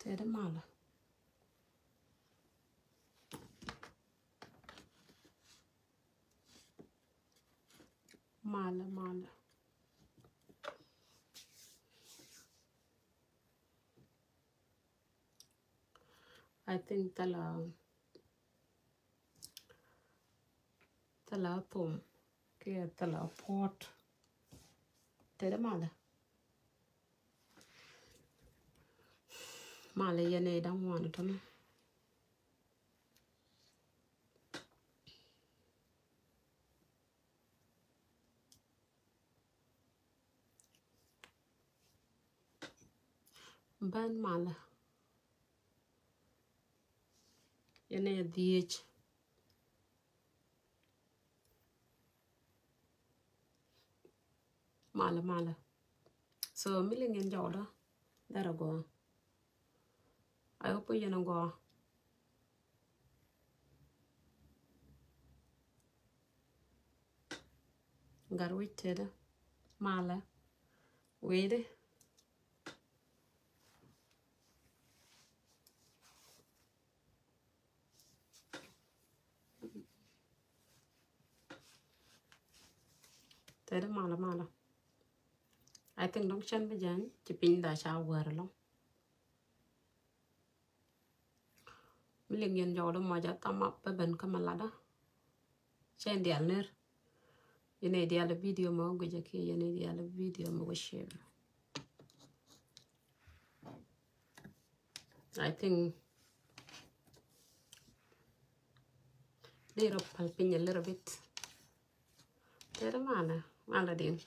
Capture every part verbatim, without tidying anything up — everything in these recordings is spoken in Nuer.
Tɛt malä. Malä, malä. I think thilɛ, thilɛ thom kiɛ thilɛ puɔt. Tɛt malä. Malä yɛn ɛ da̱ŋ wan tämɛ. Bän malä. Yɛn ɛ dhiec. Malä, malä. So mi liŋ yɛn jɔwdä, derɛ gɔaa. I hope yɛn a gɔaa. Gat wi̱c tetdä. Malä. Wecdä. Tetdä malä, malä. I think dɔ̱ŋ cɛn bi jany ci piny da ca wär ɛlɔ̱ŋ. Mi liŋ yɛn jɔwdä mɔc a thumb up bä ben kä mi latdä. Cɛ dial ner. Yɛn ɛ dial video mɛ wä guicɛ kiɛ yɛn ɛ dial video mɛ wä share. I think dee rɔ pal piny a little bit. Tetdä malä, malä din.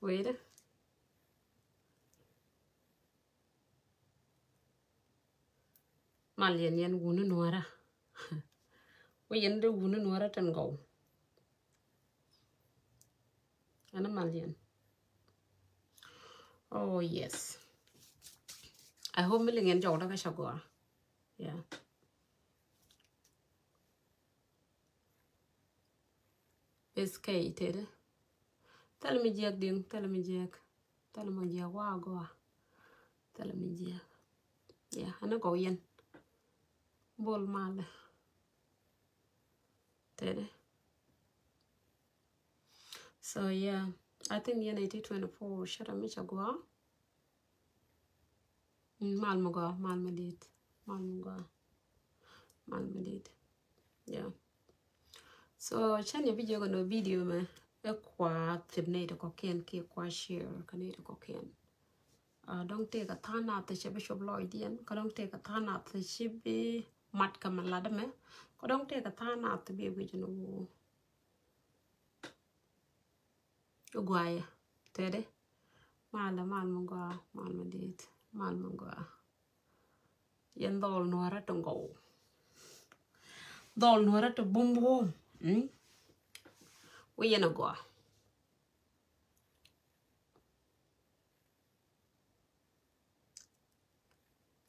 Wecdä. Mal yɛn, yɛn wuni nuɔrä. Wä yɛn dee wuni nuɔrä tin gɔw. Ɛn mal yɛn. Oh yes. I hope mi liŋ yɛn jɔwdä kä ca gɔaa. Yeah. It's okay, tetdä. Thilɛ mi jiɛk diŋ, thilɛ mi jiɛk. Thilɛ mi jiɛk wa gɔaa. Thilɛ mi jiɛk. Yeah, ɛn gɔw yɛn. Bol malä. Tetdä. So yeah, I think yɛn ɛ ti twenty-four, cɛ rɛ mi ca gɔaa. Mm, mal mi gɔaa, mal mi dit, mal mi gɔaa, mal mi dit. Yeah. So cɛn yɛ bi jiök ɛn ɣöö video mɛ ɛ kua thip nɛy ti kɔ̱kiɛn kiɛ kua share kä nɛy ti kɔ̱kiɛn. Ah, dɔ̱ŋ tëëkɛ tha̱a̱ŋ nath ci bi cop lɔcdiɛn, kä dɔ̱ŋ tëëkɛ tha̱a̱ŋ nath ci bi mat kɛ mi latdä mɛ, kä dɔ̱ŋ tëëkɛ tha̱a̱ŋ nath bi ɛ guic ɛn ɣöö Gɔaa yɛ, tetdä. Malä, mal mi gɔaa, mal mi dit, mal mi gɔaa. Yɛn dhɔl nuɔrä ti gɔw. Dhɔl nuɔrä ti bumbum. Mm? Wä yɛn a gɔaa.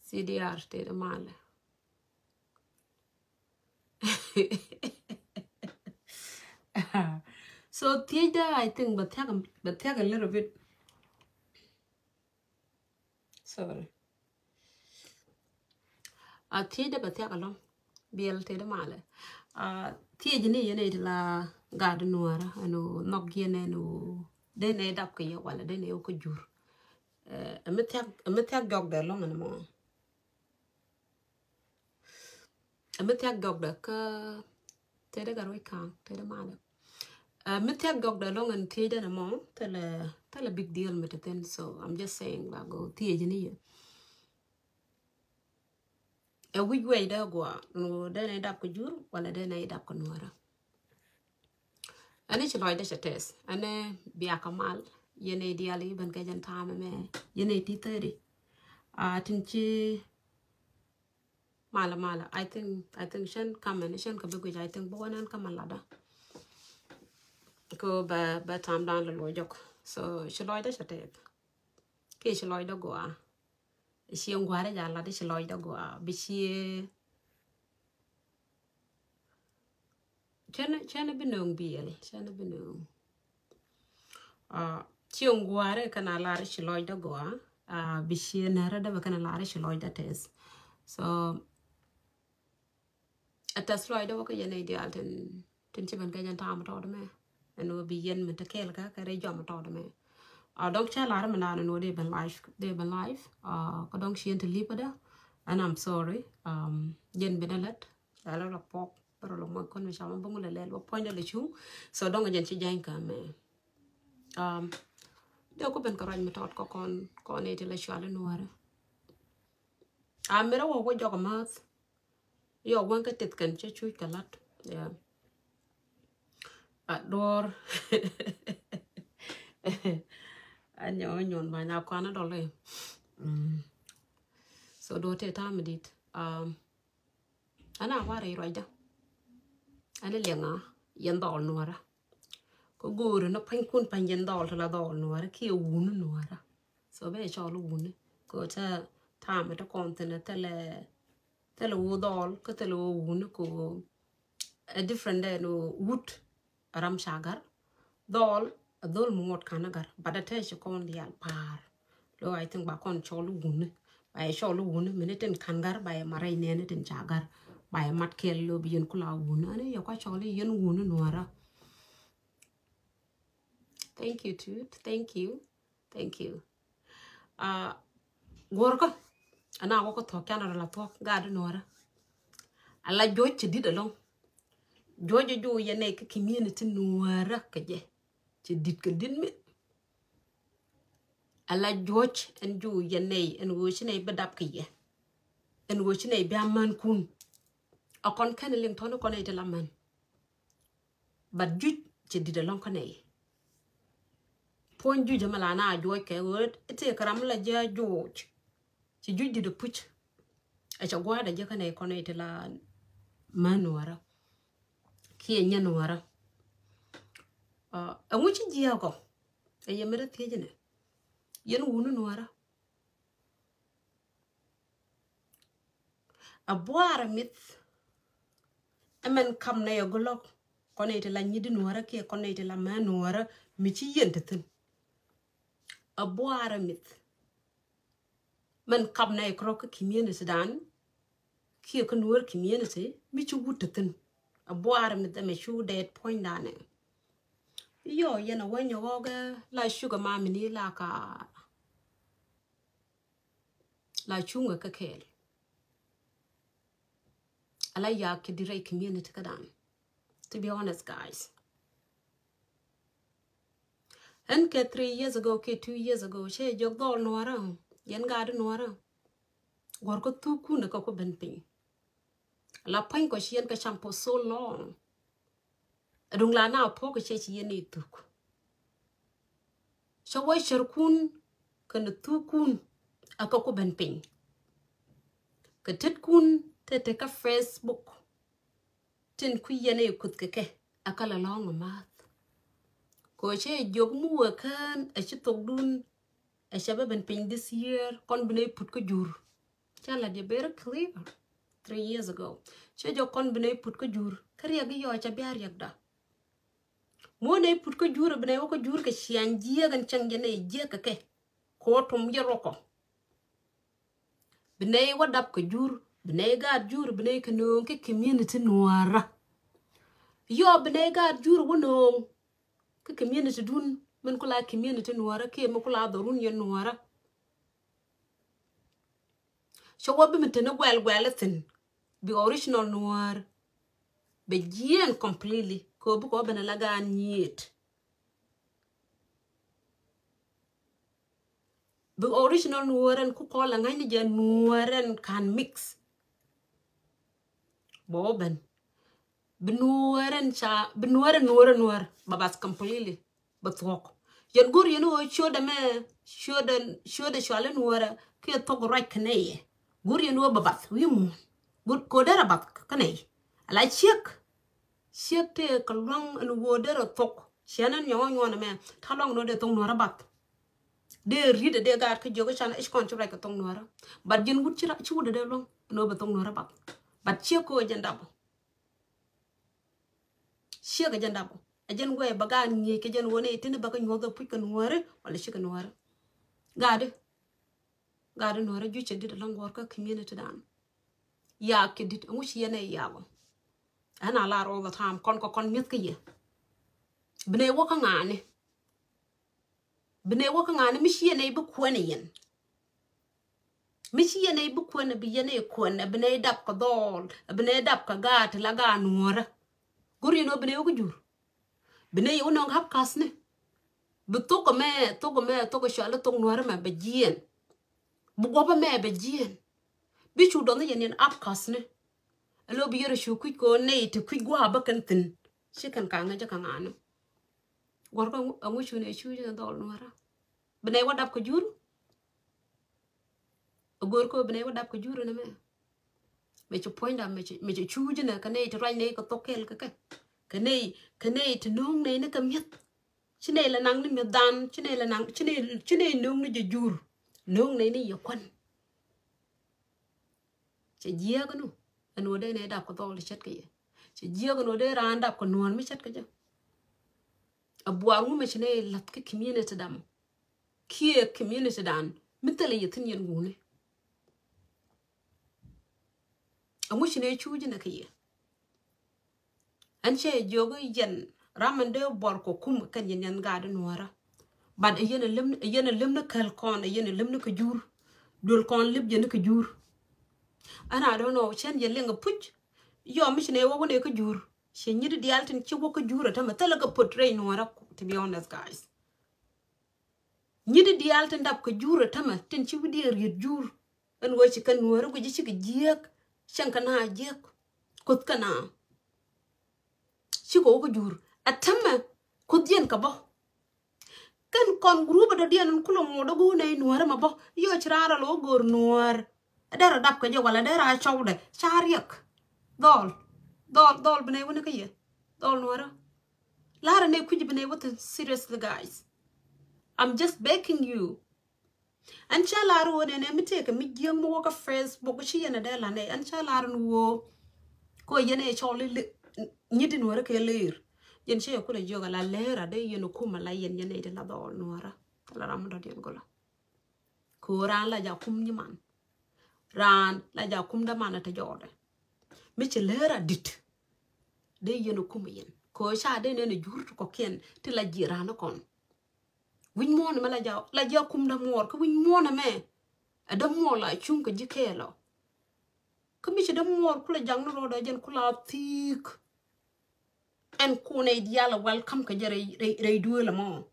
C D R tetdä malä. So thiecdä, I think, bɛ thiak, bɛ thiak a little bit. Sorry. A thiecdä bɛ thiak ɛlɔ̱ŋ. Biɛl tetdä malä. A thiec ni yɛn ɛ ti la gat nuɔrä ɛn ɣöö nhɔk yɛn ɛn ɣöö dee nɛ dap kɛ yɛ walɛ dee nɛ wä kä jur. Ɛ mi thiak, ɛ mi thiak jɔkdɛ ɛlɔ̱ŋ ɛn mɔ. Ɛ mi thiak jɔkdɛ kä tetdä gat ruec ka̱a̱ŋ tetdä malä. Ɛ mi thiak jɔkdɛ ɛlɔ̱ŋ ɛn thiecdä ɛn mɔ thilɛ, thilɛ big deal mi te thin, so I'm just saying ba gɔɔ thiec ni yɛ. Ɛ wi̱c wecdä gɔaa, dee nɛ dap kɛ jur walɛ dee nɛ dap kɛ nuɔrä. Ɛn i̱ ci lɔcdä cɛ tɛth ɛn i̱ biakä mal yɛn i̱ diaal i̱ ben kɛ jɛn ta̱a̱m ɛmɛ yɛn i̱ ti thirty. A tin ci malä malä, I think, I think cɛn kamɛn cɛn kɛ bi guic, I think bi wä nɛn kamɛn latdä. Kɛ bɛ, bɛ ta̱a̱m dan lɛ luɔc jɔk. So ci lɔcdä cɛ tɛth kiɛ ci lɔcdä gɔaa. Ciɛ ŋuarɛ ja lat i̱ ci lɔcdä gɔaa bi ciɛ. Cɛn, cɛn bi nööŋ biɛl, cɛn bi nööŋ. Ciɛ ŋuarɛ kɛn a lat i̱ ci lɔcdä gɔaa. Bi ciɛ nɛrä dee bɛ kɛn a lar i̱ ci lɔcdä tɛth. So a tɛth lɔcdä wä kä yɛn nɛy diaal tin, tin ci ben kɛ jɛn ta̱a̱m tɔɔt mɛ. Ɛn wä bi yɛn mi te kɛɛl kä kɛ rɛy jɔam tɔɔt mɛ. A dɔ̱ŋ cä lar mi naan ɛn wä dee ben live, dee ben live. Kä dɔ̱ŋ ci yɛn te lipädä. And I'm sorry. Jɛn ben a lät. Lɛ lɛ rɔ pɔk bä rɔ lɔ muɔc kɔn mi ca ma bä ŋu lɛ lɛl wä puɔ̱nydä lɛ cuŋ. So dɔ̱ŋ a jɛn ci jany kä mɛ. Dee ku ben kä ruac mi tɔɔt kä kɔn, kɔn iti lɛ cual in wärä. A mi rɛ wä wä jɔk a math. Yɔ wän kä tith kɛn cä cuc kɛ lat. Yeah. A duɔr. A nyɔ nyɔn ba nya kɔn a dɔl. So duɔr te tam dit. Ɛn a warɛ i̱ ruacdä. Ɛn a liɛŋa yɛn dhɔl nuɔrä. Kä go̱o̱ri ni pa̱nykun pa̱ny yɛn dhɔl ti la dhɔl nuɔrä kiɛ wuni nuɔrä. So bɛ cɔl wuni. Kä cä tamɛ ti kɔn thin thilɛ, thilɛ wu dhɔl kä thilɛ wu wuni kä a different dɛ ni wut. Ram ca gar dhɔl a dhol mi ŋuɔt kan a gar, but a te ci kɔn dial par. Lo I think ba kɔn cɔl wuni, ba yɛ cɔl wuni mini tin kan gar ba yɛ marɛy nɛni tin ca gar, ba yɛ mat kɛl lo bi yɛn kula wuni. Ani yɛ kua cɔl yɛn wuni nuɔra. Thank you too. Thank you. Thank you. Guɔrkä ana wä kä thuɔk canɛ rɔ la thuɔk gaat nuɔrä. Ala juɔc ci dit alɔŋ. Juɔc ju yɛ nɛ kä community nuɔrä kä jɛ. Ci dit kä dit mi. Ala juɔc ɛn ju yɛ nɛ ɛn wä ci nɛ bi dap kä yɛ. Ɛn wä ci nɛ bi aman kun. A kɔn kɛn liŋ tɔni kɔn ɛ ti la man. But juc ci dit alɔŋ kä nɛy. Puɔ̱ny juc ɛmɛ la na juɔc kɛ ɣöö itek ram la jɛ juɔc. Ci juc dit apuc. Ɛ cɛ gua̱a̱dɛ jɛ kä nɛy kɔn i̱ ti la män nuɔrä. Kiɛ nyɛ nuɔrä. Ɛŋu ci jiɛɛkɔ ɛ yɛ mi rɛ thiec nɛ yɛn wuni nuɔrä. A buaarä mith. Ɛmɛn kam nɛ yɛ gulɔk kɔn nɛ iti la nyit di nuɔrä kiɛ kɔn nɛ iti la mɛ nuɔrä mi ci yɛn ti thin. A buaarä mith. Mɛn kam nɛ yɛ kärɔk kä community dan kiɛ kä nuɔr community mi ci wut ti thin. A buaarä mith ɛmɛ cu dɛɛt puɔ̱ny danɛ. Yɔ yɛn a wä nyɔgɔgɛ la cuga mamini la ka. La cuŋä kä kɛɛl. Ala yak ki direct community kä dan. To be honest guys. Ɛn kɛ three years ago kɛ two years ago cɛ jɔk dhɔl nuɔrä. Yɛn gat nuɔrä. Guɔr kä thukun kä ku ben piny. La puɔ̱ny kɔ ci yɛn kä cam for so long. Aduŋ la na puɔk cɛ ci yɛn i̱ thuk. Cɛ wä cärkun kɛnɛ thukkun a kä ku ben piny. Kɛ tetkun te te kä Facebook. Tin ku yɛn i̱ kuth kɛ kɛ a kä la lɔ̱ŋ a math. Kɛ cɛ jiök mi wä kään a ci thokdun a cɛ bä ben piny this year kɔn bi nɛ put kä jur. Ca la diɛ very clear. Three years ago cɛ jɔ kɔn bi nɛ put kä jur kä riɛk i̱ yɔ ca bia riɛk da. Muɔ nɛ put kä jur bi nɛ wä kä jur kɛ ciaŋ jiɛk ɛn cäŋ jɛ nɛ jiɛk kɛ kɛ. Kɛ wä tum jɛ rokɔ. Bi nɛ wä dap kɛ jur bi nɛ gaat jur bi nɛ kɛ nööŋ kɛ community nuɔrä. Yɔ bi nɛ gaat jur wä nööŋ. Kä community dun min kula community nuɔrä kiɛ mi kula dhɔrun yɛ nuɔrä. Cɛ wä bi mi teni guɛl guɛl thin bi original nuɔr. Bɛ jiɛn completely kɛ wä bi kɛ wä bɛn a la gaan nyiet. Bi original nuɔrɛn ku kɔl a ŋa̱cni jɛ nuɔrɛn kan mix. Bɛ wä bɛn bi nuɔrɛn ca bi nuɔrɛn nuɔrɛ nuɔr ba bath completely. Bɛ thuɔk yɛn go̱r yɛn wä ciötdɛ mɛ ciötdɛ ciötdɛ cualɛ nuɔrɛ kiɛ thuɔk ruac kɛ nɛy yɛ. Go̱r yɛn wä ba bath wi̱i̱ muɔ̱ɔ̱n go̱r ko̱dɛr a bath kä nɛy. Ala ciek ciek tëë kɛ luaŋ ɛn wä derɛ thuɔk ciɛn ɛn nyɔ̱ɔ̱ŋ nyuɔ̱ɔ̱n ɛmɛ ta̱ luaŋ ɛn wä dee thuɔk nuɔrɛ bath. Dee ri̱t ɛ dee gaat kä jiök ɛ can ɛ ci kɔn ci ruac kɛ thuɔk nuɔrä. But ji̱n wut ci wut ɛ dee luäŋ ɛn ɣöö bɛ thuɔk nuɔrä bath. But ciek kɛ ɣöö jɛn dapɔ. Ciek ɛ jɛn dapɔ ɛ jɛn wee bɛ gaat ŋi̱eec kɛ jɛn ɣöö ni tini bɛ kɛ nyuɔth ɛ puc kɛ nuɔri wala ci kɛ nuɔri. Gaatdi. Gaat in Nuäärä juc cɛ dit alɔŋ guɔ̱r kä community dan. Yak cɛ dit, ɛŋu ci yɛn ɛ yak ɔ? Ɛn a lar all the time, kɔn kɔ kɔn mi̱eth kä yɛ. Bi nɛy wä kä ŋa̱a̱ni. Bi nɛy wä kä ŋa̱a̱ni, mi ci yɛn ɛ bi kuɛn ɛ yɛn. Mi ci yɛn ɛ bi kuɛn, bi yɛn ɛ kuɛn, bi nɛy dap kɛ dhɔl, bi nɛy dap kɛ gaat ti la gaat Nuäärä. Go̱r yɛn ɔ bi nɛy wä kä jur. Bi nɛy wä nɔŋ hap ka̱thni. Bi thok ɛmɛ, thok ɛmɛ, thok ɛ cɔal i̱ thok Nuäärä mɛ bɛ jiɛn. Bi guɔ̱pä mɛ bɛ jiɛn. Bi cu dɔnh yɛn yɛn hap ka̱thni. Alo bi yɛr cu kui̱c kɛ ɣöö nɛy ti kui̱c gua̱a̱ bä kɛn thi̱n. Ci kɛn ka ŋäcä kɛ ŋa̱a̱ni. Guɔ̱r kä ɛŋu cu nɛy cuc ni dhɔl Nuäärä? Bi nɛy wä dap kɛ jur. Go̱r kä bi nɛy wä dap kɛ jur ni mɛ. Mɛ ci puɔ̱nydam, mɛ ci, mɛ ci cuc ni kɛ nɛy ti ruac nɛy kɛ thok kɛɛl kɛ kɛ. Kɛ nɛy, kɛ nɛy ti no̱o̱ŋ nɛy ni kɛ mi̱eth. Ci nɛy la naŋ ni mi̱ethdan, ci nɛy la naŋ, ci nɛy, ci nɛy no̱o̱ŋ ni jɛ jur. No̱o̱ŋ nɛy ni yɛ kuän. Cɛ jiääk ɛn ɣöö, ɛn ɣöö dee nɛy dap kɛ dhɔl ti ce̱tkɛ yɛ. Cɛ jiääk ɛn ɣöö dee raan dap kɛ Nuäär mi ce̱tkɛ jɛ. A buaar ŋu mɛ ci nɛy la̱th kä community dam. Kiɛ community dan mi thilɛ yɛ thi̱n yɛn wuni. Ɛŋu ci nɛy cuc ni kɛ yɛ? Ɛn cɛ jiök i̱ yɛn ram ɛn dee buɔr kɛ kum kɛn yɛn yɛn gaat in Nuäärä. But ɛ yɛn ɛ lem, ɛ yɛn ɛ lem ni kɛl kɔn, ɛ yɛn ɛ lem ni kɛ jur. Duel kɔn lip yɛn ni kɛ jur. And I don't know, cɛn yɛ liŋ ɛ puc. Yɔ mi ci nɛy wä wä nɛy kä jur. Ci nyit diaal tin ci wä kä jur ɛ tämɛ thilɛ kɛ pot rɛy Nuäärä, to be honest, guys. Nyit diaal tin dap kɛ jur ɛ tämɛ tin ci wi̱diɛ riet jur. Ɛn ɣöö ci kɛ Nuäärä guic cikɛ jiääk. Cäŋ kɛ na jiääk. Kuoth kɛ na. Cikɛ wä kä jur. Ɛ tämɛ kuoth diɛn kɛ bä. Kɛn kɔn group ɛ dɔ̱diɛn in kulɛ ŋot ɛ go̱o̱r nɛy Nuäärä mɛ bä. Yɔ ci raan rɔ lɔ go̱o̱r Nuäär. Ɛ derɛ dap kɛ jɛ wala derɛ a cɔwdɛ. Ca riɛk. Dhɔl. Dhɔl, dhɔl bi nɛy wä ni kä yɛ. Dhɔl Nuäärä. La̱rä nɛy kui̱c bi nɛy wä thi̱n, seriously, guys. I'm just begging you. Ɛn ca lar ɣöö nɛnɛ mi tëëkɛ mi jiäk mi wä kä Facebook ci yɛn ɛ dee la̱t nɛy. Ɛn ca lar ɛn ɣöö kɛ ɣöö yɛn ɛ cɔl i̱ nyit in Nuäärä kɛ lëër. Yɛn cɛ yɛ kulɛ jiök ala lëër a dee yɛn ɛ kum ala yɛn, yɛn ɛ ti la dhɔl Nuäärä. Ala ram mi dɔ̱diɛn gɔlä. Kɛ ɣöö raan la ja̱ kum nyiman. Raan la ja̱ kum däman a te jɔɔdɛ. Mi ci lëër a di̱t. Dee yɛn ɛ kum yɛn. Kɛ ɣöö ca dee nɛn ɛ jur ti kɔ̱kiɛn ti la ji̱ raan kɔn. Wi̱c muɔ̱ɔ̱n ɛmɛ la ja̱, la ja̱ kum dämuɔɔr. Kä wi̱c muɔ̱ɔ̱n ɛmɛ ɛ dämuɔɔr la cuŋ kɛ ji̱ kɛɛl ɔ. Kä mi ci dämuɔɔr kulɛ jaŋni rɔɔdɛ jɛn kula thi̱i̱k. Ɛn kunɛ diaal ɛ welcome kɛ jɛ rɛy, rɛy, rɛy duëël ɛmɔ.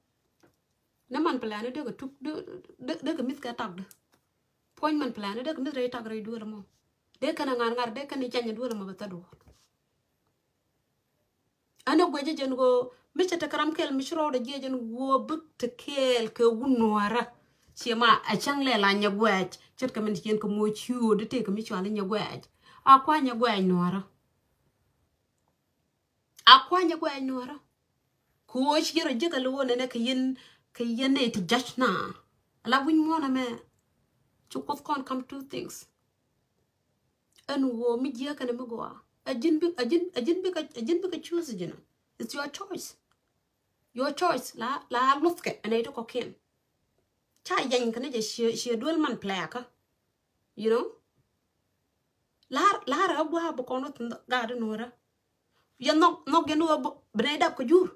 Ni man plan ni dee kɛ tuk, dee, dee, dee kɛ mi̱th kɛ takdä. Puɔ̱ny man plan ni dee kɛ mi̱th rɛy tak rɛy duëël ɛmɔ. Dee kɛn ɛ ŋa̱r ŋa̱r, dee kɛn ɛ jany ɛ duëël ɛmɔ bɛ thäduɔ̱ɔ̱r. Ɛn ɛ guɛcä jɛn ɣöö mi cɛ tekɛ ram kɛl mi ci rɔɔdɛ jiɛc jɛn ɣöö bik te kɛɛl kɛ wun Nuäärä. Ciɛ ma ɛ cäŋ lɛ la nyɛ guɛc ce̱tkɛ min ci yɛn kɛ moc ciööt dee tëëkɛ mi cɔal i̱ nyɛ guɛc. A kua nyɛ guɛc Nuäärä. A kua nyɛ guɛc Nuäärä. Kɛ ɣöö ci yɛn rɔ jiäk a lo̱o̱n ɛnɛ kɛ yɛn, kɛ yɛn nɛy ti judge na. Ala wi̱c muɔ̱ɔ̱n ɛmɛ. Ci Kuoth kɔn kam two things. Ɛn ɣöö mi jiääk kɛnɛ mi gɔaa. Ɛ ji̱n bi, ɛ ji̱n, ɛ ji̱n bikɛ, ɛ ji̱n bikɛ choose ji̱n. It's your choice. Your choice. La, la luthkɛ ɛn ɛ ti kɔ̱kiɛn. Ca yɛny kɛnɛ jɛ ciɛ, ciɛ duel man plɛɛkä. You know? Lar, lar ɛ gua̱a̱ bi kɔn wä thi̱n gaat in Nuäärä. Yɛ nhɔk, nhɔk yɛn wä bi nɛy dap kɛ jur.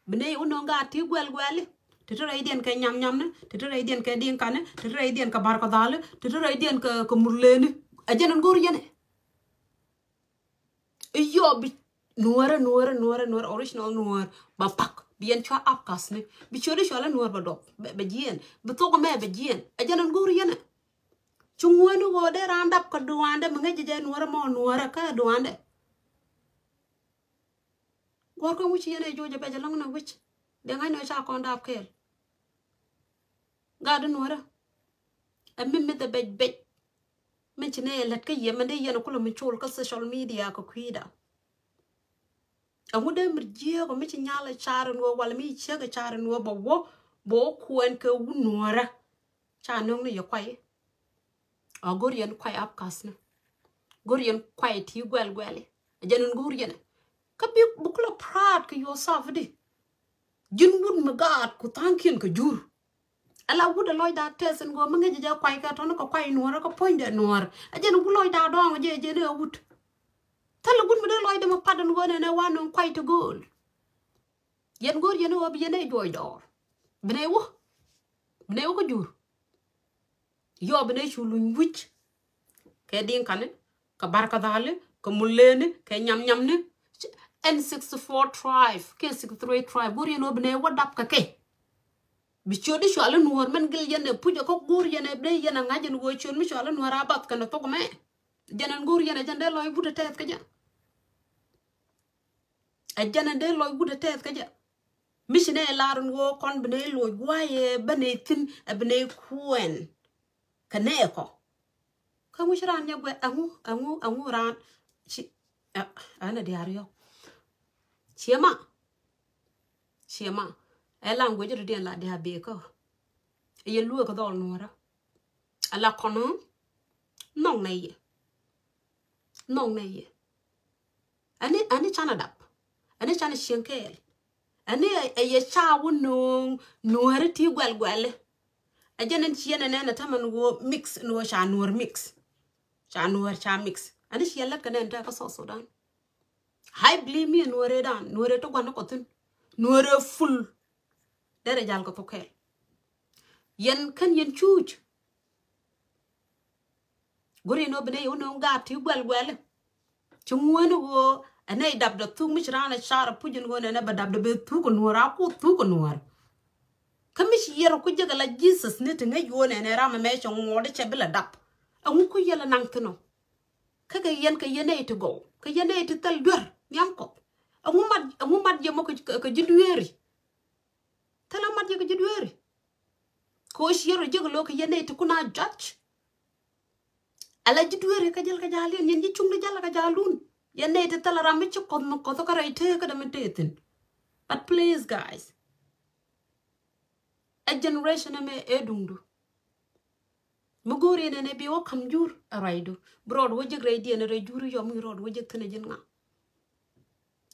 Bi nɛy wä nöŋ gaat ti guɛl guɛli. Ti ti rɛydiɛn kɛ nyam nyamni, ti ti rɛydiɛn kɛ diŋkani, ti ti rɛydiɛn kɛ barkadhali, ti ti rɛydiɛn kɛ, kɛ murleni. Ɛ jɛn ɛn go̱r yɛn ɛ. Iyɔ bi Nuäärä, Nuäärä, Nuäärä, Nuäärä, original Nuäär. Ba pak. Bi yɛn cua apkasni. Bi ciötdi cualä Nuäär ba duɔp. Bɛ, bɛ jiɛn. Bi thok mɛ bɛ jiɛn. Ɛ jɛn ɛn go̱r yɛn ɛ. Ci ŋuäni ɣöö dee raan dap kɛ duaandɛ mi ŋäc jɛ Nuäärä mɔ Nuäärä kä duaandɛ. Guɔ̱r kä wi̱c yɛn ɛ joc ɛ bɛc ɛlɔ̱ŋ nɛ wi̱c. Dee ŋa̱c nɛ ca kɔn dap kɛɛl. Gat di Nuäärä. Ɛ mi mith ɛ bɛc bɛc. Mi ci nɛ ɛ lät kä yɛ mɛn dee yɛn ɛ kulɛ mi col kä social media kɛ kui̱da. Ɛŋu dee mi jiääk ɔ mi ci nyal ɛ car in wä wala mi ciek ɛ car in wä bɛ wä bɛ wä kuɛn kɛ wun Nuäärä. Ca nöŋ ni yɛ kuay. A go̱r yɛn kuay apkasni. Go̱r yɛn kuay ti guɛl guɛli. A jɛn in go̱r yɛn. Kä bi, bi kulɛ proud kɛ yourself di. Ji̱n wut mi gaat ku tha̱a̱ŋkiɛn kɛ jur. Ala wut ɛ lɔcda tɛth in go̱o̱r mi ŋäc jɛ kuay kɛ tɔ̱ni kɛ kuay nuɔ̱ɔ̱r kɛ puɔ̱nydɛ nuɔ̱ɔ̱r. Ɛ jɛn wut lɔcda dɔ̱ŋ jɛ jɛ ni ɛ wut. Thilɛ wut mi dee lɔcdɛ mi pat in go̱o̱r nɛnɛ wa nöŋ kuay ti gööl. Yɛn go̱o̱r yɛn ɛ wä bi yɛn ɛ juɔc dɔɔr. Bi nɛ wä. Bi nɛ wä kä jur. Yɔ bi nɛ cu luny wi̱c. Kɛ diŋ kani, kɛ bar kɛ dhali, kɛ muleni, kɛ nyam nyamni. Ɛn sixty four tribe, kɛ sixty three tribe. Go̱o̱r yɛn ɛ wä bi nɛ wä dap kɛ kɛ. Bi ciötdi cuali nuɔ̱ɔ̱r mɛn gil yɛn ɛ puc ɛ kɔk go̱o̱r yɛn ɛ dee yɛn ɛ ŋa̱c ɛn ɣöö ciöt mi cuali nuɔ̱ɔ̱r a bath kɛn ɛ thok mɛ. Jɛn ɛn go̱o̱r yɛn ɛ jɛn dee lɔc wut ɛ tɛth kä jɛ. Ɛ jɛn ɛn dee lɔc wut ɛ tɛth kä jɛ. Mi ci nɛ lar ɛn ɣöö kɔn bi nɛ loc gua̱a̱c ɛ bä nɛ thi̱n ɛ bi nɛ kuɛn. Kɛ nɛ kɔ. Kä ŋuc raan nyɛ guɛ ɛŋu, ɛŋu, ɛŋu raan. Ci, ɛ, ɛn ɛ diaar yɔk. Ciɛ ma. Ciɛ ma. Ɛ language rɔ diɛn la diaar bee kä. Ɛ yɛ lueek kä dhɔl nuɔ̱ɔ̱rä. Ala kɔn ɔ. Nhɔk nɛ yɛ. Nhɔk nɛ yɛ. Ani, ani canɛ dap. Ani canɛ cieŋ kɛɛl. Ani ɛ, ɛ yɛ ca wä no̱o̱ŋ nuɔ̱ɔ̱ri ti guɛl guɛli. Ɛ jɛn ɛn ciɛ nɛ nɛn ɛ tämɛ ni wä mix ni wä ca nuɔ̱ɔ̱r mix. Ca nuɔ̱ɔ̱r ca mix. Ani ciɛ lät kɛ nɛn tɛ kä South Sudan. I believe me nuɔ̱ɔ̱rɛ dan nuɔ̱ɔ̱rɛ ti gua̱n ni kɔ thi̱n. Nuɔ̱ɔ̱rɛ full. Derɛ jal kɛ thok kɛɛl. Yɛn kän yɛn cuuc. Go̱ri ni wä bi nɛ yɛ wä no̱o̱ŋ gaat ti guɛl guɛli. Ci ŋuäni ɣöö ɛ nɛy dapdɛ thuk mi ci raan ɛ car ɛ puc in ɣöö nɛnɛ bɛ dapdɛ bɛ thuk ɛ nuɔ̱ɔ̱r a ku thuk ɛ nuɔ̱ɔ̱r. Kä mi ci yɛr ɛ ku jek ɛ la Jesus ni ti ŋäc ɣöö nɛnɛ ram ɛmɛ cɛ ŋuɔɔdɛ cɛ bi lɛ dap. Ɛŋu ku yɛl ɛ naŋ thi̱n ɔ. Kä kɛ yɛn kɛ yɛn nɛy ti gɔw kɛ yɛn nɛy ti thil duer nhiam kɔth. Ɛŋu mat, ɛŋu mat yɛ mɔ kɛ, kɛ, kɛ ji̱ dueeri. Thilɛ mat yɛ kɛ ji̱ dueeri. Kɛ ɣöö ci yɛn rɔ jiäk lo̱o̱ kɛ yɛn nɛy ti kun a judge. Ala ji̱ dueeri kä jäl kɛ ja̱a̱l yɛn, yɛn ji̱ cuŋni jäl kɛ ja̱a̱l dun. Yɛn nɛy ti thilɛ ram mi ci kɔth mi kɔth kä rɛy tëë kä dee mi tëë thi̱n. But please guys. Ɛ generation ɛmɛ ɛ duŋdu. Mi go̱o̱ri nɛnɛ bi wä ka̱m jur ɛ ruacdu. Bi rɔɔd wä jek rɛydiɛn rɛy jur yɔm mi rɔɔd wä jek thi̱n ɛ ji̱n ŋa.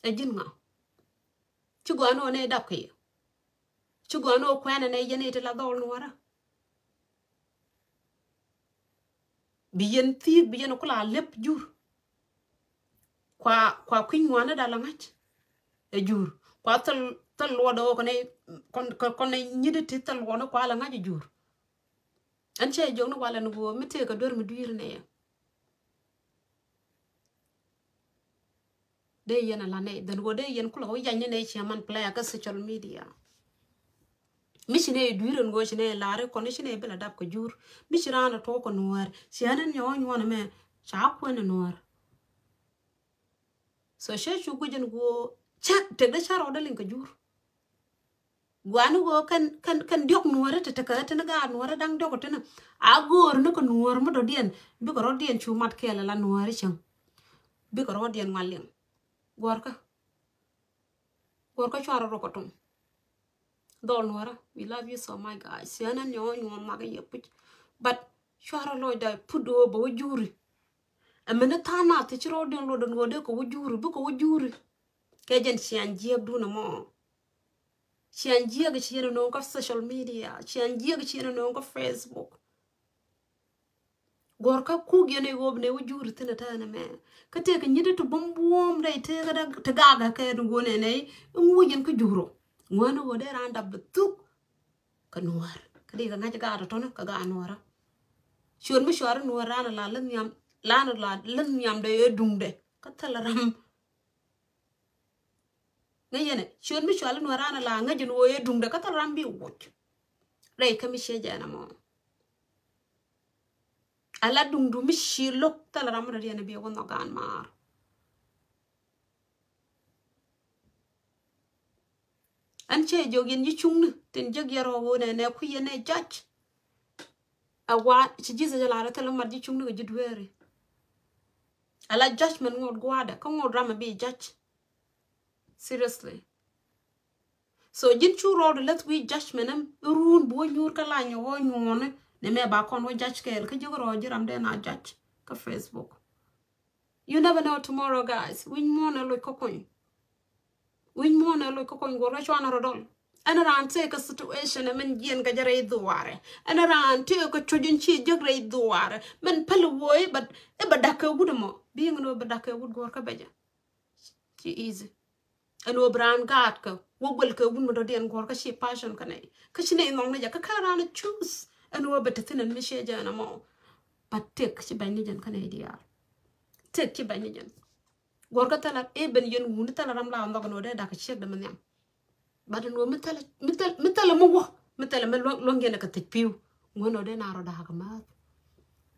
Ɛ ji̱n ŋa. Ci gɔaa ni wä nɛ dap kɛ yɛ. Ci gɔaa ni wä kuɛnɛ nɛ yɛn iti la dhɔl nuɔrä. Bi yɛn thi̱i̱k bi yɛn kula lep jur. Kua, kua kui̱ny ŋuani dal a ŋa̱c. Ɛ jur. Kua thil, thil luɔt ɛ wä kɔn, kɔn, kɔn nyit ti thil luɔt ni kua la ŋa̱c ɛ jur. Ɛn cɛ jɔk ni walɛ ni guɔ mi tëëk ɛ duer mi dui̱r ni yɛ. Dee yɛn a la nɛy dhɛn ɣöö dee yɛn kulɛ wä yac ni nɛy ciɛ man playa kä social media. Mi ci nɛy dui̱r ɛn ɣöö ci nɛy la̱r ikɔn ci nɛy bi la dap kɛ jur. Mi ci raan a tuɔɔk kɛ nuäär ci ɣän ɛn nyɔk nyuɔn ɛmɛ ca kuɛn ɛ nuäär. So cɛ cu guic ɛn ɣöö cɛ tek dee ca rɔɔdɛ liŋ kɛ jur. Guani ɣöö kɛn, kɛn, kɛn diɔ̱k nuɔ̱ɔ̱ri ti tekɛ tin gaat nuɔ̱ɔ̱ri da̱ŋ diɔ̱k tin. A go̱o̱r ni kɛ nuɔ̱ɔ̱r mi dɔ̱diɛn bikɛ rɔ̱diɛn cu mat kɛɛl ala nuɔ̱ɔ̱ri cäŋ. Bikɛ rɔ̱diɛn ŋuan liŋ. Guɔ̱rkä. Guɔ̱rkä cuarɛ rɔ kɛ tum. Dhɔl nuɔ̱ɔ̱rä, we love you so much guys. Ciɛ nɛn nyɔ̱ɔ̱ŋ nyuɔ̱ɔ̱ŋ mak yɛ puc. But cuarɛ lɔcda put ɣöö bɛ wä juri. Ɛmɛni tha̱a̱ŋ nath ti ci rɔ̱diɛn luɔtdɛ nuɔ̱ɔ̱r dee kɛ wä juri, bikɛ wä juri. Kɛ jɛn ciaŋ jiäkdun ɛmɔ. Ciaŋ jiäk ci yɛn ɛ no̱o̱ŋ kä social media. Ciaŋ jiäk ci yɛn ɛ no̱o̱ŋ kä Facebook. Guɔ̱rkä kuk yɛn ɛ ɣöö bi nɛ wä juri thi̱n ɛ tɛɛn ɛmɛ. Kä tëëkɛ nyit ti buɔ̱m buɔ̱m rɛy tëëkɛ dee ti gakɛ kɛ ni ɣöö nɛnɛ i̱ ŋuuc yɛn kä jur ɔ. Ŋuäni ɣöö dee raan dap bɛ thuk. Kä nuäär kä dee kɛ ŋa̱c gaat tɔ̱tɔ̱ni kä gaat nuäärä. Ciöt mi cuari nuäär raan la lä nhiam, raan la lä nhiam dee ɛ duŋdɛ kä thil ram. Ŋäc yɛn ɛ ciöt mi cuali nuɔ̱ɔ̱r raan ala ŋäc yɛn ɣöö yɛ duŋdɛ kä thil ram bi wuc. Rɛy kä mi ciɛ jɛn ɛmɔ. Ala duŋdu mi ci lo̱k thil ram mi dɔ̱diɛn bi wä nhɔk gaan maar. Ɛn cɛ jɔk yɛn ji̱ cuŋni tin jek yɛ rɔɔk ɣöö nɛ nɛ kui̱ yɛn nɛ judge. A wa ci Jesus jɛ lar thil mat ji̱ cuŋni kɛ ji̱ dueeri. Ala judgment ŋot gua̱a̱dɛ kä ŋot ram a bi judge. Seriously. So ji̱n cu rɔɔdu läth wi̱i̱ judgment ɛm iruun bi wä nyuur kä lany wä nyuɔni. Ni mɛ ba kɔn wä judge kɛɛl kä ji̱ rɔɔ ji̱ ram dee na judge kä Facebook. You never know tomorrow guys. Wi̱ny muɔ̱ɔ̱n ɛ loc kä kuny. Wi̱ny muɔ̱ɔ̱n ɛ loc kä kuny guɔ̱r wä cuan rɔ dɔl. Ɛn raan tëë kɛ situation ɛ min jiɛn kɛ jɛ rɛy dhuaarɛ. Ɛn raan tëë kɛ cuc in ci jek rɛy dhuaarɛ. Min päl wuɔi, but i̱ bɛ da̱k kɛ wut ɛmɔ. Bi ŋin wä bɛ da̱k kɛ wut guɔ̱r kä bɛ jɛ. Ci easy. Ɛn wä bi raan gaat kɛ wä guɛl kɛ wut mi dɔ̱diɛn guɔ̱r kä ci passion kä nɛy. Kä ci nɛy nhɔk ni jɛ kä kä raan choose. Ɛn wä bɛ te thi̱n ɛn mi ciɛ jɛ ɛn ɛmɔ. But tëk ci bɛny ni jɛn kä nɛy diaal. Tëk ci bɛny ni jɛn. Guɔ̱r kä thilɛ i̱ ben yɛn wuni thilɛ ram la nhɔk ɛn wä dee da̱k kɛ ciek dee mi nhiam. But ɛn ɣöö mi thilɛ, mi thilɛ, mi thilɛ mi wä, mi thilɛ mi luäŋ, luäŋ yɛn ɛ kɛ thiec pi̱w. Ŋuän ɣöö dee na rɔ da̱a̱k ɛ määth.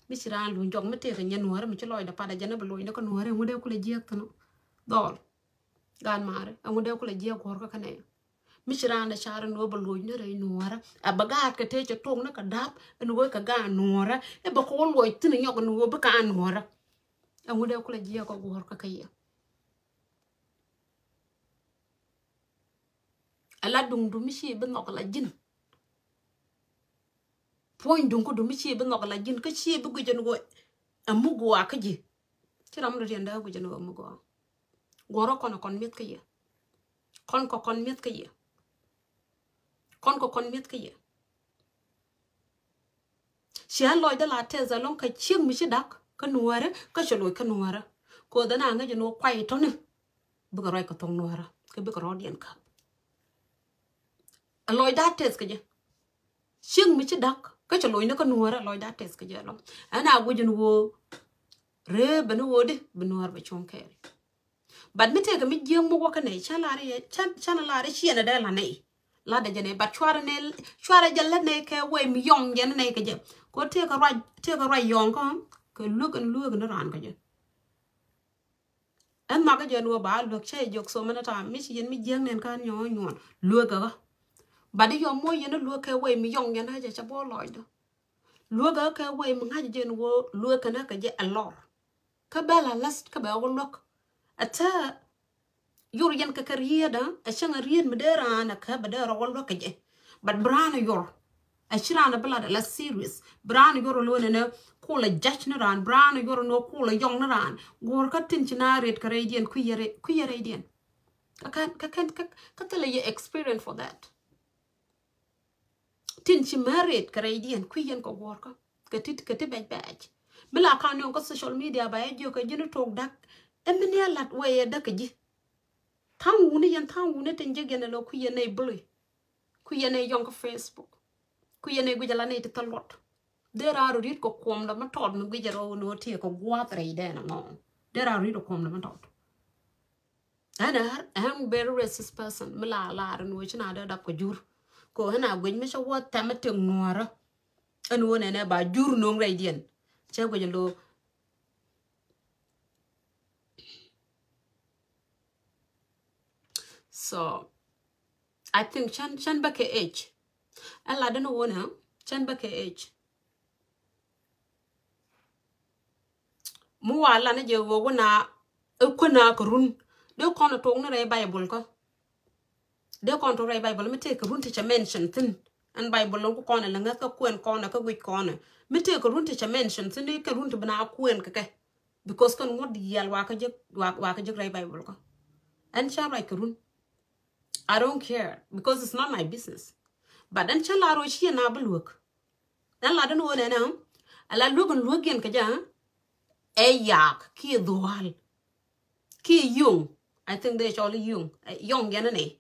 Mi ci raan luny jɔk mi tëëkɛ nyɛ nuäärä mi ci lɔcdɛ patdɛ jɛn ɛ bi loc ni kä nuäärä, ɛŋu dee kulɛ jiääk thi̱n ɔ? Dhɔl. Gaat maarä, ɛŋu dee kulɛ jiääk guɔ̱rkä kä nɛy? Mi ci raan ɛ car ɛn ɣöö bɛ loc ni rɛy nuäärä. Ɛ bɛ gaat kɛ tëë cɛ tok ni kɛ da̱p, ɛn ɣöö kɛ gaat nuäärä. Ɛ bɛ kɛ wä luɔc thi̱n nyɔk ɛn ɣöö bi kä a nuäärä. Ɛŋu dee kulɛ jiääk ɔ guɔ̱rkä kä yɛ? Ala duŋdu mi ci bi nhɔk la ji̱n. Puɔ̱ny duŋ kä du mi ci bi nhɔk la ji̱n kä ci bi guic ɛn ɣöö ɛ mi gɔaa kä ji̱. Ci ram dɔ̱diɛn dee guic ɛn ɣöö ɛ mi gɔaa. Guɔ̱rä kɔn ɛ kɔn mi̱eth kä yɛ. Kɔn kɛ kɔn mi̱eth kä yɛ. Kɔn kɛ kɔn mi̱eth kä yɛ. Ciɛ lɔcdä la tɛth ɛlɔ̱ŋ kɛ ciek mi ci da̱k kä nuäärä kä cɛ loc kä nuäärä. Koth ɛn a ŋäc ɛn ɣöö kuay tɔ̱ni. Bikɛ ruac kɛ thok nuäärä kä bikɛ rɔɔdiɛn käp. Ɛ lɔcdä tɛth kɛ jɛ. Ciek mi ci da̱k kä cɛ loc ni kä nuäärä, ɛ lɔcdä tɛth kɛ jɛ ɛlɔ̱ŋ. Ɛn a guic ɛn ɣöö ree ben ɣöö di bi nuäär bɛ cuɔ̱ŋ kɛɛl. But mi tëëkɛ mi jiääk mi wäkä nɛy, cä lar i̱, cä, cä lar i̱ ciɛnɛ dee la nɛy. Latdɛ jɛ nɛy, but cuarɛ nɛy, cuarɛ jɛ lät nɛy kɛ way mi yɔŋ jɛn nɛy kɛ jɛ. Kɛ ɣöö tëëkɛ ruac, tëëkɛ ruac yɔŋ kä, kɛ luäk ɛn luäk ni raan kɛ jɛ. Ɛn nhɔakä jɛ ɛn ɣöö ba luäk cä jɛ jɔk so many time, mi ci yɛn mi jiääk nɛn kä nyɔ̱ɔ̱ŋ nyuɔ̱ɔ̱n, luäkä ɣä. But i̱ yɔm muɔ̱c yɛn i̱ luäk kɛ way mi yɔŋ jɛn ɣä jɛ cä bä lɔcdä. Luäkä ɣä kɛ way mi ŋa̱c jɛ ɛn ɣöö luäk kɛn ɣä kɛ jɛ ɛ lɔr. Kä bɛ la läth kä bɛ wä luäk. Ɛ tɛ yor yɛn kɛ kɛ riet, ɛ cäŋ ɛ riet mi dee raan ɛ kɛ bɛ dee rɔ wä luäk kɛ jɛ. But bi raan ɛ yor. Ɛ ci raan ɛ bi lat ɛ la serious. Bi raan ɛ yor ɛ lo̱n ɛn ɛ kulɛ judge ni raan. Bi raan ɛ yor ɛn ɛ kulɛ yɔŋ ni raan. Guɔ̱r kä tin ci na riet kɛ rɛydiɛn kui̱ yɛ rɛy, kui̱ yɛ rɛydiɛn. Kä kɛn, kä kɛn, kä, kä thilɛ yɛ experience for that. Tin ci married kɛ rɛydiɛn kui̱ yɛn kɛ guɔ̱rkä. Kɛ ti, kɛ ti bɛc bɛc. Mi la kan yɔŋ kä social media ba yɛ jiök kɛ ji̱n tok da̱k. Ɛ mi ni a lat wee yɛ da̱k kɛ ji̱. Tha̱a̱ŋ wuni yɛn, tha̱a̱ŋ wuni tin ji̱ yɛn ɛ lɔ kui̱ yɛn nɛy bully. Kui̱ yɛn nɛy yɔŋ kä Facebook. Kui̱ yɛn nɛy guic ala nɛy ti thil luɔt. Dee raa rɔ ri̱t kɛ kuɔmdä mi tɔt mi guic ɛ rɔ wuni wä tiɛ kɛ gua̱a̱th rɛydɛn ɛŋɔ. Dee raa rɔ ri̱t kɛ kuɔmdä mi tɔt. Ɛn ɛ, I'm very racist person. Mi la lar ɛn ɣöö ci na dee dap kɛ jur. Kɛ ɣöö ɛn a guic mi cä wä thɛmɛ tëk nuɔ̱ɔ̱rä. Ɛn ɣöö nɛnɛ ba jur no̱o̱ŋ rɛydiɛn. Cɛ guic ɛn lo̱o̱. So I think cän, cän bä kɛ age. Ɛn la den ɣöö nɛ cän bä kɛ age. Mi wa lan jɛ wä wä na ɛ kuäna kɛ run. Dee kɔn tok ni rɛy Bible kä. Dee kɔn tok rɛy Bible mi tëë kɛ run ti cɛ mention thi̱n. Ɛn Bible lɔŋ ku kɔn ɛ lɛ ŋäth kä kuɛn kɔn ɛ kä guic kɔn ɛ. Mi tëë kɛ run ti cɛ mention thi̱n kɛ run ti bi na kuɛn kɛ kɛ. Because kɛn ŋuɔ̱t diaal wa kä jek, wa, wa kä jek rɛy Bible kä. Ɛn cä ruac kɛ run. I don't care because it's not my business. But ɛn cä la rɔ ciɛ na bi luäk. Ɛn la den ɣöö nɛnɛ ala luäk ɛn luäk yɛn kɛ jɛ ɛ yak kiɛ dhuaal kiɛ yöŋ. I think dee cɔl yöŋ, yɔŋ yɛn ni.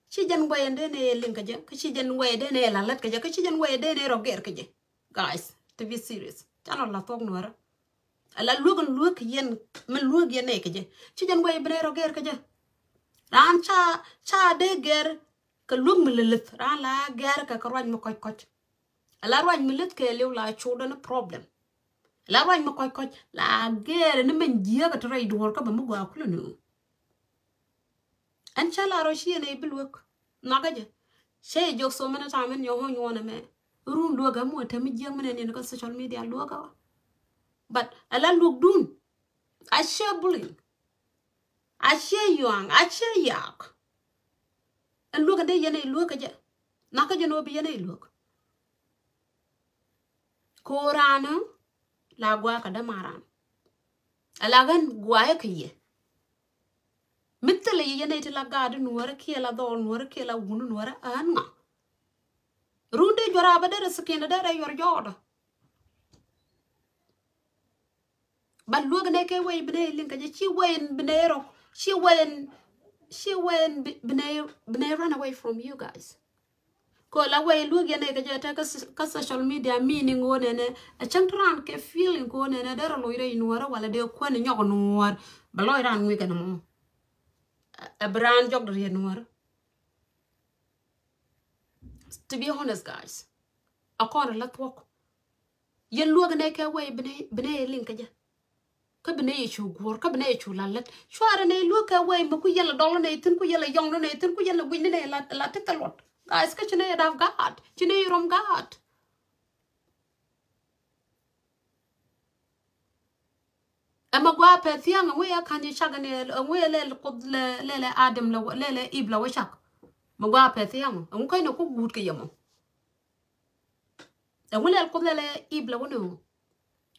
Ci jɛn wɛy ɛn dee ni liŋ kɛ jɛ kä ci jɛn wɛy dee ni la lät kɛ jɛ kä ci jɛn wɛy dee ni rɔ gɛr kɛ jɛ. Guys, to be serious, canɔ la thuɔk nuɔrä. Ala luäk ɛn luäk yɛn, min luäk yɛn nɛy kɛ jɛ. Ci jɛn wɛy bi ni rɔ gɛr kɛ jɛ. Raan ca, ca dee gɛr kɛ luäk mi lilith, raan la gɛr kɛ kɛ ruac mi kɔc kɔc. Ala ruac mi lith kɛɛliw la codä ni problem. Ala ruac mi kɔc kɔc la gɛr ni min jiäkä ti rɛy duɔ̱ɔ̱r kä bɛ mi gɔaa kulɛ ni. Ɛn cä la rɔ ci ɛn ɛ bi luäk nhɔakä jɛ. Cɛ jɛ jok so many time ɛn nyɔk ɣɔ̱ nyuɔ̱n ɛmɛ. Run luäk ɛmɔ ɛ te mi jiäk min ɛn in kä social media luäk ɛ. But ala luäk dun. A cɛ bullying. A cɛ yuaŋ, a cɛ yak. Ɛn luäk ɛn dee yɛn ɛ luäk kä jɛ. Nhɔakä jɛ ni wä bi yɛn ɛ luäk. Ko raan ɛ la gua̱a̱ kä dämaran. Ala ɣän gua̱a̱ ɛ kä yɛ. Mi thilɛ Yɛn nɛy ti la gaat nuɔrä kiɛ la dhɔl nuɔrä kiɛ la wun nuɔrä ɛ ɣän ŋa? Run dee juɔr a bä derɛ sikin derɛ yuɔr jɔɔdä. But luäk nɛ kɛ wɛy bi nɛ liŋ kɛ jɛ, ci wɛy bi nɛ rɔ, ci wɛy, ci wɛy bi nɛ, bi nɛ run away from you guys. Kɔ la wɛy luäk yɛn nɛ kɛ jɛ tɛ kä social media, meaning wä nɛ nɛ a cäŋ ti ran kɛ feeling kɔ nɛ nɛ derɛ loc rɛ inuɔrä wala dee kuɛn nyɔk nuɔr bɛ lɔc ran ŋui̱ kɛ nɛ mɔ. Ɛ bi ran jɔk dɛ riet nuɔrä. To be honest guys, a kɔn rɛ la thuɔk. Yɛn luäk nɛ kɛ wɛy bi nɛ, bi nɛ liŋ kɛ jɛ. Kä bi nɛ yɛ cu guɔr, kä bi nɛ yɛ cu la lät. Cuarɛ nɛ luäk kɛ wɛy mi ku yɛn la dɔl nɛ thin, ku yɛn la yɔŋ nɛ thin, ku yɛn la guic nɛ la, la ti thil luɔt. Guys, kä ci nɛ yɛ dap gaat, ci nɛ yɛ rom gaat. Ɛmɛ gua pɛ thiaŋ, ɛŋu yɛ kan yɛ cak ni, ɛŋu yɛ lɛl Kuoth lɛ, lɛl Adam lɛ, lɛl Eve lɛ wä cak. Mɛ gua pɛ thiaŋ, ɛŋu kɛn ni ku guut kɛ yɛ mɔ. Ɛŋu lɛl Kuoth lɛl Eve lɛ wä ni ŋu.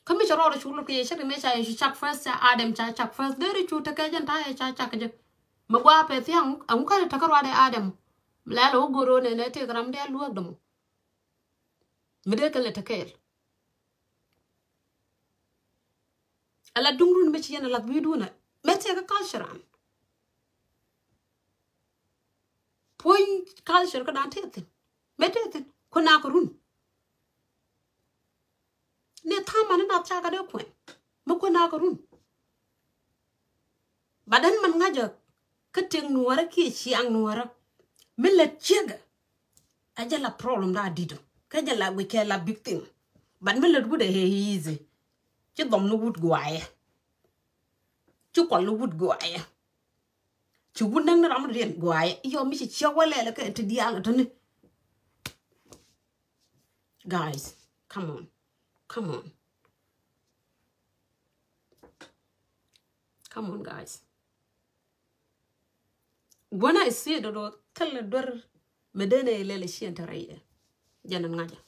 Kä mi cɛ rɔɔdɛ cu lut kɛ yɛ cak ni mɛ ca yɛ cu cak first, ca Adam ca cak first. Deri cu tekɛ jɛn ta̱a̱ yɛ ca cak jɛ. Mɛ gua pɛ thiaŋ, ɛŋu kɛn ni tekɛ ruaadɛ Adam. Lɛl wä go̱r wä nɛ nɛ tëëk ram dee luäk dɛ mɔ. Mi dee kɛn lɛ tekɛɛl. Ala duŋdun mi ci yɛn a lath wi̱i̱dun a mɛ tëëkä culture an. Puɔ̱ny culture kä dan tëë thi̱n. Mɛ tëë thi̱n. Ku nak run. Ni tha̱a̱ŋ mani nath cakɛ dee kuɛn. Mi kuɛn nakä run. But ɛn man ŋa̱cä kä tëk nuɔ̱ɔ̱rä kiɛ ciaŋ nuɔ̱ɔ̱rä. Mi lät ciekɛ. A jɛ la problem da di̱t ɔ. Kä jɛ la guic kɛ la big thing. But mi lät wut ɛ easy. Ci dhɔm ni wut guayɛ. Ci kual ni wut guayɛ. Ci wut näk ni ram riɛn guayɛ. Yɔ mi ci ciek wä lɛlɛ kɛ ti diaal ɔ tini. Guys, come on. Come on. Come on, guys. Gua̱n a isi dodo thilɛ duer mi dee nɛ ilɛl ici ɛn te rɛydɛ. Jɛn ɛn ŋa̱cä.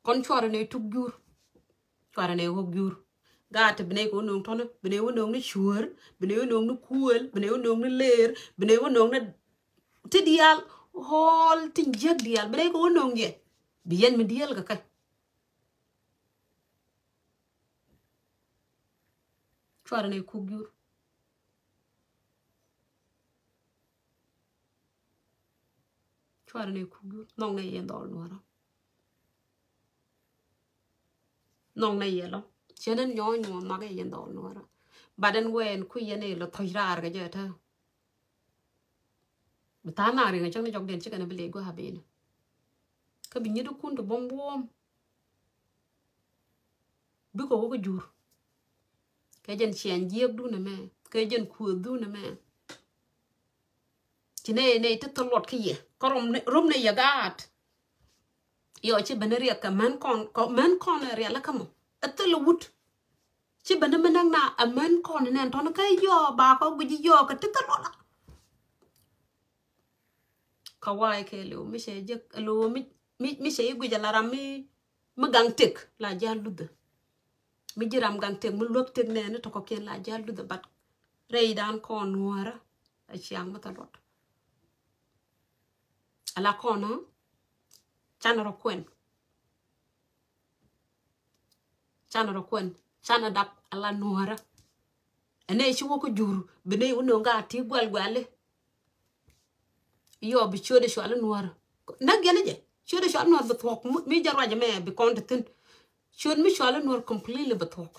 Kɔn cuarɛ nɛ tuk jur. Cuarɛ nɛ ɣɔk jur. Gaat te bi nɛ kɛ wä no̱o̱ŋ tɔnä, bi nɛ wä no̱o̱ŋ ni cuäär, bi nɛ wä no̱o̱ŋ ni kuëël, bi nɛ wä no̱o̱ŋ ni leer, bi nɛ wä no̱o̱ŋ ni ti diaal, ɣɔl tin jiäk diaal, bi nɛ kɛ wä no̱o̱ŋ jɛ. Bi yɛn mi diaal kɛ kɛ. Cuarɛ nɛ kuk jur. Cuarɛ nɛ kuk jur. Nhɔk nɛ yɛn dhɔl nuɔrä. Nhɔk nɛ yɛ lɔ. Cɛ nɛn nyɔɔ nyuɔn nhɔk yɛ yɛn dhɔl nuɔrä. Bat ɛn wɛɛn ku yɛn ɛ lɔ thɔc raar kɛ jɛ tä. Bi tha̱a̱ŋ naŋ riŋ a cäŋ ni jɔkdiɛn cikɛ ni bi lec gua̱a̱ ben. Kä bi nyit ikun ti buɔ̱m buɔ̱ɔ̱m. Bikɛ wä kä jur. Kɛ jɛn ciɛny jiäkdun ɛmɛ. Kɛ jɛn kuëthdun ɛmɛ. Ci nɛ nɛ ti thil luɔt kä yɛ. Kä rom nɛ, rom nɛ yɛ gaat. Yɔ ci ben riɛk kɛ män kɔn, kɔ män kɔn riɛl kä mɔ. Ɛ thil wut. Ci ben mi näk na ɛ män kɔn nɛn tɔn kä yɔ ba kɔ guic yɔ kɛ ti thil luɔt. Kä wa̱a̱ kɛ lo̱w mi cɛ jek, lo̱w mi, mi, mi cɛ i̱ guic ala ram mi, mi gaŋ tëk la ji̱ a luthä. Mi ji̱ ram gaŋ tëk mi luäk tëk nɛɛni tɔkɔkiɛn la ji̱ a luthä, but rɛydan kɔn nuäärä a ciaŋ mi thil luɔt. Ala kɔn ɔ canɛ rɔ kuɛn. Canɛ rɔ kuɛn, canɛ dap ala nuäärä. Ɛnɛ ci wä kä jur, bi nɛ wä no̱o̱ŋ ka ti guɛl guɛli. Yɔ bi ciötdɛ cuali nuäärä. Näk yɛn jɛ, ciötdɛ cuali nuäärä bi thuɔ̱k mi, mi jɛ ruac ɛmɛ bi kɔn ti thi̱n. Ciöt mi cuali nuäärä completely bi thuɔ̱k.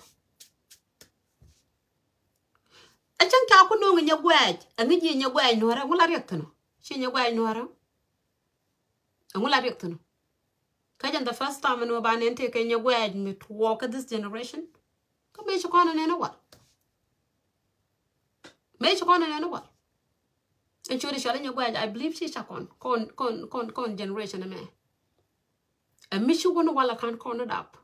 Ɛ cäŋ ca ku no̱o̱ŋ nyɛ guɛɛc, ɛ ŋi̱c yɛ nyɛ guɛɛc nuäärä, ŋu la riɛk thi̱n ɔ? Ci nyɛ guɛɛc nuäärä. Ɛŋu la riɛk thi̱n ɔ? Kä jɛn the first time ɛn ɣöö ba nɛn tëë kɛ nyɛ guɛɛc mi tuɔɔk kä this generation. Kä mëë ci kɔn ɛ nɛn ɛ wal. Mëë ci kɔn ɛ nɛn ɛ wal. Ɛn ciötdɛ cuali nyɛ guɛɛc, I believe ci ca kɔn, kɔn, kɔn, kɔn, kɔn generation ɛmɛ. Ɛ mi ci wun wal ɛ ka̱n kɔn ɛ dap.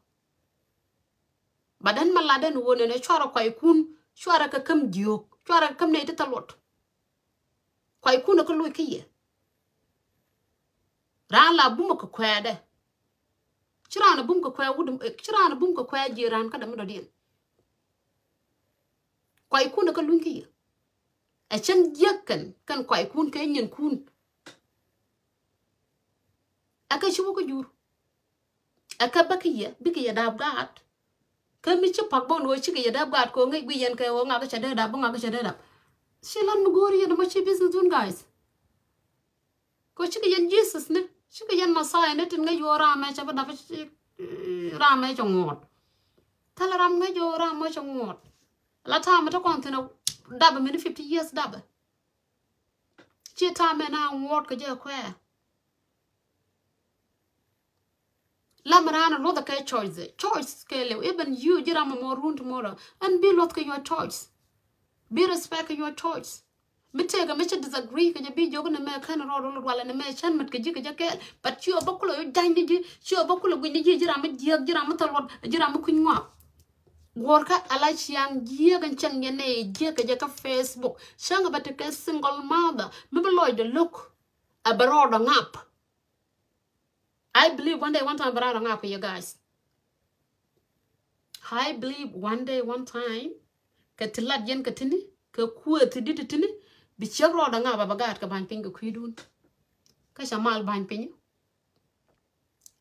But ɛn ma lat ɛn ɣöö nɛn ɛ cuarɛ kuaykun, cuarɛ kɛ käm jiök, cuarɛ kɛ käm nɛy ti thil luɔt. Kuaykun ɛ kä loc kä yɛ. Raan la bum ɛ kɛ kuɛɛdɛ. Ci raan ɛ bum kɛ kuɛɛ wut, ci raan ɛ bum kɛ kuɛɛ ji̱ raan kä dämi dɔ̱diɛn. Kuaykun ɛ kä luny kä yɛ. Ɛ cɛn jiäk kɛn kɛn kɔckun kɛ nyinkun. Ɛ kɛ ci wä kä jur. Ɛ kɛ bä kä yɛ bikɛ yɛ dap gaat. Kä mi ci pak bä ni wä cikɛ yɛ dap gaat kɛ wä ŋäc guic yɛn kɛ wä ŋakä cɛ dee dap bä ŋakä cɛ dee dap. Ci lan mi go̱o̱ri yɛn mɔ ci business dun guys. Kɛ wä cikɛ yɛn Jesus ni cikɛ yɛn Messiah ni tin ŋäc wä ram mɛ cɛ bä dap ci ram mɛ cɛ ŋuɔt. Thilɛ ram ŋäc wä ram mɛ cɛ ŋuɔt. La ta̱a̱ mi te kɔn thin dap mi ni fifty years dap. Ci ta̱a̱ mɛ na ŋuɔt kɛ jɛ kuɛ. Lam raan a luɔth a kɛ choice. Choice kɛ liw. Even you ji̱ ram a mɔ run tomorrow. Ɛn bi luɔth kɛ your choice. Bi respect kɛ your choice. Mi tëëkɛ mi ci disagree kɛ jɛ bi jiök ni mɛ kɛn rɔɔd wä luɔt walɛ ni mɛ cän mät kɛ ji̱ kɛ jɛ kɛɛl. But ci ɔ bä kulɛ yɔ jany ni ji̱ ci ɔ bä kulɛ guic ni ji̱ ji̱ ram mi jiääk ji̱ ram mi thil luɔt ji̱ ram mi kui̱ny ŋɔak. Guɔ̱rkä ala ciaŋ jiääk ɛn cäŋ yɛn nɛ jiääk kɛ jɛ kä Facebook. Cäŋ ɛ bä tekɛ single mother mi bi lɔcdɛ lo̱k. Ɛ bɛ rɔɔdɛ ŋap. I believe one day one time bɛ rɔɔdɛ ŋap kɛ yɛ guys. I believe one day one time kɛ ti lat yɛn kɛ tini kɛ kuëë ti dit ti tini bi ciek rɔɔdɛ ŋap ɛ bɛ gaat kɛ ba̱ny piny kɛ kui̱dun. Kä cɛ mal ba̱ny piny.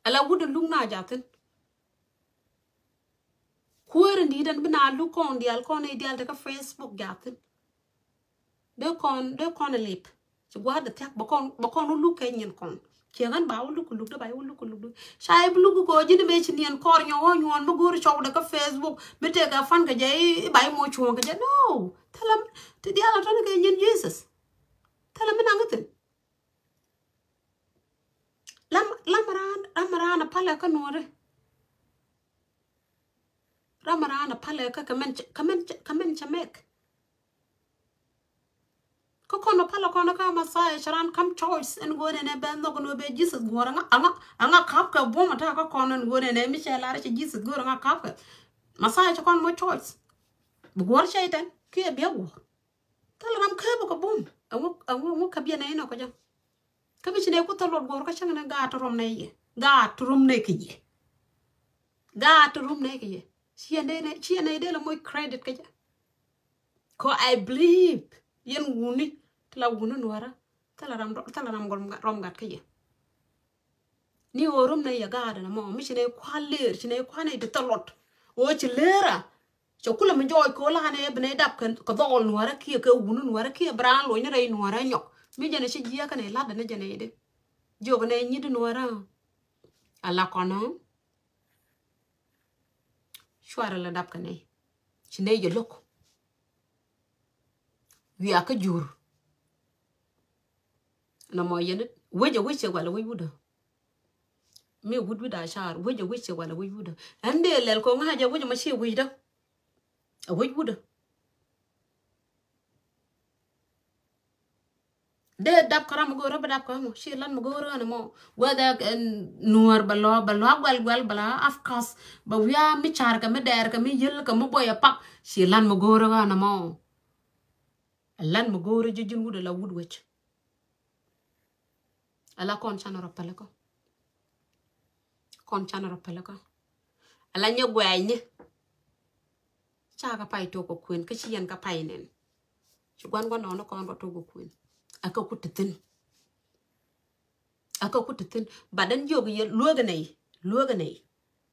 Ala wut in luk na jathin. Kuäär in di̱i̱t ɛn bi na luk kɔn diaal kɔn i̱ diaal tekä Facebook jathin. Dee kɔn dee kɔn ilip. Ci gua̱a̱r dee thiak bä kɔn bä kɔn wä luk kɛ nyin kɔn. Ciɛ ɣän ba wä luk kɛ luk dee ba wä luk kɛ luk dee. Ca i̱ bi luk kɛ ji̱n i̱ mëë ci niɛn kɔr nyɔ wä nyuɔn mi go̱o̱r cɔw dee kä Facebook mi tëëkɛ fan kɛ jɛ i̱ ba i̱ moc cuɔ̱ɔ̱ŋ kɛ jɛ. No. Thilɛ ti diaal a tɔni kɛ nyin Jesus. Thilɛ mi naŋ ithin. Lam lam raan ram raan a palɛ kä nuɔri. Ram raan a palɛ kä kɛ mɛn kɛ mɛn kɛ mɛn cɛ mɛk. Kä kɔn a palɛ kɔn kä Messiah cɛ raan kam choice ɛn go̱o̱r ɛn ɛ bɛ nhɔk ɛn wä bɛ Jesus go̱o̱r aŋa aŋa aŋa kap kɛ buɔm a ta̱a̱ kä kɔn ɛn go̱o̱r ɛn ɛ mi cɛ lar cɛ Jesus go̱o̱r aŋa kap kɛ. Messiah cɛ kɔn mɔ choice. Bi go̱o̱r cɛ itɛn kiɛ biɛ go̱o̱r. Thil ram käp kɛ bum. Ɛŋu ɛŋu ɛŋu käp yɛn ɛn ɔ kɛ jɛ. Kä mi ci nɛ ku thil luɔt guɔr kä cäŋ nɛ gaat rom nɛ yɛ. Gaat rom nɛ kɛ yɛ. Gaat rom nɛ kɛ yɛ. Ci yɛn dee nɛ ci yɛn nɛ dee la moc credit kɛ jɛ. Kɔ I believe yɛn wuni ti la wuni nuɔrä. Thil ram thil ram rom gat kä yɛ. Ni ɣöö rum nɛ yɛ gaat ɛn ɛmɔ mi ci nɛ kua̱r lëër ci nɛ kua̱r nɛ ti thil luɔt. Ɣöö ci lëër a cɛ kulɛ mi jɔɔc kɛ ɣöö la̱a̱n ɛ bi nɛ dap kɛ dhɔɔl nuäärä kiɛ kɛ wuni nuäärä kiɛ bi raan loc ni rɛy nuäärä nyɔk. Mi jɛn ɛ ci jiɛɛkä nɛ la̱t ɛn ɛ jɛn ɛ di jiök nɛ nyit nuäärä. Ala kɔn ɛ cuarɛ la dap kɛ nɛ ci nɛ yɛ lo̱k. Wiakä jur. Nɔmɔ yɛn wec a wec cɛ walɛ wec wudä. Mi wut wut a car wec a wec cɛ walɛ wec wudä. Ɛn dee lɛl kɔ ŋa̱c a wec a ma ci wecdä. A wec wudä. Dee dap kä ram mi go̱o̱rä bi dap kä mɔ ci lan mi go̱o̱rä ni mɔ. Whether nuɔr bɛ lɔ bɛ lɔ guɛl guɛl bɛ lɔ afkas bɛ wiaa mi car kɛ mi dɛɛr kɛ mi yel kɛ mi bɔy a pak ci lan mi go̱o̱rä ni mɔ. Ɛlɛn mi go̱o̱rä ji̱ ji̱n wut ala wut wec. Ala kɔn canɛ rɔ pɛlɛ kä. Kɔn canɛ rɔ pɛlɛ kä. Ala nyɛ guɛɛny ni. Ca kä pay tok kɛ kuën kä ci yɛn kä pay nɛn. Ci guan guan nɔɔni kɔn rɔ tok kɛ kuën. Ɛ kä kut ti thin. Ɛ kä kut ti thin. But ɛn jiök yɛ lueek nɛy lueek nɛy.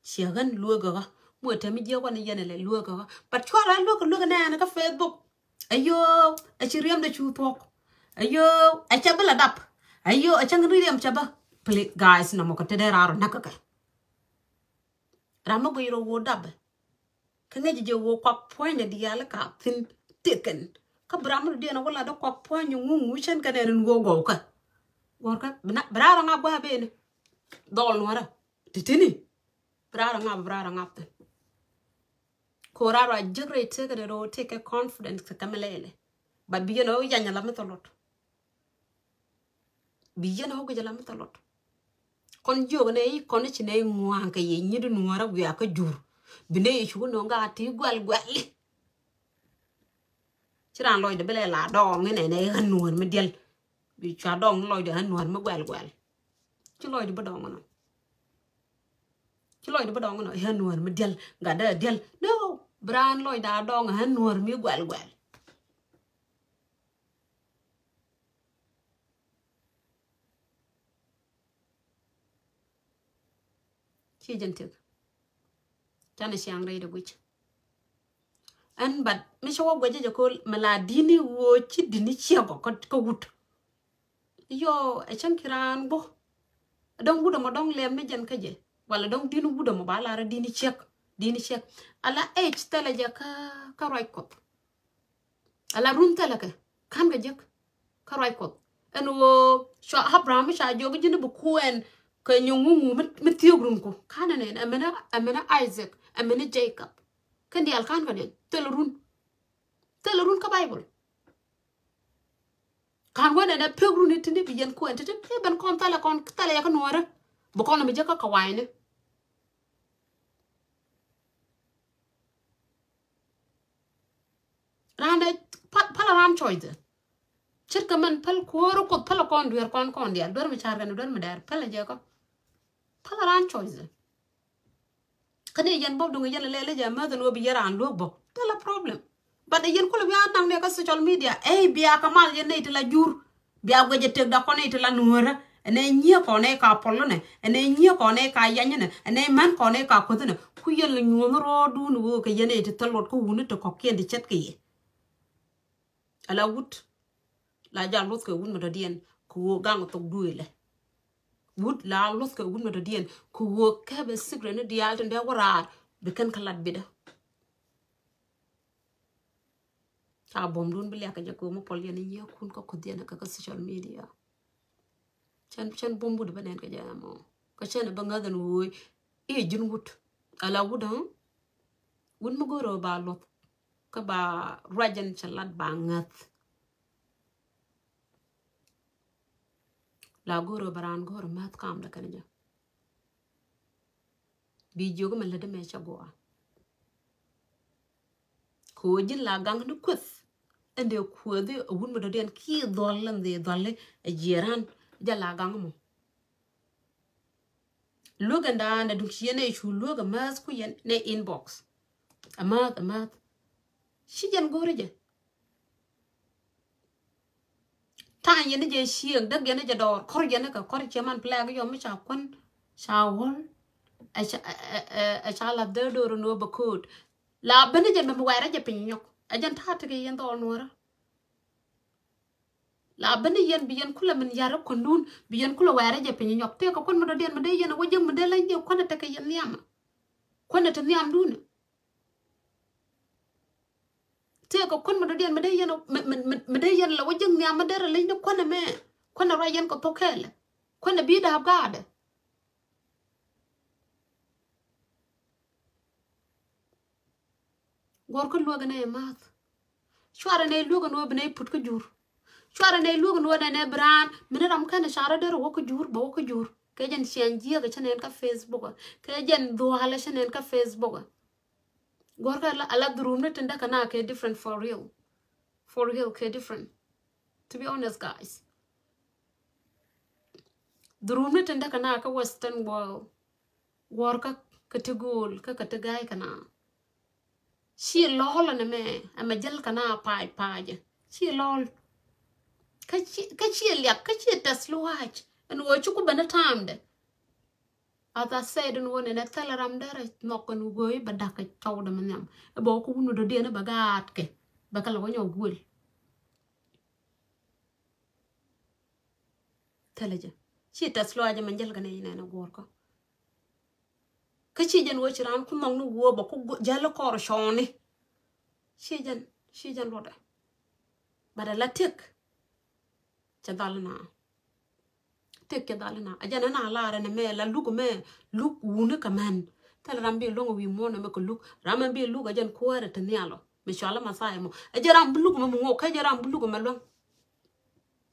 Ciɛ ɣän lueekä ɣä muɛ tɛm jiɛ wan yɛn ilɛ lueekä ɣä. But cuarɛ lueekä lueekä nɛɛni kä Facebook. Ayoo ɛ ci riɛmdɛ cu thuɔ̱k. Ayoo ɛ cɛ bi la dap. Ayoo ɛ cɛ ŋän riɛm cɛ bä. Please guys nɔmɔ kɛ te dee raar ɔ näk kɛ kɛ. Ram mi guic rɔ woo dapɛ. Kä ŋäcɛ jɛ woo kuak puɔ̱nydɛ diaal ka thin tëkɛn. Kä bi ram mi dɔ̱diɛn a wä lat dee kuak puɔ̱ny ŋuŋ ŋucän kɛn ɛn in woo gɔwkä. Gɔrkä bi na bi raar ɔ ŋa gua̱a̱ beni. Dhɔl nuɔrä. Titini. Bi raar ɔ ŋa bi raar ɔ ŋa thin. Ko raar ɔ a jek rɛy tëkɛn rɔ tëkɛ confidence kɛ kɛ mi lɛlɛ. But bi yɛn ɔ yany a la mi thɔ luɔt. Bi yɛn ɔ guic a la mi thɔ luɔt. Kɔn jiök nɛ i̱ kɔn i̱ ci nɛ i̱ ŋua̱a̱ŋ kɛ yɛ nyit i̱ nuɔ̱ɔ̱rä wiaa kä jur. Bi nɛ i̱ cuk i̱ nöŋ gaa ti guɛl guɛl i̱. Ci raan lɔcdɛ bi lɛ la dɔɔŋ i̱ nɛ nɛ i̱ ɣän nuɔ̱ɔ̱r mi diɛl. Bi cua dɔɔŋ ni lɔcdɛ ɣän nuɔ̱ɔ̱r mi guɛl guɛl. Ci lɔcdɛ bi dɔɔŋ inɔ. Ci lɔcdɛ bi dɔɔŋ inɔ i̱ ɣän nuɔ̱ɔ̱r mi diɛl gatdä diɛl. No, bi raan lɔcdɛ a dɔɔŋ i̱ ɣän nuɔ̱ɔ̱r mi guɛl guɛl. Ci jɛn thiek. Canɛ ciaŋ rɛy dɛ guic. Ɛn, but mi cɛ wä guɛcä jɛ ko̱l mɛ la di̱ni ɣöö ci di̱ni ciɛk ɔ kä, kä wut. Yɔ, ɛ cäŋ ki raan bä. Dɔ̱ŋ wut ɛmɔ dɔ̱ŋ lɛm ni jɛn kä jɛ. Wala dɔ̱ŋ di̱ni wut ɛmɔ ba lar di̱ni ciɛk. Di̱ni ciɛk. Ala age thilɛ jɛ kä, kä ruac Kuɔth. Ala run thilɛ kɛ. Ka̱n kɛ jek. Kä ruac Kuɔth. Ɛn ɣöö cua Abraham ca jiök ji̱n bi kuɛn kɛ nyuŋ ŋuŋu mi, mi thiök run ku. Ka̱n ɛn ɛn, ɛmɛnɛ, ɛmɛnɛ Isaac, ɛmɛnɛ Jacob. Kɛn diaal ka̱n kɛ nɛn. Thilɛ run. Thilɛ run kä Bible. Ka̱n wä nɛnɛ pek runi tini bi yɛn kuɛn titi, i̱ ben kɔn thɛlɛ kɔn thɛlɛ yɛ kä nuɔrä. Bi kɔn mi jɛ kä kɛ wa̱i̱ni. Raan dɛ päl, päl raan choice. Ce̱tkɛ mɛn päl kuäärä Kuoth, päl kɔn dueer kɔn kɔn diaal, duer mi ca̱r kɛn duer mi dɛɛr, päl jɛ kɔ. Päl raan choice. Kä ni yɛn bä duŋ yɛn lɛ lɛ jɛ mäth ni wä bi yɛn raan luäk bä. Thilɛ problem. But yɛn kulɛ bia naŋ ni kä social media. Ey, bia kä mal yɛn nɛy ti la jur. Bia guɛcɛ tëkda kɔn nɛy ti la nuäärä. Ɛn nɛy nyiee kɔn nɛy ka pɔl nɛ. Ɛn nɛy nyiee kɔn nɛy ka yany nɛ. Ɛn nɛy män kɔn nɛy ka kueth nɛ. Ku yɛn lɛ nyuɔ̱n rɔɔdun wä kɛ yɛn nɛy ti thil luɔt kä wuni ti kɔ̱kiɛn ti ce̱tkɛ yɛ. Ala wut la jal luɔth kɛ wut mi dɔ̱diɛn kɛ ɣöö gaŋ thok duëëlɛ. Wut la luɔth kɛ wut mi dɔ̱diɛn kɛ ɣöö kɛpɛ secret ni diaal tin dee wä raar bi kɛn kä lat bitdä. Ca buɔ̱mdun bi liak kɛ jɛ kɛ ɣöö mi pɔl yɛn i̱ nyiee kun kä kuth yɛn kɛ kä social media. Cɛn, cɛn buɔ̱m wut bä nɛn kɛ jɛ ɛmɔ. Kä cɛn bä ŋäth ɛn ɣöö i̱ ji̱n wut. Ala wut, ɣä? Wut mi go̱o̱rä ba luɔth. Kä ba ruac ɛn cɛ lat ba ŋäth. La go̱o̱rä ba raan go̱o̱rä mäth kamdä kɛn jɛ. Bi jiök mɛ lätdä mɛ cɛ guɔ. Kɛ ɣöö ji̱n la gaŋ ni kueth. Ɛn dee kueth i̱ wut mi dɔ̱diɛn ki dhɔl ɛn dhee dhɔl i̱ ɛ jiɛɛran. Jɛ la gaŋ mɔ. Luäk ɛn da̱a̱n dee duŋ ci yɛn ɛ cu luäk ɛ mäth ku yɛn nɛ inbox. Ɛ mäth, ɛ mäth. Ci jɛn go̱o̱rä jɛ. Ta̱a̱ yɛn ni jɛ cieŋ däk yɛn ni jɛ dɔɔr kɔr yɛn ni kɛ kɔr ciɛ man plɛk yɔm mi ca kuän ca wäl. Ɛ ca, ɛ, ɛ, ɛ ca lath dee do̱r ni wä bä kööt. La ben ni jɛ mɛm wɛɛrɛ jɛ piny nyɔk ɛ jɛn ta̱a̱ tekɛ yɛn dhɔɔl nuɔrä. La ben ni yɛn bi yɛn kulɛ min yar ɛ kuändun bi yɛn kulɛ wɛɛrɛ jɛ piny nyɔk tëëkɛ kuän mi dɔ̱diɛn mi dee yɛn ɛ wä jiäk mi dee la jiɛk kuän ɛ tekɛ yɛn nhiamä. Kuän ɛ te nhiamdun. Tëëkɛ kuän mi dɔ̱diɛn mi dee yɛn, mi, mi, mi, mi dee yɛn la wä jiäk nhiam mi derɛ leny ni kuän ɛmɛ. Kuän ɛ ruac yɛn kɛ thok kɛɛlɛ. Kuän ɛ bi da̱a̱p gaatdɛ. Guɔ̱r kä luäk ɛn ɛ ma̱th. Cuarɛ nɛ luäk ɛn wä bi nɛ put kä jur. Cuarɛ nɛ luäk ɛn wä nɛ nɛ bi raan. Min ram kɛn ɛ carɛ derɛ wä kä jur, bɛ wä kä jur. Kɛ jɛn ciɛn jiɛk ɛ cä nɛn kä Facebook ɛ. Kɛ jɛn dhuaal ɛ cä nɛn kä Facebook ɛ. Guɔ̱rkä ala, ala dhurum ni tin däkä na kɛ different for real. For real kɛ different. To be honest, guys. Dhurum ni tin däkä na kä Western world. Guɔ̱rkä kä ti go̱o̱l, kä kä ti ga̱a̱y kä na. Ci lɔɔl ɛn ɛmɛ, ɛmɛ jäl kä na pa̱a̱c pa̱a̱cɛ. Ci lɔɔl. Kä ci, kä ci liak, kä ci tɛth luaac. Ɛn ɣöö ci ku ben ɛ ta̱a̱mdɛ. As I said, in wä nɛnɛ thilɛ ram derɛ nhɔk kɛn wä go̱o̱y bɛ da̱k kɛ cɔwdɛ mi nhiam. Ɛ bɛ wä kä wun wä dɔ̱diɛn ɛ bɛ gaatkɛ. Bɛ kɛ lɛ wä nyɔk guël. Thilɛ jɛ. Ci tɛth luaac jɛ mɛ jäl kɛ nɛ inɛn ɛ guɔ̱rkä. Kä ci jɛn wä ci raan ku nhɔk ni wä bɛ ku jäl kɔr cɔɔni. Ci jɛn, ci jɛn luɔtdɛ. Bɛ dɛ la tëk. Cɛ dhal na. Tëk cɛ dhal na. A jɛn ɛn a lar ɛn ɛmɛ la luk ɛmɛ luk wuni kɛ mɛn. Thilɛ ram bi luŋ wi̱i̱ muɔ̱ɔ̱n ɛmɛ kɛ luk. Ram ɛn bi luk a jɛn kuäärɛ ti nhial ɔ. Mi cɔal ɛ Mɛthia mɔ. A jɛn ram bi luk ɛmɛ mi ŋuɔk kä jɛn ram bi luk ɛmɛ luäŋ.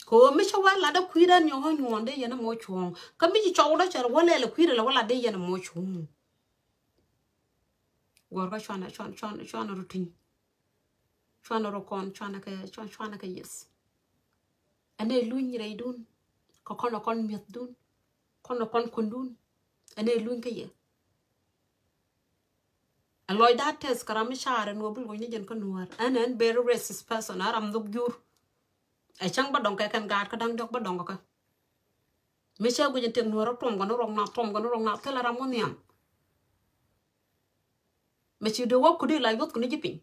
Kɛ ɣöö mi cä wä latdä kui̱dä nyɔk ɣä nyuɔ̱ɔ̱n dee yɛn ɛmɔ cuɔ̱ɔ̱ŋ. Kä mi ci cɔwdä cɛ wä lɛl ɛ kui̱dä lɛ wä lat dee yɛn ɛmɔ cuɔ̱ɔ̱ŋ. Guɔ̱rkä cuanɛ, cuan, cuan, cuanɛ rɔ tuny. Cuanɛ rɔ kɔn, cuanɛ kɛ, cuan, cuanɛ kɛ yes. Ɛn ɛ luny rɛydun. Kɛ kɔn ɛ kɔn mi̱ethdun. Kɔn ɛ kɔn kundun. Ɛn ɛ luny kä yɛ. Ɛ lɔcda tɛth kɛ ram mi caar ɛn ɣöö bi loc ni jɛn kä nuäär. Ɛn ɛn very racist person, ɛ ram nhök jur. Ɛ cäŋ bä dɔŋ kɛ kɛn gaat kä da̱ŋ diɔ̱k bä dɔŋ kɛ kɛ. Mi cä guic in tëk nuäärä tuɔm kɛ ni rɔk na, tuɔm kɛ ni rɔk na, thilɛ ram wä nhiam. Mɛ ci dee wä kudi la yuɔth kuni ji̱ piny.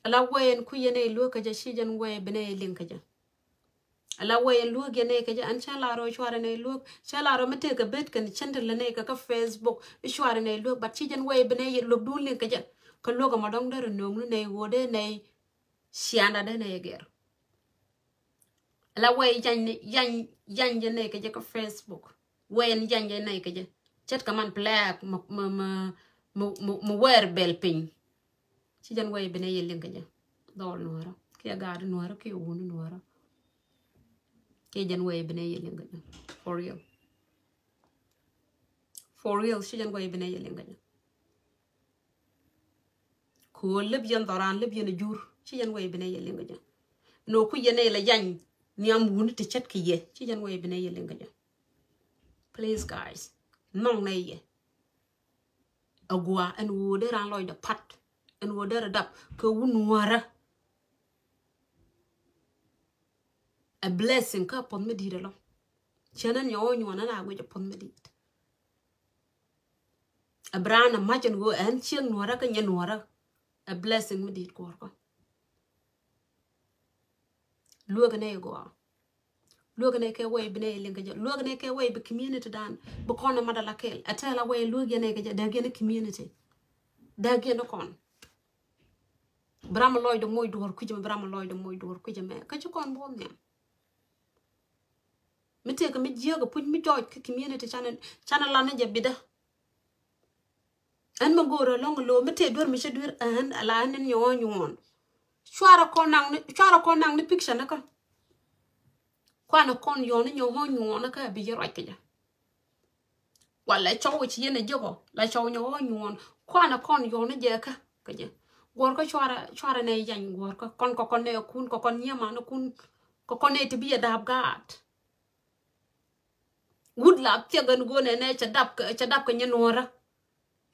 Ala wee ɛn kui̱ yɛn ɛ luäk kä jɛ, ci jɛn wee bi nɛ yɛ liŋ kä jɛ. Ala wee ɛn luäk yɛn ɛ kä jɛ, ɛn cɛ la rɔ cuarɛ nɛ luäk, cɛ la rɔ mi tëëk ɛ bet kɛn cɛn ti lɛ nɛ kä kä Facebook, cuarɛ nɛ luäk, but ci jɛn wee bi nɛ yɛ luäk dun liŋ kä jɛ. Kä luäk ɛmɔ dɔŋ dee rɛ nööŋ ni nɛ ɣöö dee nɛ cianda dee nɛ yɛ gɛr. La wee yany ni, yany, yany jɛ nɛy kɛ jɛ kä Facebook. Wee ni yany jɛ nɛy kɛ jɛ. Cät kɛ man black mɛ, mɛ, mɛ wɛɛr bɛl piny. Ci jɛn wee bi nɛ yɛ liŋ kɛ jɛ. Dhɔl nuɔrä kiɛ gaat nuɔrä kiɛ wun nuɔrä. Ci jɛn wee bi nɛ yɛ liŋ kɛ jɛ. For real. For real, ci jɛn wee bi nɛ yɛ liŋ kɛ jɛ. Kɛ ɣöö lep yɛn dhɔran, lep yɛn a jur, ci yɛn wee bi nɛ yɛ liŋ kɛ jɛ. Nɔ ku yɛn ɛ la yany nhiam wuni ti cät kɛ yɛ, ci yɛn wee bi nɛ yɛ liŋ kɛ jɛ. Please guys, nhɔŋ nɛ yɛ. A gua ɛn ɣöö dee ran lɔcdɛ pat, ɛn ɣöö dee rɛ dap kɛ wun nuɔrä. A blessing kä puɔth mi di̱i̱t ɛlɔ. Cɛ nɛn nyɔk ɣä nyuɔn ɛn a guic a puɔth mi di̱i̱t. A bi raan a mac ɛn ɣöö ɛn ciek nuɔrä kä nyɛ nuɔrä. A blessing mi di̱i̱t guɔ̱rkä. Luäk ɛn ɛ gɔaa. Luäk ɛn ɛ kɛ wee bi nɛ liŋ kɛ jɛ. Luäk ɛn ɛ kɛ wee bi community dan bi kɔn ɛ mat ala kɛl. Ɛ tɛl a wee luäk yɛn ɛ kɛ jɛ dɛk yɛn community. Dɛk yɛn kɔn. Bi ram a lɔcdɛ moc duɔ̱ɔ̱r kui̱c ɛmɛ, bi ram a lɔcdɛ moc duɔ̱ɔ̱r kui̱c ɛmɛ. Kä ci kɔn buɔth nhiam. Mi tëëkɛ mi jiääk ɛ puc mi jɔɔc kä community canɛ, canɛ lan ni jɛ bitdä. Ɛn mi go̱o̱rä lɔ̱ŋ lo̱o̱ mi tëë duer mi cä duer ɛn ala ɛn ni nyɔɔn nyuɔɔn. Cuarɛ kɔn naŋ ni, cuarɛ kɔn naŋ ni picture ni kä. Kuanɛ kɔn yɔɔn ni nyɔɔn nyuɔɔn ni kä bi yɛ ruac kɛ jɛ. Wala cɔw ci yɛn a jiɛkɔ la cɔw nyɔɔn nyuɔɔn. Kuanɛ kɔn yɔɔn ni jɛ kä kɛ jɛ. Guɔ̱rkä cuarɛ, cuarɛ nɛ yany guɔ̱rkä kɔn kɔ kɔn nɛ kun kɔ kɔn nyiɛman kun kɔ kɔn nɛ ti bi yɛ daap gaat. Wut la thiek ɛn go̱o̱nɛ nɛ cɛ dap kɛ, cɛ dap kɛ nyɛ nuɔ̱ɔ̱rä.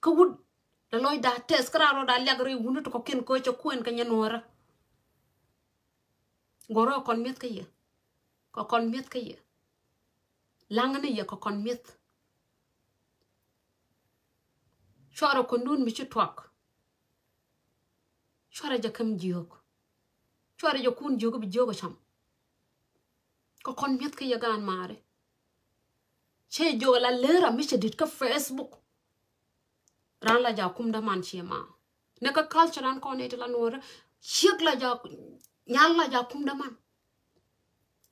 Kä wut la lɔc da tɛth kä ran rɔ da liak ri wuni ti kɔkiɛn kɛ cɛ kuɛn kɛ nyɛ nuɔ̱ɔ̱rä. Gɔrɔ kɔn mi̱eth kä yɛ. Kɛ kɔn mi̱eth kä yɛ. Laŋ ni yɛ kɛ kɔn mi̱eth. Cuarɛ kɔn dun mi ci tuak. Cuarɛ jɛ käm jiök. Cuarɛ jɛ kun jiök bi jiök ɛ cam. Kɛ kɔn mi̱eth kä yɛ gaan maari. Cɛ jiök ala lera mi cɛ dit kä Facebook. Ran la ja kum däman ciɛ ma. Nɛ kä culture ran kɔn iti la nuɔrɛ. Ciek la ja, nyal la ja kum däman.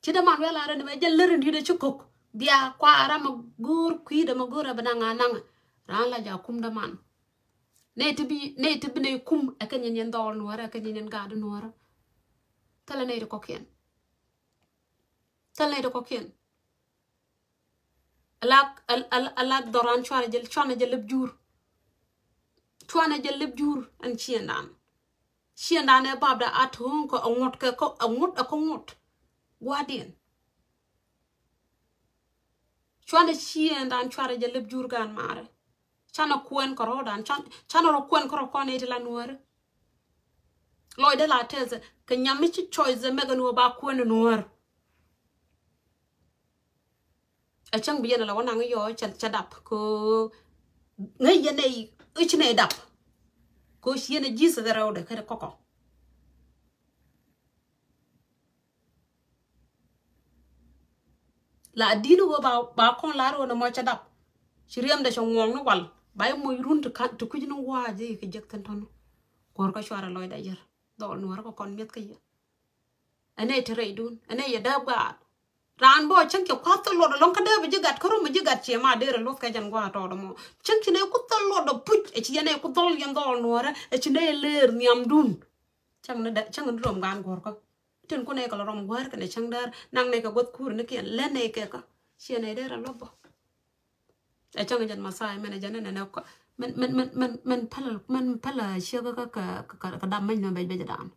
Ci däman wɛ la rɛ ni bɛ jɛ lär in di̱t ɛ ci kok. Bia kua ram a go̱o̱r kui̱dɛ ma go̱o̱r ɛ bɛ naŋ a naŋ. Ran la ja kum däman. Nɛ ti bi, nɛ ti bi nɛ kum ɛ kɛ nyin yɛn dhɔɔl nuɔrɛ ɛ kɛ nyin yɛn gaat nuɔrɛ. Thilɛ nɛ ti kɔkiɛn. Thilɛ nɛ ti kɔkiɛn. Alak, al, al, alak dhɔran cuanɛ jɛ, cuanɛ jɛ lep jur. Cuanɛ jɛ lep jur ɛn ciɛndan. Ciɛndan ɛ bapda a to̱o̱ŋ kɛ ɛ ŋuɔ̱t kɛ kɛ ɛ ŋuɔ̱t ɛ kɛ ŋuɔ̱t. Guardian. Cuanɛ ciɛndan cuarɛ jɛ lep jur gaan maarɛ. Canɛ kuɛn kɛ rɔɔdan, can, canɛ rɔ kuɛn kɛ rɔ kɔn iti la nuɔri. Lɔcdɛ la tɛth kɛ nyam mi ci choice mɛk ɛn wä ba kuɛn nuɔr. Ɛ cäŋ bi yɛn ala wä naŋ yɔ cɛ, cɛ dap ko ŋäc yɛn ɛ i̱ ci nɛ dap. Ko ci yɛn ɛ ji̱th ɛ rɛwdɛ kɛ kɔkɔ. La di̱n wä ba, ba kɔn lar wä ni mɔ cɛ dap. Ci riɛmdɛ cɛ ŋuɔ̱ɔ̱ŋ ni wal ba i̱ moc run ti kui̱c ni wa̱a̱ jɛ i̱ kɛ jek thin tɔn. Kuɔr kä cuarɛ lɔcdɛ yɛr dhɔl nuɔr kɛ kɔn mi̱eth kä yɛ. Ɛn ɛ ti rɛydun ɛn ɛ yɛ dääp gaat. Raan bä cäŋ cɛ kua̱th thil luɔt ɛlɔ̱ŋ kä dee bi ji̱ gat kä rum bi ji̱ gat ciɛ ma derɛ luɔth kɛ jɛn gua̱a̱ tɔɔt ɛmɔ. Cäŋ ci nɛ ku thil luɔt ɛ puc ɛ ci yɛn ɛ ku dhɔl yɛn dhɔl nuɔrɛ ɛ ci nɛ lëër nhiamdun. Cäŋ ni dee cäŋ ni rom gan guɔ̱rkä. Tin ku nɛ kɛ lɔ rom gua̱a̱r kɛnɛ cäŋ däär naŋ nɛ kɛ gua̱th kuur ni kiɛn lɛ nɛ kɛ kä. Ciɛ nɛ derɛ luɔth bä. Ɛ cäŋ jɛn Mathai mɛn ɛ jɛn nɛ nɛ kɔ mɛn mɛn mɛn mɛn mɛn pälä mɛn pälä ciek kä kä kä kä dam mɛn nɔ bɛc bɛc dan.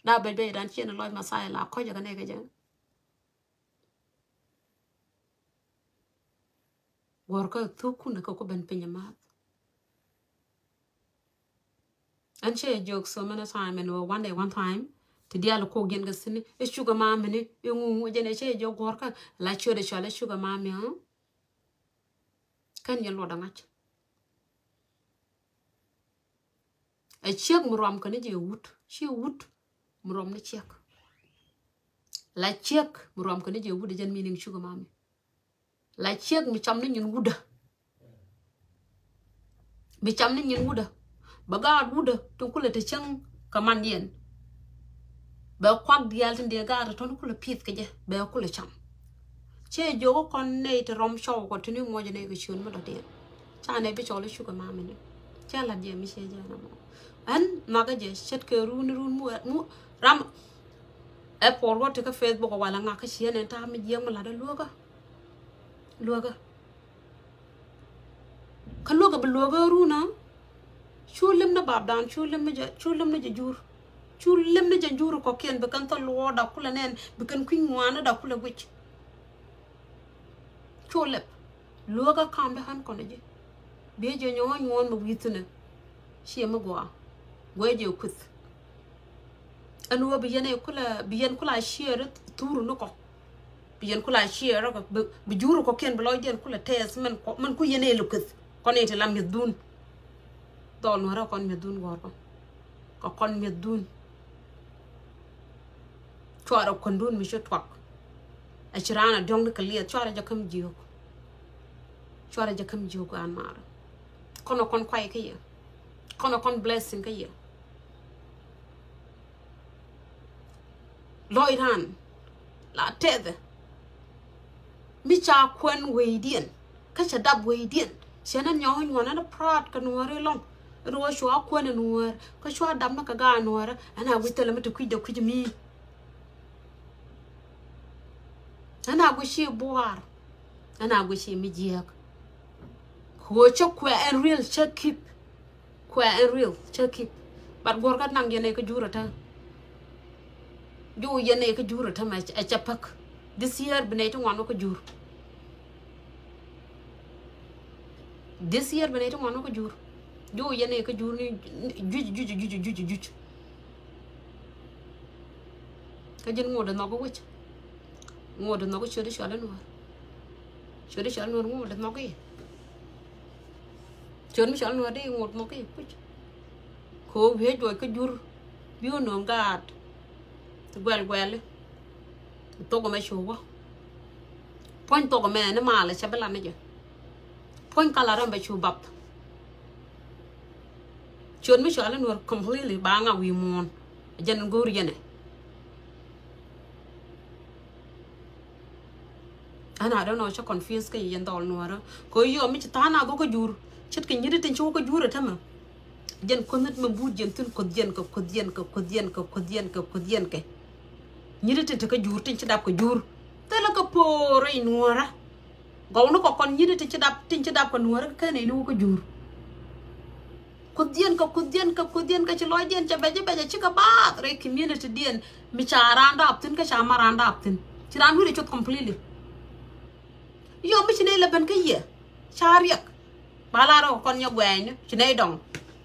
Na bɛc bɛc dan ciɛ nɛ lɔc Mathai la kɔc ɛ kä nɛ kɛ jɛn. Guɔ̱rkä thuk kun kɛ ku ben piny math. Ɛn cɛ joke so many time ɛn wä one day one time. Ti diaal kok yɛn kɛ thi̱n i̱ sugar mommy ni i̱ ŋu ŋu jɛn ɛ cɛ jɛ guɔ̱ɔ̱r kä la ciöt ɛ cɔal i̱ sugar mommy, ɣä? Kän yɛn luɔt da̱ŋa̱c. Ɛ ciek mi ruam kɛn jɛ wut, ci wut mi ruam ni ciek. La ciek mi ruam kɛn jɛ wut ɛ jɛn meaning sugar mommy. La ciek mi cam ni nyin wudä. Mi cam ni nyin wudä. Bɛ gaat wudä tin kulɛ te cäŋ kɛ man yɛn. Bɛ kuak diaal tin dee gaat tɔn kulɛ pi̱th kɛ jɛ bɛ kulɛ cam. Cɛ jiök kɔn nɛy ti rɔm cɔw kɔ tin i̱ muɔcɛ nɛy kɛ ciöt mi dɔ̱diɛn. Ca nɛy bi cɔl i̱ sugar mommy ni. Cɛ la̱t jɛ mi ciɛ jɛ ɛn ɛmɔ. Ɛn nhɔakä jɛ ce̱tkɛ run run mu mu ram. Ɛ puɔr wä ti kä Facebook walɛ ŋakä ciɛ nɛn ta̱a̱ mi jiɛk mi la̱t ɛ luäkä. Luäkä. Kä luäkä bi luäkä run ɣä. Cu lem ni bapdan, cu lem ni jɛ, cu lem ni jɛ jur. Cu lem ni jɛ jur kɔkiɛn bi kɛn thɔ luɔɔda kulɛ nɛn, bi kɛn kui̱ny ŋuanä da kulɛ guic. Cu lɛp. Luäkä kam bi ɣän kɔn ji̱. Bi jɛ nyɔ̱ɔ̱ŋ nyuɔ̱ɔ̱n mi wi̱i̱thinɛ. Ciɛ mi gɔaa. Guɛ jɛ kuth. Ɛn ɣöö bi yɛn ɛ kulɛ, bi yɛn kulɛ share thur ni kɔ. Bi yɛn kulɛ share kɔ, bi, bi jur kɔkiɛn bi lɔcdiɛn kulɛ tɛth mɛn kɔ, mɛn ku yɛn ɛ lɛ kueth. Kɔn ɛ ti la mi̱ethdun. Dhɔl Nuäärä kɔn mi̱ethdun gɔ̱rkɔ. Kɛ kɔn mi̱ethdun. Cuarɛ kuändun mi ci tuak. Ɛ ci raan a diɔ̱ŋni kɛ liɛth, cuarɛ jɛ käm jiök. Cuarɛ jɛ käm jiök an maarä. Kɔn ɛ kɔn kuay kä yɛ. Kɔn ɛ kɔn blessing kä yɛ. Lɔc ran la tɛthɛ. Mi ca kuɛn wecdiɛn kä cɛ dap wecdiɛn. Cɛ ni nyɔk nyuɔn ɛn proud kɛ Nuäär ilɔŋ. Ɛn ɣöö cua kuɛn ɛ Nuäär kä cua dap ni kɛ gaat Nuäärä. Ɛn a guic thilɛ mi ti kui̱cdɛ kui̱c mi. Ɛn a guic ci buaar. Ɛn a guic ci mi jiääk. Kɛ ɣöö cä kuɛ ɛn real cä keep. Kuɛ ɛn real cä keep. But guɔ̱rkä naŋ yɛn ɛ kä jur ɛ täämɛ. Juu yɛn ɛ kä jur ɛ täämɛ ɛ cɛ päk. This year bi nɛy ti ŋuan wä kä jur. This year bi nɛy ti ŋuan wä kä jur. Juu yɛn ɛ kä jur ni juc, juc, juc, juc, juc. Kä ji̱n ŋot ɛ nhɔk kä wec. Ŋot ɛ nhɔk kä ciöt i̱ cɔal i̱ Nuäär. Ciöt i̱ cɔal i̱ Nuäär ŋot ɛ nhɔk i̱. Ciöt mi cɔal Nuäär di ŋot nhɔk i̱ puc. Kɛ ɣöö wi̱i̱ juɔc kä jur. Bi wä nööŋ gaat. Ti guɛl guɛli. Thok ɛmɛ cu wä. Puɔ̱ny thok ɛmɛ ni malɛ cɛ bi lat ni jɛ. Puɔ̱ny kala rɛm bɛ cu bath. Ciöt mi cɔal i̱ Nuäär completely ba ŋa wi̱i̱ muɔ̱ɔ̱n. Jɛn go̱o̱r yɛn ɛ. Ɛn a dɔ̱ŋ nɔ cä confuse kä yɛ yɛn dhɔl Nuäärä. Kɛ ɣöö yɔ mi ci tha̱a̱ŋ a gɔ̱ kä jur. Ce̱tkɛ nyi̱t tin ci wä kä jur ɛ tämɛ. Jɛn kuoth ni mi but jɛn thi̱n kuoth jɛn kɛ kuoth jɛn kɛ kuoth jɛn kɛ kuoth jɛn kɛ kuoth jɛn kɛ. Nyi̱t tin te kä jur tin ci dap kɛ jur. Thilɛ kɛ po̱o̱r rɛy Nuäärä. Gɔw ni kɔ kɔn nyi̱t tin ci dap tin ci dap kɛ Nuäärä kä kɛn ni wä kä jur. Kuthdiɛn kɛ kuthdiɛn kɛ kuthdiɛn kɛ ci lɔcdiɛn cɛ bɛc bɛc a cikɛ baath rɛy community diɛn mi ca raan dap thi̱n kä ca ma raan dap thi̱n. Ci raan wi̱r a cuth completely. Yɔ mi ci nɛy lɛ ben kä yɛ ca riɛk. Ba la rɔ kɔn nyɛ guɛɛny ni ci nɛy dɔŋ.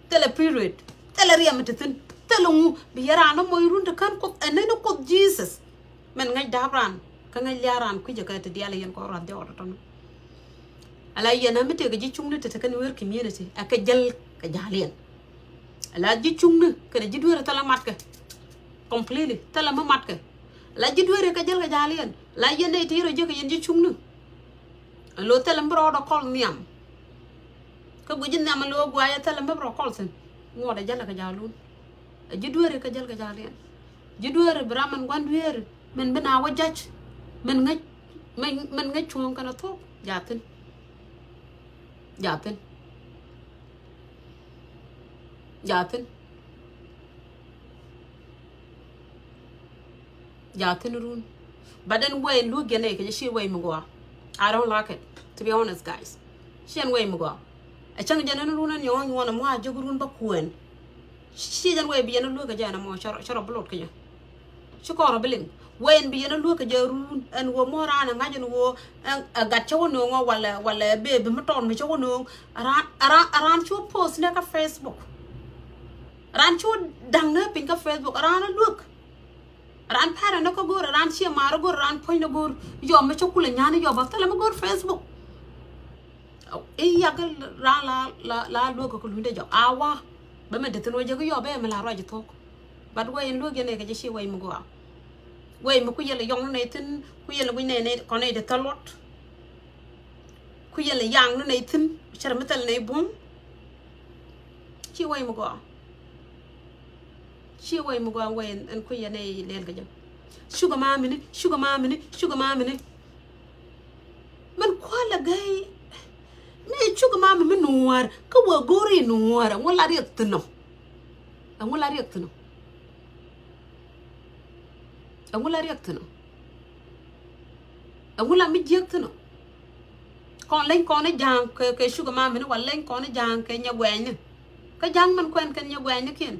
Thilɛ period. Thilɛ riɛm mi te thi̱n. Thilɛ ŋu bi yɛ raan ni moc run te kän kuoth ɛn ni ni kuoth Jesus. Mɛn ŋäc da̱a̱p raan kä ŋäc lia̱a̱ raan kui̱cä kɛ ti diaal yɛn kɔn ruath jɔɔt tɔtɔn. Ala yɛn a mi tëëkɛ ji̱ cuŋni te te kɛn wër community ɛ kɛ jäl kɛ ja̱a̱liɛn. Ala ji̱ cuŋni kɛnɛ ji̱ dueeri thilɛ matkɛ completely thilɛ mi matkɛ. Ala ji̱ dueeri kɛ jäl kɛ ja̱a̱liɛn ala yɛn nɛy ti rɔ jiäkɛ yɛn ji̱ cuŋni. Alo thilɛ mi bi rɔɔdɛ kɔl nhiam. Kä guic ji̱ nhiam alo guayɛ thilɛ mi bi rɔ kɔl thi̱n. Ŋuɔ̱t ɛ jäl kɛ ja̱a̱lun. Ɛ ji̱ dueeri kä jäl kɛ ja̱a̱liɛn. Ji̱ dueeri bi ram min gua̱n dueeri min bi na wä ja̱c. Min ŋäc min min ŋäc cuɔ̱ɔ̱ŋ kɛnɛ thuɔ̱k. Ja̱thi̱n. Ja̱thi̱n. Ja̱thi̱n. Ja̱thi̱n run. But then way look gɛn ɛ kɛ jɛ ci way mi gɔaa. I don't like it, to be honest guys. Ci ɛn way mi gɔaa. Ɛ cäŋ jɛn ɛn run ɛn yɔ̱ɔ̱ŋ nyuɔ̱n ɛmɔ a jek run bä kuɛn. Ci jɛn wee bi yɛn a luäk kɛ jɛ ɛn ɛmɔ cɛ rɔ bi lot kɛ jɛ. Ci kɔn rɔ bi liŋ wee ɛn bi yɛn a luäk kɛ jɛ run ɛn ɣöö mɔ raan ɛ ŋa̱c ɛn ɣöö ɛn ɛ gat cä wä nööŋ ɔ walɛ walɛ bebi mi tɔɔn mi cä wä nööŋ. Raan raan raan cu post nɛ kä Facebook. Raan cu da̱ŋ nɛ piny kä Facebook raan a luäk. Ran pɛrɛ ni kä go̱r, ran ciɛ maarä go̱r, ran puɔ̱ny ni go̱r. Yɔ mi cä kulɛ nyan yɔ ba thilɛ mi go̱r Facebook. I̱ yak ran la la la luäk kä luny dɛ jɔk a wa. Bɛ mi dee thin wä jɛ kä yɔ bɛ mi la ruac thuɔ̱k. But wä in luäk yɛn ɛ kɛ jɛ ci wä in mi gɔaa. Wä in mi ku yɛl yɔŋ ni nɛ thin ku yɛl guic nɛ nɛ kɔn nɛ dee thil luɔt. Ku yɛl yaŋ ni nɛ thin cɛ rɛ mi thil nɛ bum. Ci wä in mi gɔaa. Ci wä in mi gɔaa wä in kui̱ yɛn nɛ lɛl kɛ jɛ. Sugar mami ni, sugar mami ni, sugar mami ni. Min kualɛ gay. Mi sugar mami mi nuɔr kä wä go̱ri nuɔr ɛŋu la riɛk thin ɔ. Ɛŋu la riɛk thin ɔ. Ɛŋu la riɛk thin ɔ. Ɛŋu la mi jiäk thin ɔ. Kɔn leny kɔn i̱ ja̱a̱ŋ kɛ kɛ sugar mami ni wal leny kɔn i̱ ja̱a̱ŋ kɛ nyɛ guɛɛny ni. Kä ja̱a̱ŋ min kuɛn kɛn nyɛ guɛɛny ni kiɛn.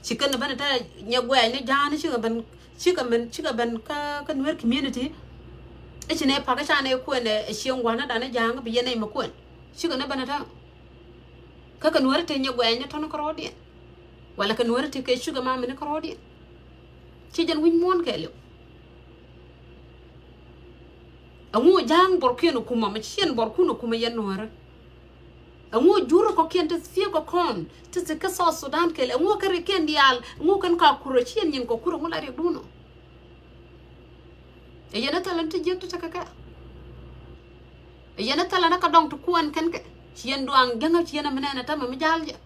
Ci kɛn ben tä nyɛ guɛɛny ni ja̱a̱ŋ ni ci kɛ ben ci kɛ ben ci kɛ ben kä kä Nuer community. I̱ ci nɛ pak i̱ ca nɛ kuɛn ɛ cieŋ gua̱n ni dan i̱ ja̱a̱ŋ bi yɛn nɛ mi kuɛn. Ci kɛ nɛ ben tä. Kä kɛ Nuer te nyɛ guɛɛny ni tɔn kärɔɔdiɛn. Wala kɛ Nuer te kɛ sugar mami ni kärɔɔdiɛn. Ci jɛn wi̱c muɔ̱ɔ̱n kɛɛliw. Ɛŋu ja̱a̱ŋ bɔrkiɛn ɔ kumä mi ciɛn bɔrkun ɔ kumä yɛn Nuäärä. Ɛŋu jur kɔkiɛn ti thiek kɔ kɔn ti thiek kä South Sudan kɛɛliw ɛŋu kɛ rikiɛn diaal ɛŋu kɛn ka kurä ciɛn nyin kɔ kurä ŋu la riɛk duun ɔ. Ɛ yɛn ɛ thɛlɛn ti jiäk ti tekɛ kɛ. Ɛ yɛn ɛ thɛlɛn ɛ kɛ dɔŋ ti kuɛn kɛn kɛ ciɛn duaŋ jäŋä ciɛn ɛ mi nɛn ɛ tämɛ mi ja̱a̱l jɛ.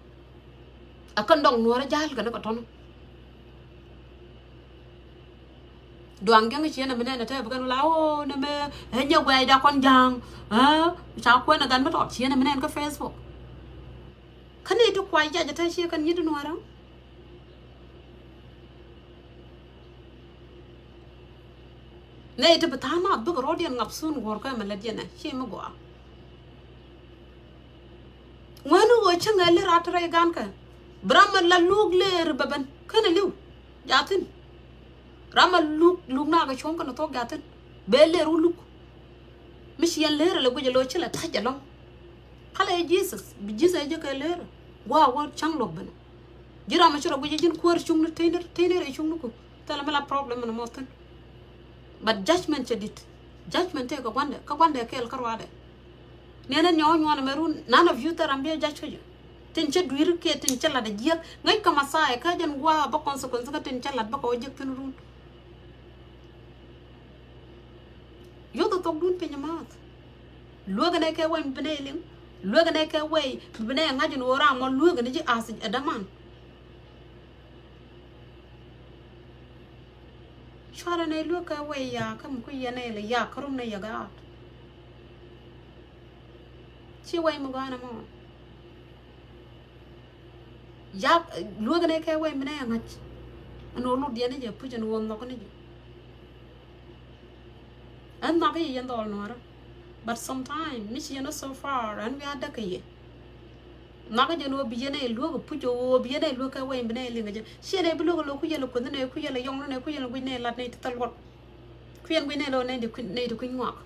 A kän dɔŋ Nuɔ̱ɔ̱rä ja̱a̱l kɛn kɛ tɔ̱nä. Duaŋ gɛŋ ciɛn a mi nɛn a tɛp kɛn la o nɛ mɛ ɛ nyɛ guɛcda kɔn ja̱a̱ŋ. Ca kuɛn a gan mi tɔt ciɛn a mi nɛn kä Facebook. Kä ni ti kuay jac a tɛ ciɛ kɛn nyit Nuɔ̱ɔ̱rä. Nɛ iti bi tha̱a̱ŋ nath bikɛ rɔ̱diɛn ŋap thun guɔ̱r kɛ mɛ lät yɛn ɛ ci mi gɔaa. Ŋuäni ɣöö cäŋ ɛ lir a ti rɛy gankɛ bi ram ɛ la luk ler bɛ ben känɛ li̱w. Jathin ram ɛ luk luk nak ɛ cuɔ̱ŋ kɛnɛ thuɔ̱k jathin bɛ ler wä luk. Mi ci yɛn ler ɛ lɛ guic ɛ lo̱ ci lɛ ta̱c ɛlɔ̱ŋ. Kä lɛ Jesus bi Jesus ɛ jɛ kɛ ler ɛ gua̱a̱ wä cäŋ luɔ̱k ben ɛ. Ji̱ ram mi ci rɔ guic ji̱n kuäär cuŋni tënir tënir ɛ cuŋni ku thilɛ mi la problem mi ni mɔ thi̱n. But judgment cɛ di̱t. Judgment tëë kɛ gua̱ndɛ kä gua̱ndɛ kɛɛl kä ruaadɛ. Niɛn ɛn nyɔɔk nyuɔn ɛmɛ run none of you thil ram bi ɛ judge kä ji̱. Tin cä dui̱r kiɛ tin cä lat ɛ jiäk ŋäc kä Messiah kä jɛn gua̱a̱ bä consequence kä tin cä lat bä kɛ wä jiäk thi̱n run. Yuɔth ɛ thok dun piny ɛ math. Luek ɛn ɛ kɛ wɛy mi bi nɛ liŋ. Luek ɛn ɛ kɛ wɛy mi bi nɛ ŋa̱c ɛn ɣöö ram mɔ luek ɛn ji̱ ath ɛ däman. Cuarɛ nɛ luek kɛ wɛy ya kä mi kui̱ yɛn ɛ lɛ ya kä rum nɛ yɛ gaat. Ci wɛy mi gɔaa nɛ mɔ. Yak luek nɛ kɛ wɛy mi nɛ ŋa̱c. Ɛn ɣöö lut yɛn ni jɛ puc ɛn ɣöö nhɔk ni jɛ. Ɛn nhɔk i̱ yɛn dhɔl Nuɔ̱ɔ̱rä. But sometime mi ci yɛn ɔ so far ɛn wiaa däk kɛ yɛ. Nhɔk i̱ jɛn ɣöö bi yɛn ɛ luek ɛ puc ɣöö bi yɛn ɛ luek kɛ wɛy mi nɛ liŋ kɛ jɛ ci yɛn ɛ bi luek ɛ lo̱k kui̱ yɛn ɛ kueth nɛ kui̱ yɛn ɛ yɔŋ nɛ kui̱ yɛn ɛ guic nɛ lat nɛ ti thil luɔt. Kui̱ yɛn guic nɛ lo̱k nɛ ti kui̱ nɛ ti kui̱ ŋuak.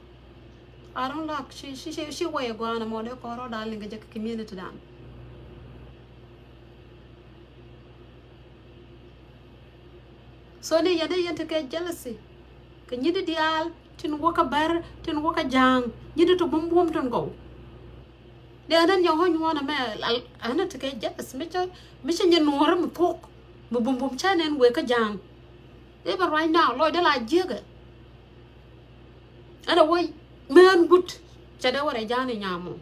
I don't like ci ci ci ci wɛy ɛ gɔaa nɛ mɔ dee kɔn rɔɔdan liŋ kɛ jɛ kɛ community dan. So ni yɛn dee yɛn ti kɛ jealousy kɛ nyit di diaal tin wä kä bär tin wä kä ja̱a̱ŋ nyit di ti buɔ̱m buɔ̱m tin gɔw. Dee ɛn ɛn yɛ ɣɔ̱ny ɣɔn ɛmɛ ɛn ɛ ti kɛ jealous mi cä mi cä nyɛ Nuɔ̱ɔ̱rä mi thuɔ̱k mi buɔ̱m buɔ̱m cä nɛn wëë kä ja̱a̱ŋ. Even right now lɔcdä la jiäkɛ. Ɛn a wä mään gut cɛ dee wä rɛ ja̱a̱n i̱ nyam mɔ.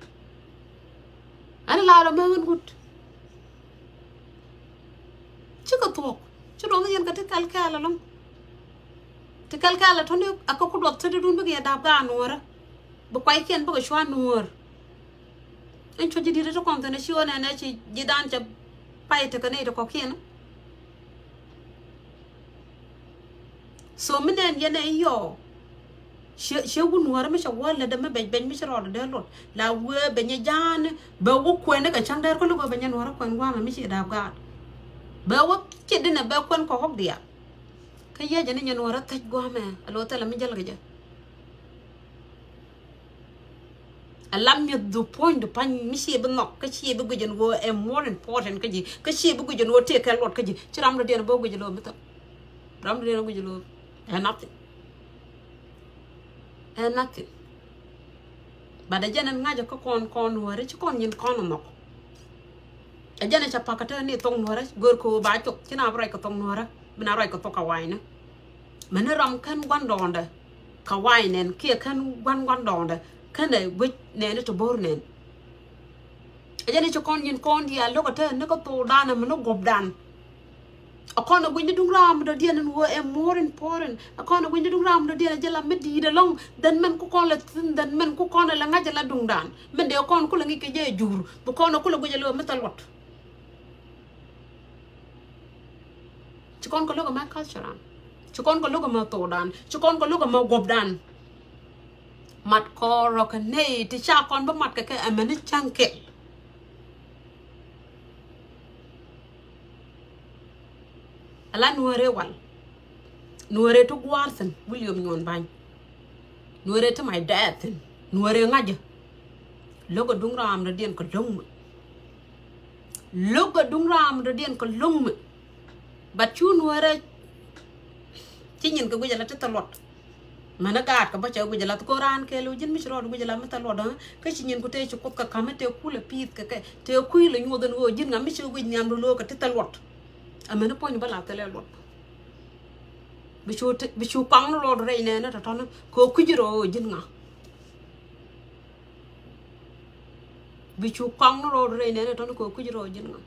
Ɛn a la rɔ mään gut. Cikɛ thuɔ̱k ci duɔth ni yɛn kɛ ti kɛl kɛɛl ɛlɔ̱ŋ. Ti kɛl kɛɛl ɛ tɔ̱ni a kɛ ku duɔth te dee dun bikɛ yɛ da̱p gaat Nuɔ̱ɔ̱rä. Bi kuaykiɛn bikɛ cua Nuɔ̱ɔ̱r. Ɛn cuɔ ji̱ di̱t ti kɔn thi̱n ɛ ci ɣän ɛn ɛ ci ji̱ dan cɛ pay tekɛ nɛy ti kɔ̱kiɛn. So mi nɛn yɛn ɛ yɔɔ. Ciɛ ciɛ wun Nuɔ̱ɔ̱rä mi cɛ wä lätdɛ mi bɛc bɛc mi ci rɔɔdɛ dee luɔt la wee bɛ nyɛ ja̱a̱n bɛ wä kuɛn ni kɛ cäŋ dɛɛr kä lo̱k ɛ bɛ nyɛ Nuɔ̱ɔ̱rä kuɛn gua̱a̱mɛ mi ci da̱a̱p gaat. Bɛ wä ci dinɛ bɛ kuɛn kɔk ɣɔk diaal. Kä yɛ jɛ ni nyɛ Nuɔ̱ɔ̱rä thäc gua̱a̱mɛ a lo̱ thilɛ mi jäl kɛ jɛ. A lam mi̱eth dhu puɔ̱ny dhu pa̱ny mi ciɛ bi nhɔk kä ciɛ bi guic ɛn ɣöö ɛ more important kä ji̱ kä ciɛ bi guic ɛn ɣöö tëë kɛ luɔt kä ji̱ ci ram dɔ̱diɛn bä guic ɛn ɣöö mi thäk. Ram diɛn guic lo̱o̱ ɛ nothing. Ɛ nothing. But ɛ jɛn ɛn ŋa̱cä kä kɔn kɔn Nuäärä ci kɔn nyin kɔn nhɔk. Ɛ jɛn ɛ ca pakä te ni thok Nuäärä gör kɛ ɣöö ba cop ci na bi ruac kɛ thok Nuäärä bi na ruac kɛ thok Kawainɛ. Mɛni ram kän gua̱ndɔɔŋdɛ Kawainɛn kiɛ kän gua̱n gua̱ndɔɔŋdɛ kän ɛ guic nɛɛni ti bo̱r nɛn. Ɛ jɛn ɛ ci kɔn nyin kɔn diaal lo̱k ɛ te ni kä thokdan ɛ mɛni guɔ̱pdan. A kɔn a guic ni duŋ ram dɔ̱diɛn in wee ɛ more important. A kɔn a guic ni duŋ ram dɔ̱diɛn a jɛ la mi di̱i̱t ɛlɔ̱ŋ. Then mɛn ku kɔn la thin, then mɛn ku kɔn a la ŋa̱c a la duŋdan. Mɛn dee kɔn ku la ŋic kɛ jɛ jur. Bi kɔn a ku la guic a lɛ mi thil luɔt. Ci kɔn kɛ lo̱k ɛmɛ culture an. Ci kɔn kɛ lo̱k ɛmɛ thokdan. Ci kɔn kɛ lo̱k ɛmɛ guɔ̱pdan. Mat kɔn rɔ kɛ nɛy ti ca kɔn bi mat kɛ kɛ ɛmɛni cäŋ kɛl. Ala Nuäärɛ wal. Nuäärɛ ti gua̱a̱r thi̱n William Nyuɔn Bany. Nuäärɛ ti mac dɛɛth thi̱n. Nuäärɛ ŋa̱cä. Lo̱k a duŋ ram dɔ̱diɛn kɛ lo̱ŋ mi. Lo̱k a duŋ ram dɔ̱diɛn kɛ lo̱ŋ mi. But cu Nuäärä ci nyin kɛ guic ala ti thil luɔt. Mɛn ɛ gaat kɛ bä cɛ guic ala thok raan kɛɛl ɣöö ji̱n mi ci rɔɔd guic ala mi thil luɔt kä ci nyin ku tëë ci Kuoth kɛ ka̱m mi tëë kulɛ pi̱i̱th kɛ kɛ tëë kui̱ lɛ nyuɔth ɛn ɣöö ji̱n ŋa mi ci guic nhiam rɔ lo̱o̱ kɛ ti thil luɔt. Ɛmɛn ɛ puɔ̱ny bä la thilɛ luɔt. Bi cu ti, bi cu kɔaŋ ni rɔɔd rɛy nɛɛni tɔ̱tɔ̱ni kɛ ɣöö kui̱c rɔ ɣöö ji̱n ŋa. Bi cu kɔaŋ ni rɔɔd rɛy nɛɛni tɔ̱tɔ̱ni kɛ ɣöö kui̱c rɔ ji̱n ŋa.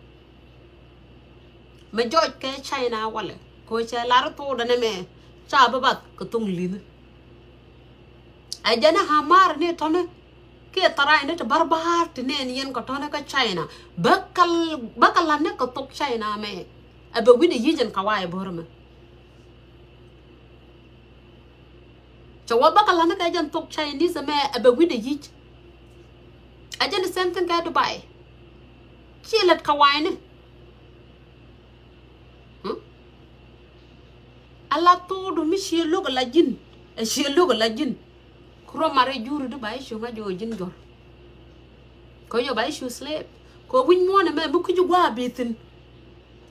Mɛ jɔc kɛ China walɛ kɛ ɣöö cɛ lar thokdɛ nɛmɛ ca bi bath kɛ thoŋ li̱ni. Ɛ jɛn ɛ hamar ni tɔ̱ni kiɛ tharac ni ti barbar ti nɛɛn yɛn kɛ tɔ̱ni kä China. Bä kɛ, bä kɛ la̱t ni kɛ thok China mɛ. Ɛ bɛ wi̱cdɛ yi̱c ɛn Kawai bo̱r mɛ. Cɛ wä bä kɛ la̱t ni kɛ jɛn thok Chinese ɛmɛ ɛ bɛ wi̱cdɛ yi̱c. Ɛ jɛn the same thing kɛ Dubai. Ci lät Kawaini. Hmm? Ala thokdu mi ciɛ lo̱k ala ji̱n. Ɛ ciɛ lo̱k ala ji̱n. Ku rɔ mat rɛ juri di ba i̱ cu ŋa̱c jɛ ɣöö ji̱n jɔr. Kɛ jɛ ba i̱ cu slave. Kɛ wi̱c muɔ̱ɔ̱n ɛmɛ mi kui̱ci gua̱a̱ bi thi̱n.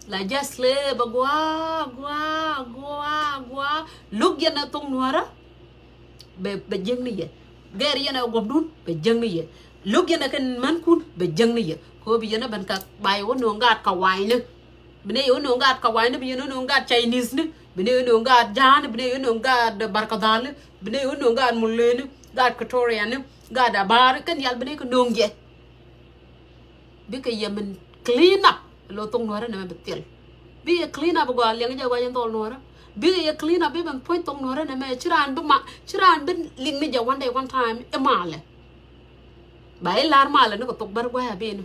La jɛ slave a gua̱a̱ gua̱a̱ gua̱a̱ gua̱a̱. Lo̱k yɛn ɛ thok Nuäärä. Bɛ, bɛ jiäkni yɛ. Gɛr yɛn ɛ guɔ̱pdun bɛ jiäkni yɛ. Lo̱k yɛn ɛ kɛn mänkun bɛ jiäkni yɛ. Kɛ ɣöö bi yɛn ɛ ben kɛ ba yɛ wä no̱o̱ŋ gaat Kawaini. Bi nɛ yɛ wä no̱o̱ŋ gaat Kawaini, bi yɛn wä no̱o̱ŋ gaat Chinese ni, bi nɛ yɛ wä no̱o̱ŋ gaat Ja̱a̱ni, bi nɛ yɛ wä no̱o̱ŋ gaat Barakadhali, bi nɛ yɛ wä no̱o̱ŋ gaat Muleni, gaat Equatoriani, gaat Abaari, kɛn yal bi nɛ kɛ no̱o̱ŋ jɛ. Bikɛ yɛ min clean up, lo thok Nuäärä nɛmɛ bi thil. Bikɛ clean up gɔaa liɛŋ jɛ gua̱c in thok Nuäärä. Bikɛ yɛ clean up bi ben puɔ̱ny thok Nuäärä nɛmɛ, ci raan bi ma, ci raan bi liŋ ni jɛ one day, one time, i̱ malɛ. Ba i̱ lar malɛ ni kɛ thok bär gua̱a̱ bini.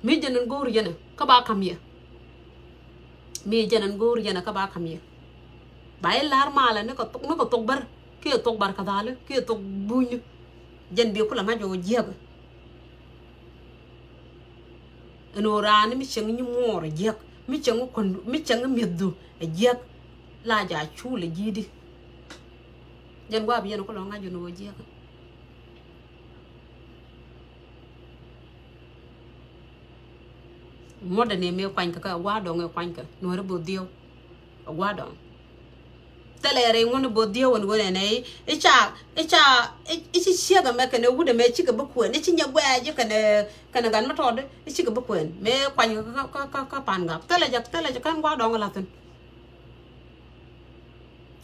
Mi jɛn in go̱o̱r yɛn ɛ kä ba ka̱m yɛ. Mi jɛn in go̱o̱r yɛn ɛ kä ba ka̱m yɛ. Ba i̱ la̱r malɛ ni kɛ thok, ni kɛ thok bär kiɛ thok Barakadhali kiɛ thok Bunyni. Jɛn bi kulɛ ŋa̱c ɣöö jiäk. Ɛn ɣöö raan mi cieŋ nyimuɔɔr ɛ jiäk, mi cieŋ kuänd, mi cieŋ mi̱ethdu ɛ jiäk. La jaa cuul ɛ ji̱i̱di. Jɛn gua̱a̱ bi yɛn kulɛ ŋa̱c ɛn ɣöö jiäk. Muɔ̱t dɛ ni mëë kuanykɛ kä gua̱a̱r dɔ̱ŋ ɛ kuanykɛ Nuäärä bo̱o̱th dhiew. Ɛ gua̱a̱r dɔ̱ŋ. Thilɛ rɛy ŋuɔ̱n bo̱o̱th dhiew ɛn ɣöö nɛnɛ i̱ ca, i̱ ca, i̱ ci ciek ɛmɛ kɛnɛ wut ɛmɛ cikɛ bi kuɛn, i̱ ci nyɛ guɛɛc kɛnɛ, kɛnɛ gat mi tɔɔt i̱ cikɛ bi kuɛn. Mëë kuanykɛ kä, kä, kä, kä Pangak. Thilɛ jɛ, thilɛ jɛ kɛn gua̱a̱r dɔ̱ŋ ɛ la̱thin.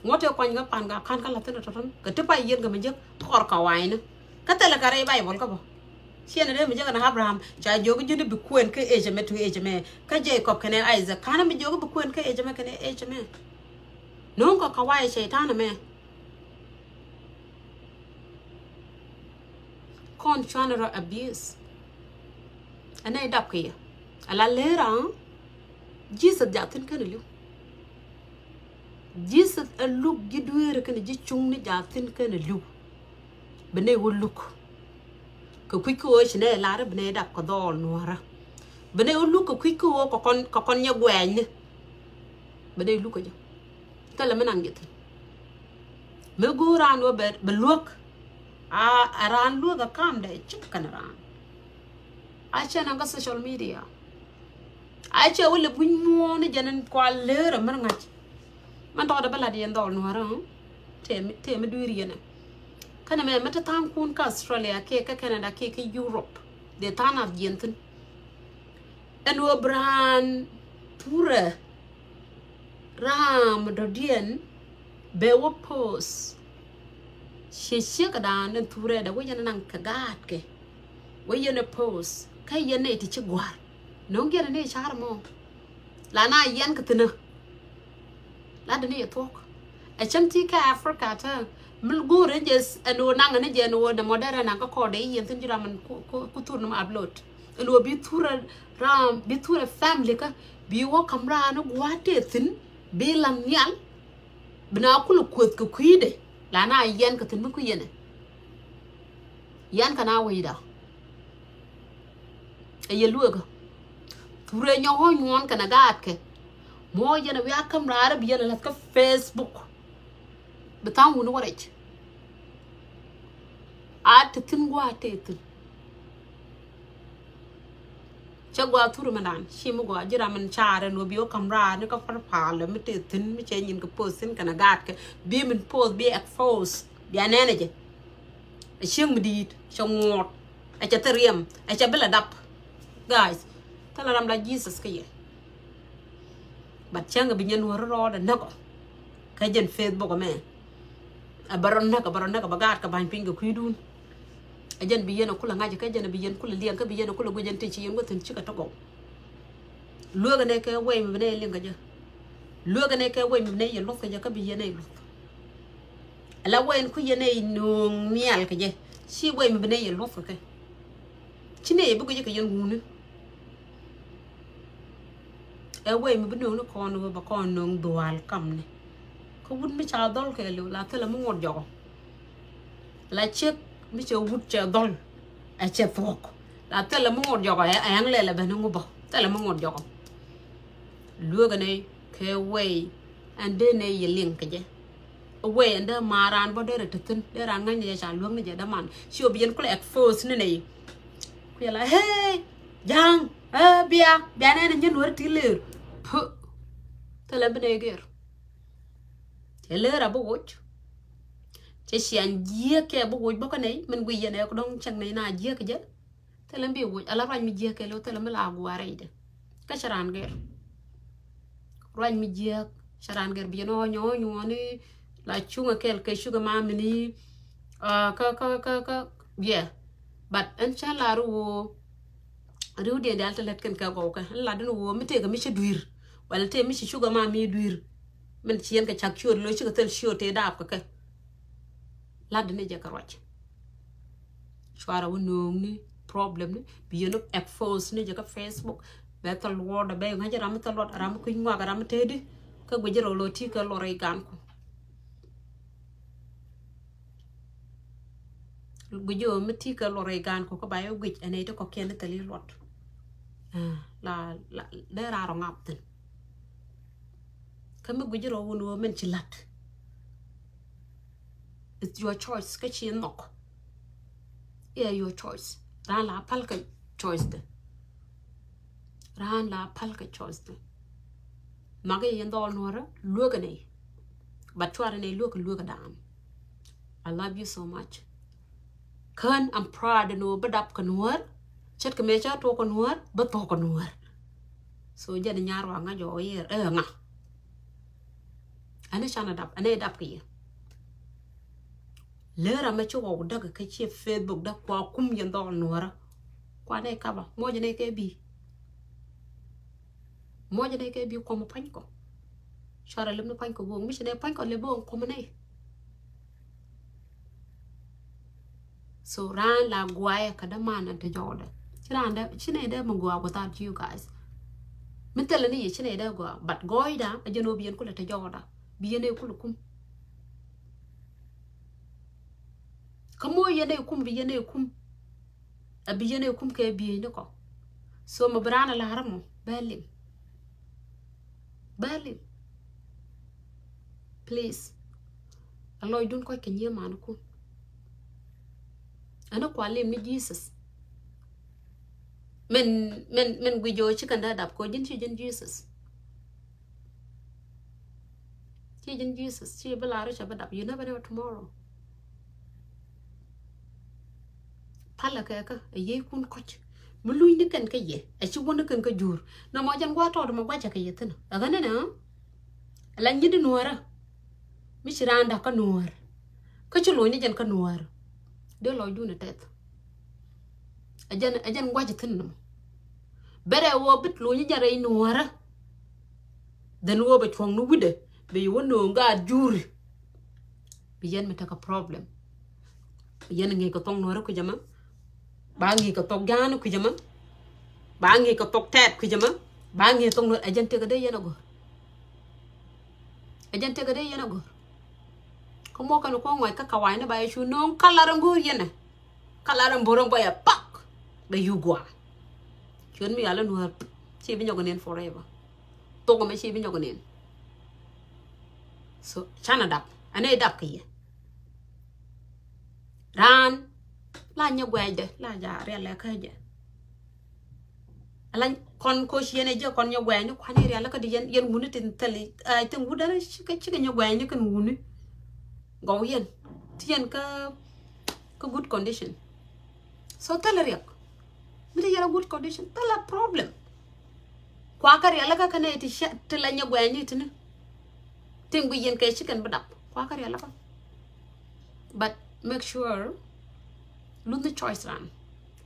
Ŋuɔ̱t tëë kuany kä Pangak ka̱n kä la̱thin tɔ̱tɔ̱n kɛ ti pay yieen kɛ mi jiäk kɔr Kawaini. Kä thilɛ kɛ rɛy Baibol kä bä. Ciɛn dee mi jiäk ɛn Abraham ca jiök ji̱n bi kuɛn kä age ɛmɛ to age ɛmɛ. Kä Jacob kɛnɛ Isaac ka̱n mi jiök bi kuɛn kä age ɛmɛ kɛnɛ age ɛmɛ. No̱o̱ŋ kɛ Kawai cɛy-tan ɛmɛ. Kɔn cuanɛ rɔ abuse. Ɛn nɛy dap kɛ yɛ ala lëë ran. Jesus jaa thi̱n kɛn ɛ li̱w. Jesus ɛ luk ji̱ dueeri kɛnɛ ji̱ cuŋni jaa thi̱n kɛn ɛ li̱w. Bi nɛy wä luk kɛ kui̱ kä ɣöö ci nɛy lar, bi nɛy dap kɛ dhɔɔl Nuäärä. Bi nɛy wä luk kɛ kui̱ kä ɣöö kɛ kɔn, kɛ kɔn nyɛ guɛɛnyni. Bi nɛy luk kɛ jɛ. Thilɛ mi naŋ jɛ thi̱n. Mi go̱o̱r raan wä bɛ, bɛ luäk. A, a raan luäk a kamdɛ cik kɛn raan. A cɛ naŋ kä social media. A cɛ wä lɛ buny muɔ̱ɔ̱n ni jɛn in kua lëër a mär ŋa̱c. Mɛn tɔɔdɛ bä lat yɛn dhɔl nuɔ̱ɔ̱rä. Tëë mi dui̱r yɛn ɛ. Känɛ mɛ mɛ te tha̱a̱ŋ kun kä Australia kiɛ kä Canada kiɛ kä Europe. Dee tha̱a̱ŋ nath jiɛn thi̱n. Ɛn ɣöö bi raan thurɛ raam dɔ̱diɛn bɛ wä post. Ciɛ ciek dan ɛn thurɛ dɛ wä yɛn naŋ kɛ gaatkɛ. Wä yɛn ɛ post kä yɛn nɛy ti ci gua̱a̱r. No̱ŋ yɛn ni car mɔ. La na yɛn kɛ thi̱n ɛ. La dini yɛ thuɔ̱k. Ɛ cäŋ ti kä Africa tä. Mil go̱o̱r ni jɛ ɛn ɣöö naŋ ni jɛ ɛn ɣöö nɛ mɔ dɛrɛ naŋ kä kɔɔdɛ i̱ yɛn thi̱n ji̱ ram ɛn ku thur ni ma upload. Ɛn ɣöö bi thurɛ ram bi thurɛ family kä bi wä kam raan ni gua̱a̱t tëë thi̱n bi lan nhial. Bi na kulɛ kueth kɛ kui̱dɛ la na yɛn kɛ thi̱n mi kui̱ yɛn ɛ. Yɛn kɛ na wecda. Ɛ yɛ lueekä. Thurɛ nyɔk ɣɔ̱ nyuɔ̱ɔ̱n kɛnɛ gaatkɛ. Mɔ yɛn ɛ wiaa käm raarä bi yɛn ɛ la̱th kä Facebook. Bi tha̱a̱ŋ wuni wä rɛc. A ti thi̱n gua̱a̱ tëë thi̱n. Cä gua̱a̱ thur mi dan ci mi gua̱a̱ ji̱ ram in caarɛ ni wä bi wä käm raar ni kä profile mi tëë thi̱n mi cɛ nyin kɛ post thi̱n kɛnɛ gaatkɛ. Bi min post bi expose. Bia nɛnɛ jɛ. Ɛ cieŋ mi di̱i̱t cɛ ŋuɔ̱ɔ̱t. Ɛ cɛ thil riɛm ɛ cɛ bi lɛ dap. Guys, thilɛ ram la Jesus kä yɛ. But cäŋ bi nyɛ nuɔ̱ɔ̱ri rɔɔdɛ näk ɔ. Kä jɛn Facebook ɛmɛ. Ɛ bɛ rɔ näk ɛ bɛ rɔ näk ɛ bɛ gaat kɛ ba̱ny piny kɛ kui̱dun. Ɛ jɛn bi yɛn ɛ kulɛ ŋa̱c kä jɛn bi yɛn kulɛ liɛŋ kä bi yɛn ɛ kulɛ guic ɛn tin ci yɛn gua̱thin cikɛ tɔk ɔ. Lueekɛ nɛ kɛ wɛy mi bi nɛ yɛ liŋ kɛ jɛ. Lueekɛ nɛ kɛ wɛy mi bi nɛ yɛ luɔth kɛ jɛ kä bi yɛn ɛ luɔth. Ala wɛy in ku yɛn ɛ nööŋ nhial kɛ jɛ ci wɛy mi bi nɛ yɛ luɔth kɛ kɛ. Ci nɛ yɛ bi guic kɛ yɛn wuni. Ɛ wɛy mi bi nööŋ ni kɔn wä ba kɔn nööŋ dhual kamni. Kä wut mi ca dhɔl kɛ liw la thilɛ mi ŋot jɔkɔ. La ciek mi cɛ wut cɛ dhɔl ɛ cɛ thuɔk. La thilɛ mi ŋot jɔkɔ ɛ ɛŋ lɛl ɛ ben ŋubä thilɛ mi ŋot jɔkɔ. Lueekɛ nɛ kɛ wɛy ɛn dee nɛ yɛ liŋ kɛ jɛ. Wee ɛn dee maa raan bä dee rɛ te thi̱n dee raan ŋäcni jɛ ca luäk ni jɛ dee man ci ɔ bi yɛn kulɛ expose ni nɛy. Kuɛ la hey ja̱a̱ŋ ɛ bia bia nɛn nyɛ nuɔ̱ri ti leer. Puh. Thilɛ bi nɛy gɛr. Cɛ leer a bi woc. Cɛ ciaŋ jiääk kɛ bi woc bä kä nɛy min guiy yɛn ɛ dɔ̱ŋ cäŋ nɛy na jiääk jɛ. Thilɛ mi bi woc ala ruac mi jiääk kɛ lo̱ thilɛ mi la gua̱a̱r rɛydɛ. Kä cɛ raan gɛr. Ruac mi jiääk cɛ raan gɛr bi jɛ nɔ nyɔ nyuɔni la cuŋɛ kɛl kɛ cukɛ ma mini. Kä kä kä kä yɛ. But ɛn cä la ri woo. Riw diɛn dial ti lät kɛn kɛ gɔw kɛ ɛn la dini woo mi tëëkɛ mi ci dui̱r. Wala tëë mi ci cukɛ ma mi dui̱r. Min ci yɛn kɛ cak ciöt lo̱ cikɛ thil ciöt tëë daap kɛ kɛ. Lat dini jɛ kɛ ruac. Cuarɛ wä nööŋni problem ni bi yɛn ɔ expose ni jɛ kä Facebook. Bɛ thil luɔt bɛ ŋa̱c ram mi thil luɔt ram mi kui̱ ŋuak ram mi tedi. Kä guic rɔ lo ti kä luɔt rɛy gan ku. Guic ɔ mi ti kä luɔt rɛy gan ku kä ba yɛ guic ɛn ɛ ti kɔkiɛn ni thil i̱ luɔt. La la dee raa rɔ ŋap thin. Kä mi guic rɔ wun wä min ci lat. It's your choice kä ci nhɔk. Iɛ your choice. Raan la pal kɛ choice de. Raan la pal kɛ choice de. Mak iɛ yɛn dhɔl nuɔrä luekä ni. But cuarɛ ni luekä luekä daan. I love you so much. Kän I'm proud ni wä bä dap kɛ nuɔr. Chet kɛ mɛ ca tuɔk kɛ nuɔr bä thɔk kɛ nuɔr. So jɛn nyar wa ŋa jɔ yɛr ɛ ŋa. Ani canɛ dap ani dap kɛ yɛ. Lera mɛ ci wä wä däk kä ci Facebook däk kua kum yɛn dhɔl nuɔrä. Kua nɛ kaba mɔjɛ nɛ kɛ bi. Mɔjɛ nɛ kɛ bi kuɔmɔ pa̱ny kɔ. Cuarɛ lem ni pa̱ny kɔ bo̱o̱ŋ mi ci nɛ pa̱ny kɔ lɛ bo̱o̱ŋ kuɔmɔ nɛ. So raan la guayɛ kä däman an te jɔwdɛ. Ci raan dɛ ci nɛ dɛ mi gua without you guys. Mi thilɛ ni yɛ ci nɛ dɛ gua but gɔɔyda a jɛn wä bi yɛn kulɛ te jɔwda bi yɛn ɛ kulɛ kum. Kä moc yɛn ɛ kum bi yɛn ɛ kum. A bi yɛn ɛ kum kɛ bieyni kɔ. So mɛ bi raan a la̱rä mɔ bɛ lim. Bɛ lim. Please. A lɔcdun kɔc kɛ nyiee manikun. Ani kua lim ni Jesus. Min, min, min guic jɛ ɣöö ci kɛn dee dap kɛ ɣöö ji̱n ci ji̱n Jesus. Ci ji̱n Jesus, ci bi lar ɣöö cɛ bi dap. You never know tomorrow. Palä kɛ kä ɛ yiëëkun kɔc mi lunyni kɛn kä yɛ, ɛ ci wäni kɛn kä jur. Nɔmɔ jɛn gua̱a̱th tɔɔt mɔ gua̱cä kɛ yɛ thi̱n ɛ ɣän ɛnɛ. Ala nyi̱t Nuäärä mi ci raan da̱k kä Nuäär, kä ci lo̱cni jɛn kä Nuäär, dee lɔcdun ɛ tɛth. Ɛ jɛn, ɛ jɛn gua̱cä thi̱n nɔmɔ. Bɛrɛ ɣöö bi lo̱cni jɛn rɛy Nuäärä. Then ɣöö bɛ cuɔ̱ŋni wi̱cdɛ bɛ yɛ wä nööŋ gaat juri. Bi yɛn mi tekɛ problem. Bi yɛn ŋi̱i̱c kɛ thok Nuäärä kui̱c ɛmɛ. Ba ŋi̱i̱c kɛ thok Ja̱a̱ŋ kui̱c ɛmɛ. Ba ŋi̱i̱c kɛ thok Tɛt kui̱c ɛmɛ. Ba ŋi̱i̱c thok Nuäärä, ɛ jɛn tëëkɛ dee yɛn a gɔ̱r. Ɛ jɛn tëëkɛ dee yɛn a gɔ̱r. Kä muɔ̱k kɛn kuɔ̱ŋ ŋɔc kä kawa̱a̱cni ba yɛ cu nööŋ kä lar in go̱o̱r yɛn ɛ. Kä lar in bo̱r in bɔyɛ pak. Bɛ yuk gua̱a̱. Ciöt mi yal in Nuäär ci bi nyɔk in forever. Thok ɛmɛ ci bi nyɔk in. So canɛ dap, ɛn ɛ dap kɛ yɛ. Raan la nyɛ guɛcdɛ la ja riɛlɛ kä jɛ. Ala kɔn koc yɛn ɛ jɛ kɔn nyɛ guɛcni kuan ɛ riɛlɛ kä di yɛn, yɛn wuni tin thil. I think wut dɛn cikɛ, cikɛ nyɛ guɛcni kɛn wuni. Gɔw yɛn ti yɛn kä, kä good condition. So thilɛ riɛk. Mi ti yɛn a good condition thilɛ problem. Kuakä rialikä kä nɛy ti cɛ, ti la nyɛ guɛcni tini. Tin gui yɛn kɛ ci kɛn bi dap. Kuakä rialikä. But make sure luthni choice ran.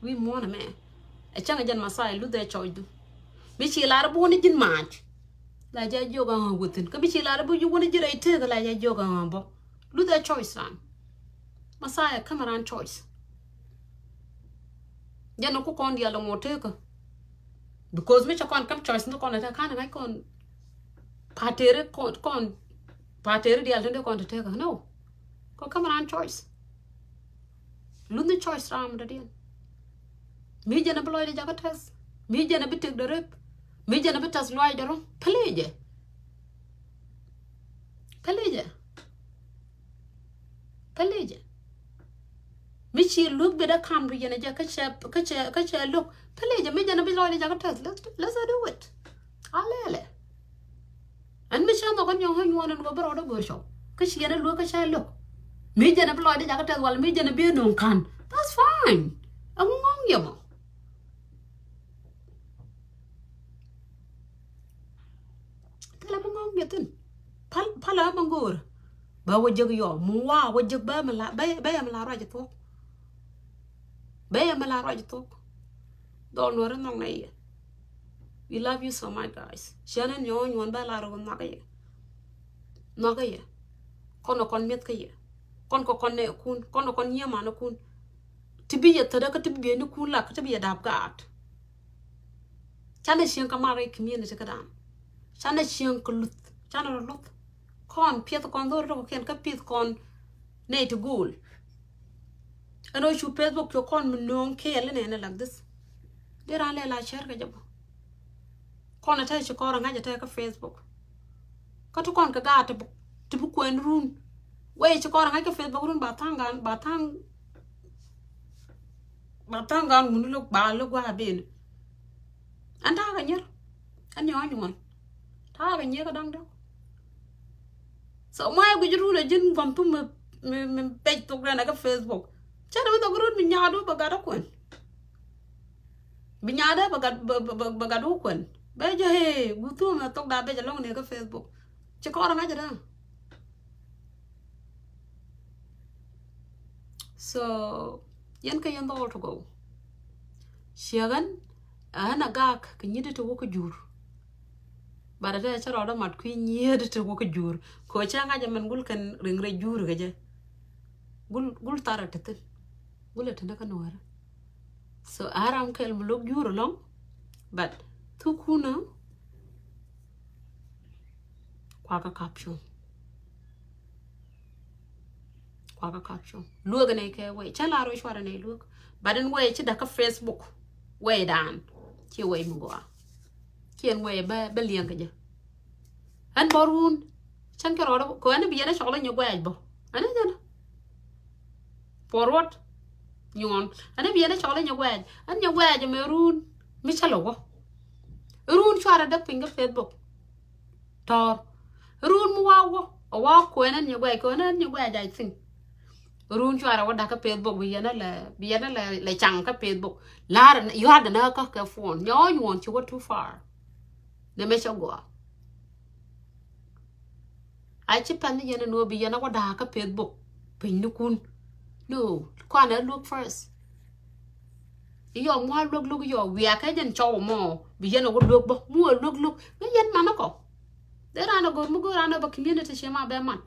Wi̱i̱ muɔ̱ɔ̱n ɛmɛ. Ɛ cäŋ ɛ jɛn Messiah luth ɛ choice du. Mi ci lar bi wuni ji̱n mac. La jɛ jiök aŋa wuthin. Kä mi ci lar bi wuni ji̱n rɛy tëëk la jɛ jiök aŋa bä. Luth ɛ choice ran. Messiah käm ran choice. Jɛn ku kɔn diaal ŋuɔ̱t tekä. Because mi cɛ kɔn käm choice ni kɔn ɛ tɛ kan ŋa̱c kɔn. Pateri kɔn, kɔn pateri diaal tende kɔn te tekä. No. Kɔ käm ran choice. Luthni choice ram dɔ̱diɛn. Mi jɛn a bi lɔcdɛ jakä tɛth. Mi jɛn a bi tëkdɛ rep. Mi jɛn a bi tɛth luaacdɛ rɔ̱. Pɛlɛ jɛ. Pɛlɛ jɛ. Pɛlɛ jɛ. Mi ci luäk bet a kam du yɛn a jɛ kä cɛ, kä cɛ, kä cɛ lo̱k. Pɛlɛ jɛ mi jɛn a bi lɔcdɛ jakä tɛth. Let's, let's do it. A lɛlɛ. Ɛn mi cä nhɔk ɛn nyɔŋ ɣä nyuɔn ɛn ɣöö bi rɔɔdɛ go̱o̱r cɔw. Kä ci yɛn a luäk kä cä lo̱k. Mi jɛn a bi lɔcdɛ jakä tɛth wal mi jɛn a bi a nööŋ ka̱n. That's fine. Ɛŋu ŋɔ̱ŋ yɛ mɔ. Thilɛ mi ŋɔ̱ŋ yɛ thi̱n. Pal, pal ɛ mi ŋo̱o̱rä. Bä wä jek yɔ mi wa wä jek bä mi la, bä, bä yɛ mi la ruac thuɔ̱k. Bä yɛ mi la ruac thuɔ̱k. Dhɔl Nuäri nhɔk nɛ yɛ. We love you so much, guys. Ciɛ ni nyɔ̱ɔ̱n nyuɔ̱n bä la rɔ nhɔk yɛ. Nhɔk yɛ. Kɔn kɔn mi̱eth kä yɛ. Kɔn kɔ kɔn nɛ kun. Kɔn kɔn nyiee man kun. Ti bi yɛ thädä kä ti bi bieynikun lak kä ti bi yɛ dap gaat. Canɛ cieŋ kä mar rɛy community kädan. Canɛ cieŋ kä luth. Canɛ rɔ luth. Kɔn piɛth kɔn dhor rɔ kɛn kä piɛth kɔn nɛy ti go̱o̱l. Ɛn ɣöö cu Facebook cu kɔn mi nööŋ kɛɛl inɛnɛ like this. Dee raan lɛ la cɛr kɛ jɛ bä. Kɔn ɛ tɛy ci kɔn rɛ ŋa̱c ɛ tɛy kä Facebook. Kä ti kɔn kɛ gaat ti bi, ti bi kuɛn run. Wee ci kɔn rɛ ŋa̱c kä Facebook run ba tha̱a̱ŋ gan, ba tha̱a̱ŋ, ba tha̱a̱ŋ gan wuni lo̱k ba lo̱k gua̱a̱ ben. Ɛn ta̱a̱ kɛ nyier. Ɛn nyɔ̱ɔ̱ny ŋuɔ̱n. Ta̱a̱ kɛ nyier kä da̱ŋ däk. So mɔ ɛ guic run ɛ ji̱n gua̱m thum mi, mi, mi pec thok rɛn ɛ kä Facebook. Cɛ dee mi thok run mi nyaadu bɛ gat ɛ kuɛn. Bi nyaadɛ bɛ gat, bɛ, bɛ, bɛ, bɛ gat wä kuɛn. Bɛ jɛ hee guth thum ɛ thok da bɛ jɛ lɔŋ ni kä Facebook. Ci kɔr ŋa̱c ɛ dee. So yɛn kä yɛn dhɔl to go. Ciɛ ɣän ɛ ɣän a gak kɛ nyi̱t ti wä kä jur. But ɛ tɛ cä rɔɔdä mat kui̱ nyi̱t ti wä kä jur. Kɛ cä ŋa̱c ɛ mɛn gul kɛn riŋ rɛy jur kɛ jɛ. Gul, gul thar ɛ te thi̱n. Gul ɛ te ni kä Nuäärä. So a ram kɛl mi lo̱k jur ɛlɔ̱ŋ. But thukun ɛ kuakä kap cuŋ. Kuakä kap cuŋ. Luäk ɛn ɛ kɛ wee. Cä la ruec cuarɛ nɛ luäk. But ɛn wee ci da̱k kä Facebook. Wee dan. Ci wee mi gɔaa. Ci ɛn wee bä, bä liɛŋ kɛ jɛ. Ɛn bä run. Cäŋ kɛ rɔɔdɛ kɛ ɛn bi yɛn ɛ cɔl ɛ nyɛ guɛɛc bä. Ɛn ɛ jɛn. Forward. Nyuɔn. Ɛn bi yɛn ɛ cɔl ɛ nyɛ guɛɛc. Ɛn nyɛ guɛɛc ɛmɛ run. Mi cä lɛ wä. Run cuarɛ däk piny kä Facebook. Tɔɔr. Run mi wa wä. A wa kuɛn ɛn nyɛ guɛc kɛ ɛn nyɛ guɛc, I think. Run cuarɛ wä da̱k kä Facebook bi yɛn a lɛ, bi yɛn a lɛ, lɛ caŋ kä Facebook. Lar yua̱r dɛ nä kä kɛ phone. Nyɔɔny wuɔn ci wä too far. Nɛ mɛ cä gɔaa. A ci pɛn ni yɛn a nuɔ bi yɛn a wä da̱k kä Facebook. Piny ni kun. No, kuan ɛ look first. Iyɔ mua luek luek iyɔ wiakɛ jɛn cɔw mɔ bi yɛn a wä luek bä mua luek luek. Ŋä yɛn man a kɔ. Dee ran a gor mi gor ran a bä community ci ma bɛ mat.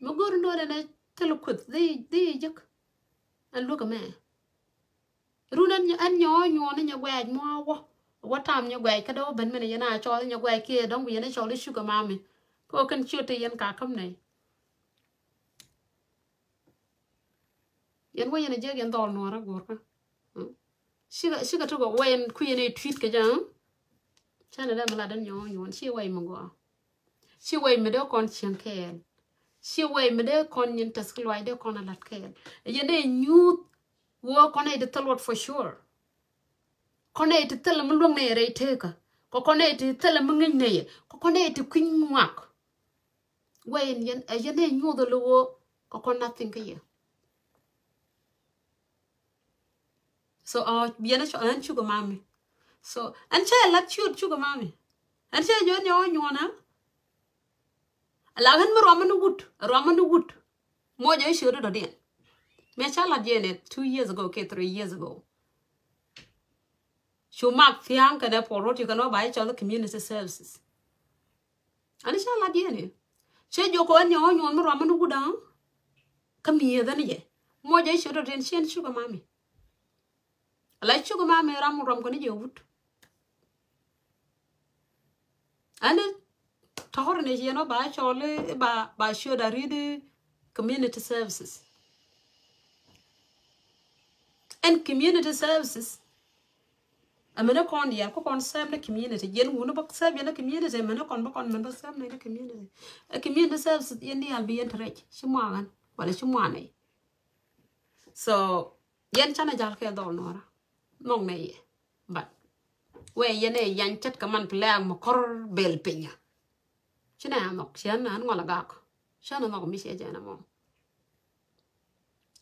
Mi gor nɔ dɛn a thil kueth dhi dhi jek. Ɛn luek a mɛ. Run ɛn, ɛn nyɔɔ nyuɔn ni nyɛ guɛc mua wä. Wä tam nyɛ guɛc kä dee wä ben mɛn yɛn a cɔl nyɛ guɛc kiɛ dɔŋ bi yɛn a cɔl i̱ sugar mami. Kɛ wä kɛn ciöt ti yɛn ka käm nɛy. Yɛn wä yɛn a jek yɛn dhɔl nuɔrä guɔrkä. Cikɛ, cikɛ tukɛ wä yɛn ku yɛn a tweet kɛ jɛ. Canɛ dee mi lat ɛn nyɔɔ nyuɔn ci wä yɛn mi gɔaa. Ci wec mi dee kɔn cieŋ kɛɛl. Ci wec mi dee kɔn nyin tɛth kä luac dee kɔn a lat kɛɛl. Yɛn dee nyuuth wä kɔn nɛy ti thil luɔt for sure. Kɔn nɛy ti thil mi luäŋ nɛy rɛy tekä. Kɛ kɔn nɛy ti thil mi ŋi̱ny nɛy. Kɛ kɔn nɛy ti kui̱ny ŋuak. Wec yɛn, yɛn dee nyuuth a lo̱ wä kɛ kɔn nothing kä yɛ. So, uh, bi yɛn a cɔ, ɛn sugar mami. So, ɛn cɛ lat ciöt sugar mami. Ɛn cɛ jɔ nyɔ nyuɔn a. A la ɣän mi ruamä ni wut, ruamä ni wut. Mɔ jɛ ciöt dɔ̱diɛn. Mɛ ca lat yɛn ɛ two years ago, kɛ three years ago. Cu mak thia̱a̱ŋ kɛnɛ puɔl rot yɛ kɛn wä ba jɛ cɔl community services. Ani ca lat yɛn i̱ cɛ jiök kɛ ɣän nyɛ ɣän nyuɔn mi ruamä ni wut da̱a̱ŋ. Kä mi̱eethä ni jɛ mɔ jɛ ciöt dɔ̱diɛn ciɛn sugar mami. Ala sugar mami ram mi ruam kɛ ni jɛ wut. Ani tɔ̱rä ni ciɛn ɔ ba cɔl i̱ ba, ba ciöt a ri̱t i̱ community services. Ɛn community services. Ɛmɛnɛ kɔn diaal kä kɔn serve ni community. Yɛn wuni bä serve yɛn ni community, ɛmɛnɛ kɔn bä kɔn mɛn bä serve ni community. Ɛ community services yɛn diaal bi yɛn te rɛc ci muaŋän wala ci muanɛ. So yɛn canɛ jal kɛ dhɔl nuɔrä. Nhɔk nɛ yɛ. But wɛ yɛn ɛ yan cät kɛ man plɛɛk mɛ kɔr bel pinya. Ci nɛ a nhɔk ci an an ŋɔl a gak. Canɛ nhɔk mi ciɛ jɛn a mɔ.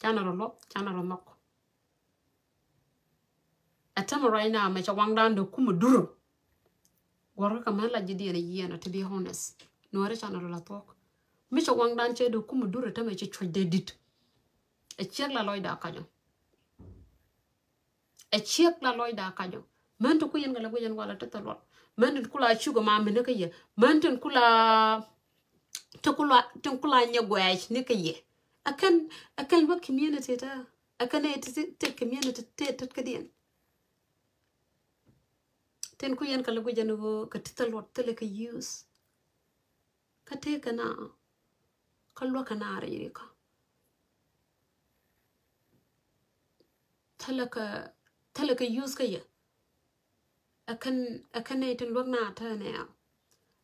Canɛ rɔ luɔth, canɛ rɔ nhɔk. Ɛ tämɛ right now mɛ cɛ waŋdan dee kumɛ durä. Guɔrkä kɛ mɛ la ji̱ diɛn a yiɛn a, to be honest. Nuɔrɛ canɛ rɔ la thuɔk. Mi cɛ waŋdan cɛ dee kumɛ durä tämɛ cɛ cuɔc dee dit. Ɛ ciek la lɔcda kacɔ. Ɛ ciek la lɔcda kacɔ. Män ti ku yɛn kɛ lɛ guic ɛn walɛ ti thil luɔt. Män tin ku la cuk ɛ ma mini kä yɛ. Män tin ku la, tin ku la, tin ku la nyɛ guɛc ni kä yɛ. Ɛ kɛn, ɛ kɛn wä community ta. Ɛ kɛn ɛ ti, ti, ti community ti, ti kädiɛn. Tin ku yɛn kɛ lɛ guic ɛn ɣöö kɛ ti thil luɔt thilɛ kɛ use. Kä tëëkä na kä luäkä na rɛy rikä. Thilɛ kɛ, thilɛ kɛ use kä yɛ. Ɛ kɛn, ɛ kɛn nɛy tin luäk na tɛnɛ.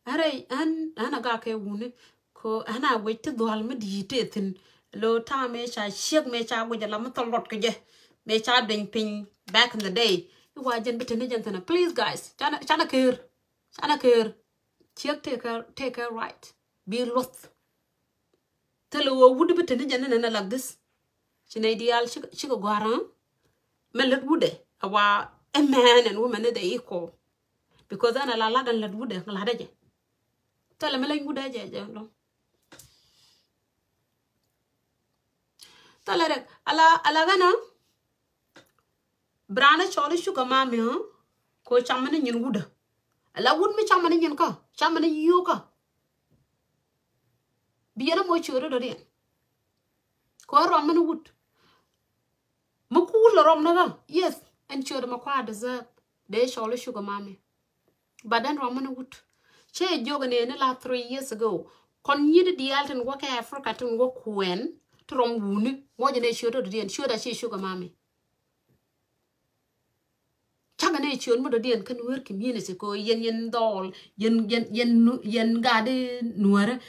Ɛ rɛy ɛn, ɛn a gakɛ wuni. Ko ɛn a guic ti dhual mi di̱i̱t tëë thi̱n. Lo ta̱a̱ mëë ca ciek mëë ca guic a la mi thil luɔt kɛ jɛ. Mëë ca dueny piny back in the day. I̱ wa jɛn bi te ni jɛn thi̱n. Please guys. Canɛ, canɛ ker. Canɛ ker. Ciek tëëkɛ, tëëkɛ right. Bi luɔth. Thilɛ ɣöö wut bi te ni jɛ ni nɛnɛ like this. Ci nɛy diaal cikɛ, cikɛ gɔ̱a̱r ɣä. Mɛ lät wutdɛ a wa ɛ man and woman ni the equal. Because ɛn a la lat ɛn lät wutdɛ ŋ latdɛ jɛ. Thilɛ mi leny wutdɛ jɛ jɛ lɔ. Thilɛ rɛk a la, a la ɣän ɣä. Bi raan ɛ cɔl i̱ cukɛ mami ɣä. Ko camɛ ni nyin wutdä. A la wut mi camɛ ni nyin kä, camɛ ni yio̱o̱kä. Bi yɛn a moc ciööri dɔ̱diɛn. Kɛ ɣän ruam mini wut. Mi ku wut lɛ ruam ni ɣä. Yes, ɛn ciööri mɛ kua deserve. Dee cɔl i̱ cukɛ mami. But ɛn ruam mini wut. Cɛ jiök ɛn ëë ni la three years ago. Kɔn nyi̱t diaal tin wä kɛ Africa tin wä kuɛn. Ti ruam wuni. Moc ɛn ëë ciööri dɔ̱diɛn. Ciööri a ci cukɛ mami. Cakɛ nɛ ciöt mi dɔ̱diɛn kä Nuer community kɛ yɛn, yɛn dhɔl, yɛn, yɛn, yɛn, yɛn gat Nuärä.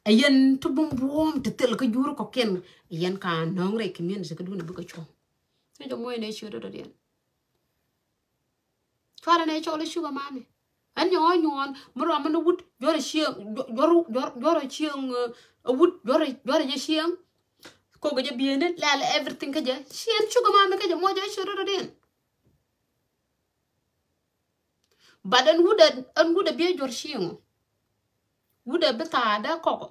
Ɛ yɛn ti bum buɔ̱ɔ̱m ti thil kä jur kɔkiɛn. Ɛ yɛn ka nɔŋ rɛy community kä duun bikɛ cuɔ̱ŋ. Ni jɛ muɔ̱c ni ciöt dɔ̱diɛn. Cuarɛ ni cɔl i̱ sugar mami. Ɛn nyɔɔ nyuɔn mi rɔm ni wut juɔrɛ cieŋ, juɔr juɔr juɔrɛ cieŋ, eh, wut juɔrɛ juɔrɛ jɛ cieŋ. Kokɛ jɛ bieni lɛl everything kä jɛ. Ci ɛn sugar mami kä jɛ muɔc jɛ ciöt dɔ̱diɛn. But ɛn wut ɛ, ɛn wut ɛ biɛ juɔr cieŋ. Wut ɛ bi thaadɛ kɔk.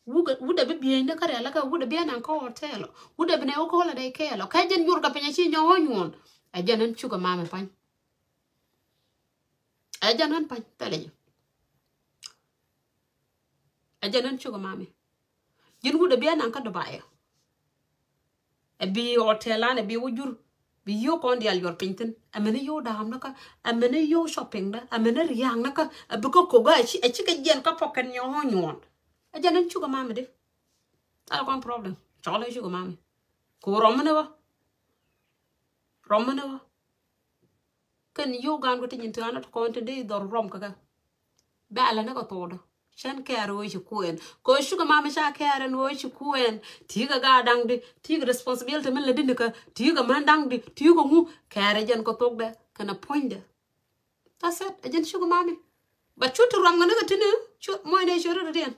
Wut ɛ, wut ɛ bi biɛny ni kä rial kä wut ɛ bi ɛn an kä hotel. Wut ɛ bi nɛ wä kä holiday kɛɛl. Kɛ jɛn yur kɛ piny a ci nyɔk wä nyuɔn. Ɛ jɛn ɛn sugar mami pany. Ɛ jɛn ɛn pany thilɛ jɛ. Ɛ jɛn ɛn sugar mami. Ji̱n wut ɛ bi ɛn an kä Dubai. Ɛ bi hotel an ɛ bi wä jur. Bi yio̱w kɔn dial yuɔr piny thi̱n. Ɛ mɛn i̱ yio̱w da̱a̱m ni kä. Ɛ mɛn i̱ yio̱w shopping ni. Ɛ mɛn i̱ ria̱a̱ŋ ni kä. Ɛ bi kä ko̱k ɛ ci, ɛ ci kɛ jiɛn kä pɔk kɛn nyɔ̱ɔ̱ŋ nyuɔ̱ɔ̱n. Ɛ jɛn ɛn sugar mami di. Thilɛ kɔn problem. Cɔl ɛ sugar mami. Ko rɔm mi ni wä. Rɔm mi ni wä. Kɛn yio̱w gan kɛ ti nyin ti an ti kɔn ti di dhɔr rɔm kɛ kɛ. Bɛ alɛ ni kɛ thokdä. Cɛn kɛɛr ɣöö ci kuɛn. Kɛ ɣöö sugar mami ca kɛɛr ɛn ɣöö ci kuɛn. Ti̱i̱ kɛ gaa da̱ŋ di. Ti̱i̱ kɛ responsibility min lɛ di ni kɛ. Ti̱i̱ kɛ män da̱ŋ di. Ti̱i̱ kɛ ŋu. Kɛɛr ɛ jɛn kɛ thokdɛ. Kɛn ɛ puɔ̱nydɛ. That's it. Ɛ jɛn sugar mami. But cu ti ruam kɛ ni kɛ ti ni. Cu muɔ̱c ni cu ri ri diɛn.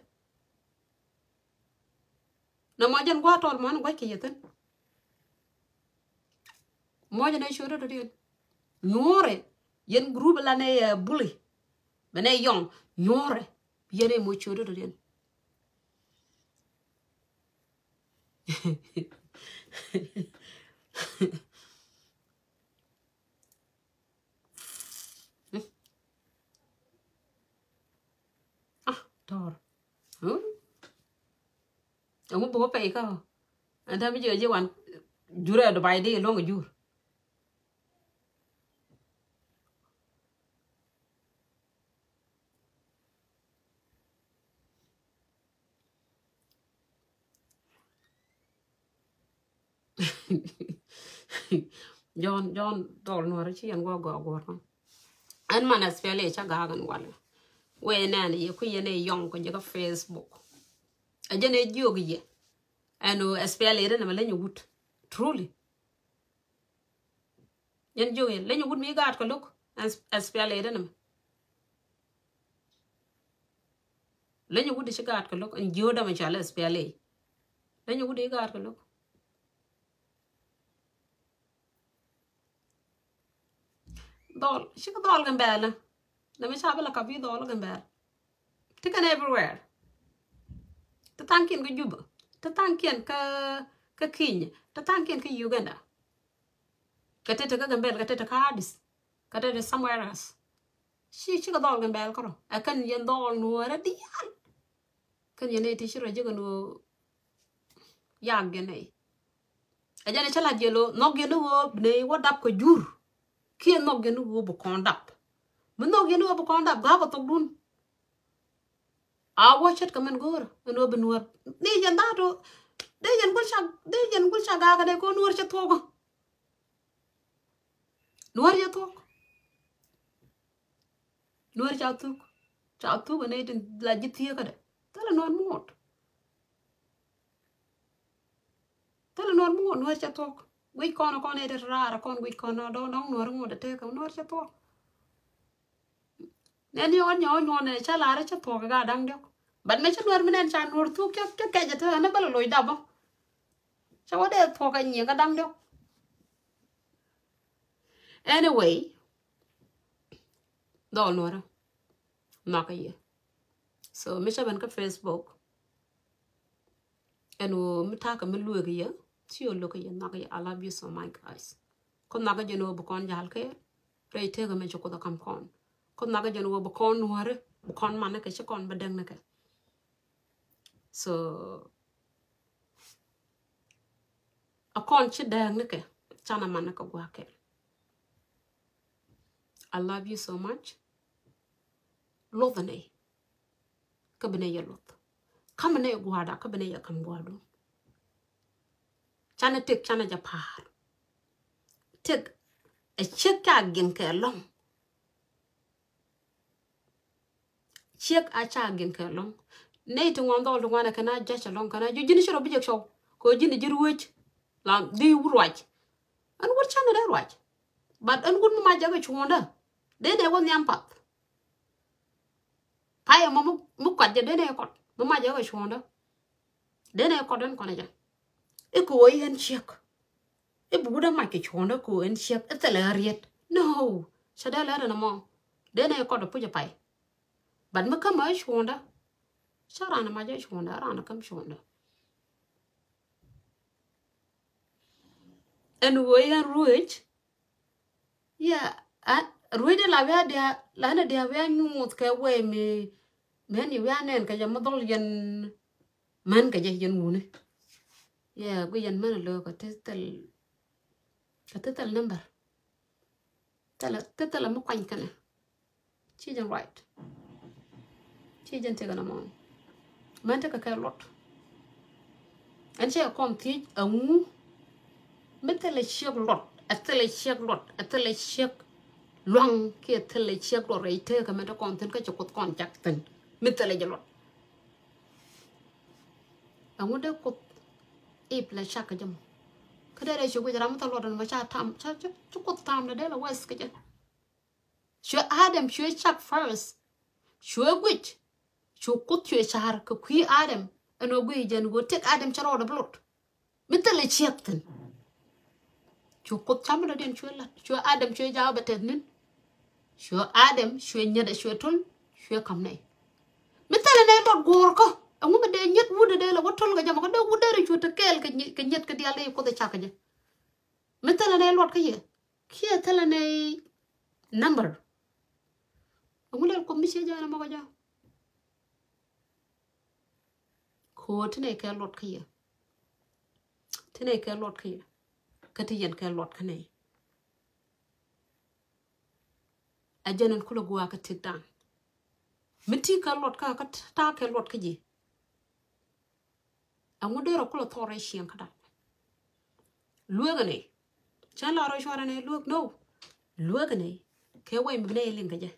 Na mɔ jɛn gua̱a̱ tɔl mɔn gua̱c kɛ yɛ thi̱n. Mɔ jɛn ɛ ciöt rɔ̱dɔ̱diɛn. Nyuɔ̱ɔ̱rɛ yɛn group la nɛ, eh, bully. Bɛ nɛ yɔŋ nyuɔ̱ɔ̱rɛ yɛn ɛ mɔ ciöt rɔ̱dɔ̱diɛn. Ah, tɔr. Hmm? Ɛŋu buk pɛy kä? Ɛn täämɛ ji̱ ji̱ wan jurɛ Dubai di luɔ̱ŋ jur. Jɔn, Jɔn dhɔl nuɔri ci yɛn guɔ gɔɔ guɔr. Ɛn man S P L A ca gaak ɛn walɛ. Wee nɛn yɛ kui̱ yɛn ɛ yɔŋ kɔ jɛ kä Facebook. Ɛ jɛn ɛ jiök yɛ. Ɛn ɣöö S P L A ri nɛmɛ leny wut. Truly. Yɛn jiök yɛ leny wut mi gaat kɛ lo̱k. S P L A ri nɛmɛ. Leny wut ci gaat kɛ lo̱k. Ɛn jiök dämɛ ca lɛ S P L A. Leny wut ci gaat kɛ lo̱k. Dhɔl, cikɛ dhɔl Gambɛl. Nɛ mi ca bi la kap bi dhɔl Gambɛl. Ti kɛn everywhere. Ti thaŋkiɛn kä Juba. Ti thaŋkiɛn kä, kä Kenya. Ti thaŋkiɛn kä Uganda. Kɛ ti ti kä Gambɛl, kɛ ti ti kä Addis. Kɛ ti ti somewhere else. Ci, cikɛ dhɔl Gambɛl kärɔ. Ɛ kɛn yɛn dhɔl nuɔrɛ diaal. Kɛn yɛn nɛy ti ci rɔ jek ɛn ɣöö yak yɛn nɛy. Ɛ jɛn ɛ cä lat yɛn ɣöö nhɔk yɛn ni ɣöö bi nɛy wä dap kɛ jur. Kiɛ nhɔk yɛn ni ɣöö bi kɔn dap. Mi nhɔk yɛn ni ɣöö bi kɔn dap ga̱a̱k ɛ thokdun. A wä ce̱tkɛ mɛn go̱o̱rä ɛn ɣöö bi nuäär. Ni yɛn dha̱a̱t ɣöö dee yɛn gul ca, dee yɛn gul ca ga̱a̱k ɛ nɛy kɛ ɣöö nuäär cɛ thuɔ̱k. Nuäär cɛ thuɔ̱k. Nuäär ca thuk. Ca thuk ɛ nɛy tin la ji̱ thieekädɛ. Thilɛ nuäär muɔt. Thilɛ nuäär muɔt, nuäär cɛ thuɔ̱k. Guic kɔn kɔn ɛ ti raar kɔn guic kɔn ɛ dɔ̱ŋ dɔ̱ŋ nuäär muɔt ɛ tëëkä nuäär cɛ thuɔ̱k. Nɛn ni ɣän nyɔɔc nyuɔn nɛ cä la̱r cä thuɔ̱k ɛ gaa da̱ŋ diɔ̱k. But mɛ cä nuäär mi nɛn ca nuäär thuk cä, cä kɛc ɛ te ɣän ɛ bä lɛ loc dap ɔ. Cä wä dee thuɔ̱k ɛ nyiëë kä da̱ŋ diɔ̱k. Anyway, dhɔl nuɔrä. Nhɔakä yɛ. So mi cä ben kä Facebook. Ɛn ɣöö mi ta̱a̱ kɛ mi lueek yɛ. Ci ɣöö lo̱k yɛ nhɔakä yɛ. I love you so much, guys. Kä nhɔakä jɛn ɣöö bi kɔn jal kɛ rɛy tëëkä mi ci Kuoth ɛ kam kɔn. Kä nhɔakä jɛn ɣöö bi kɔn nuɔrä, bi kɔn manä kɛ, ci kɔn bi däŋ ni kɛ. So a kɔn ci dääk ni kɛ canɛ man ni kɛ gua̱a̱kɛ. I love you so much. Luɔth ni kä bi ni yɛ luɔth. Kam ni yɛ gua̱a̱da kä bi ni yɛ kam gua̱a̱du. Canɛ tëk canɛ jɛ pa̱a̱r. Tëk ɛ ciek ca giŋ kɛ lɔ̱ŋ. Ciek a ca giŋ kɛ lɔ̱ŋ. Nɛy ti ŋuan dhɔl ti ŋuan ɛ kɛn a judge alɔŋ kɛn a judge ji̱n cɛ rɔ bi jɛ cɔw. Kɛ ji̱n ji̱ ruec. La di wut ruac. Ɛn wut canɛ dee ruac. But ɛn wut mi ma jɛ kɛ cuɔ̱ɔ̱ŋdä. Dee nɛ wä nhiam path. Payɛ mɔ mi kɔt jɛ dee nɛ kɔt. Mi ma jɛ kɛ cuɔ̱ɔ̱ŋdä. Dee nɛ kɔt ɛn kɔn ɛ jɛ. I̱ kɛ ɣöö i̱ ɛn ciek. I̱ bi wut ɛ mac kɛ cuɔ̱ɔ̱ŋdä kɛ ɣöö ɛn ciek i̱ thilɛ ɣä riet. No. Cɛ dee lɛr ɛn ɛmɔ. Dee nɛ kɔt ɛ puc ɛ pay. But mi kämɛ ɣä cuɔ̱ɔ̱ŋdä. Ca raan ɛ mac ɛ cuɔ̱ɔ̱ŋdä, raan ɛ käm cuɔ̱ɔ̱ŋdä. Ɛn ɣöö yɛn ruec. Ya, a ruec la wia dia, la ni dia wia nyuuth kɛ wee mi, mɛn yi wia nɛn kɛ jɛ mi dhɔl yɛn mɛn kɛ jɛ yɛn wuni. Ya, gui yɛn mɛn lö kɛ ti thil, kɛ ti thil number. Thilɛ, ti thilɛ mi kuany kɛnɛ. Ci jɛn right. Ci jɛn tekɛ nɔmɔ. Mɛn tekɛ kɛ luɔt. Ɛn cɛ kɔn thiec ɛŋu. Mi thilɛ ciek luɔt, ɛ thilɛ ciek luɔt, ɛ thilɛ ciek luaŋ kiɛ thilɛ ciek luɔt rɛy tekɛ mɛn te kɔn thi̱n kä ci Kuoth kɔn cak thi̱n. Mi thilɛ jɛ luɔt. Ɛŋu dee Kuoth ip la cak kɛ jɛ mɔ. Kä dee dee ci guic ram mi thil luɔt ɛn mɔ ca tam, ca, ca, ca Kuoth tam dee dee la wes kɛ jɛ. Cuɛ Adam cuɛ cak first. Cuɛ guic. Cu Kuoth cuɛ car kɛ kui̱ Adam. Ɛn ɣöö guic jɛn ɣöö tëk Adam cɛ rɔɔdɛ bi lot. Mi thilɛ ciek thi̱n. Cu Kuoth cam mi dɔ̱diɛn cuɛ lat. Cuɛ Adam cuɛ jaak bɛ tɛth ni̱n. Cuɛ Adam cuɛ nyɛt ɛ cuɛ to̱l. Cuɛ ka̱m nɛy. Mi thilɛ nɛy luɔt guɔ̱ɔ̱r kä. Ɛŋu mi dee nyɛt wut dee lɛ wä to̱l kɛ jɛ mɔ kä dee wut dee rɛ cuɛ te kɛɛl kɛ nyɛ-, kɛ nyɛt kɛ diaal dee Kuoth ɛ cak kɛ jɛ. Mi thilɛ nɛy luɔt kä yɛ. Kiɛ thilɛ nɛy number. Ɛŋu lɛl Kuoth mi ciɛ ja̱a̱n ɛmɔ kɛ ja̱a̱n. Ko̱o̱t ti nɛy kɛ luɔt kä yɛ. Ti nɛy kɛ luɔt kä yɛ. Kä ti yɛn kɛ luɔt kä nɛy. A jɛn ɛn kulɛ gua̱a̱ kä tëkdan. Mi ti kɛ luɔt kä, kä ta̱a̱ kɛ luɔt kä ji̱. Ɛŋu dee rɔ kulɛ thɔɔr rɛy ciɛŋ kädan. Lueek ɛnɛ. Cä la rɔ cuarɛ nɛ lueek, no. Lueek ɛnɛ. Kɛ wɛy mi bi nɛ liŋ kɛ jɛ.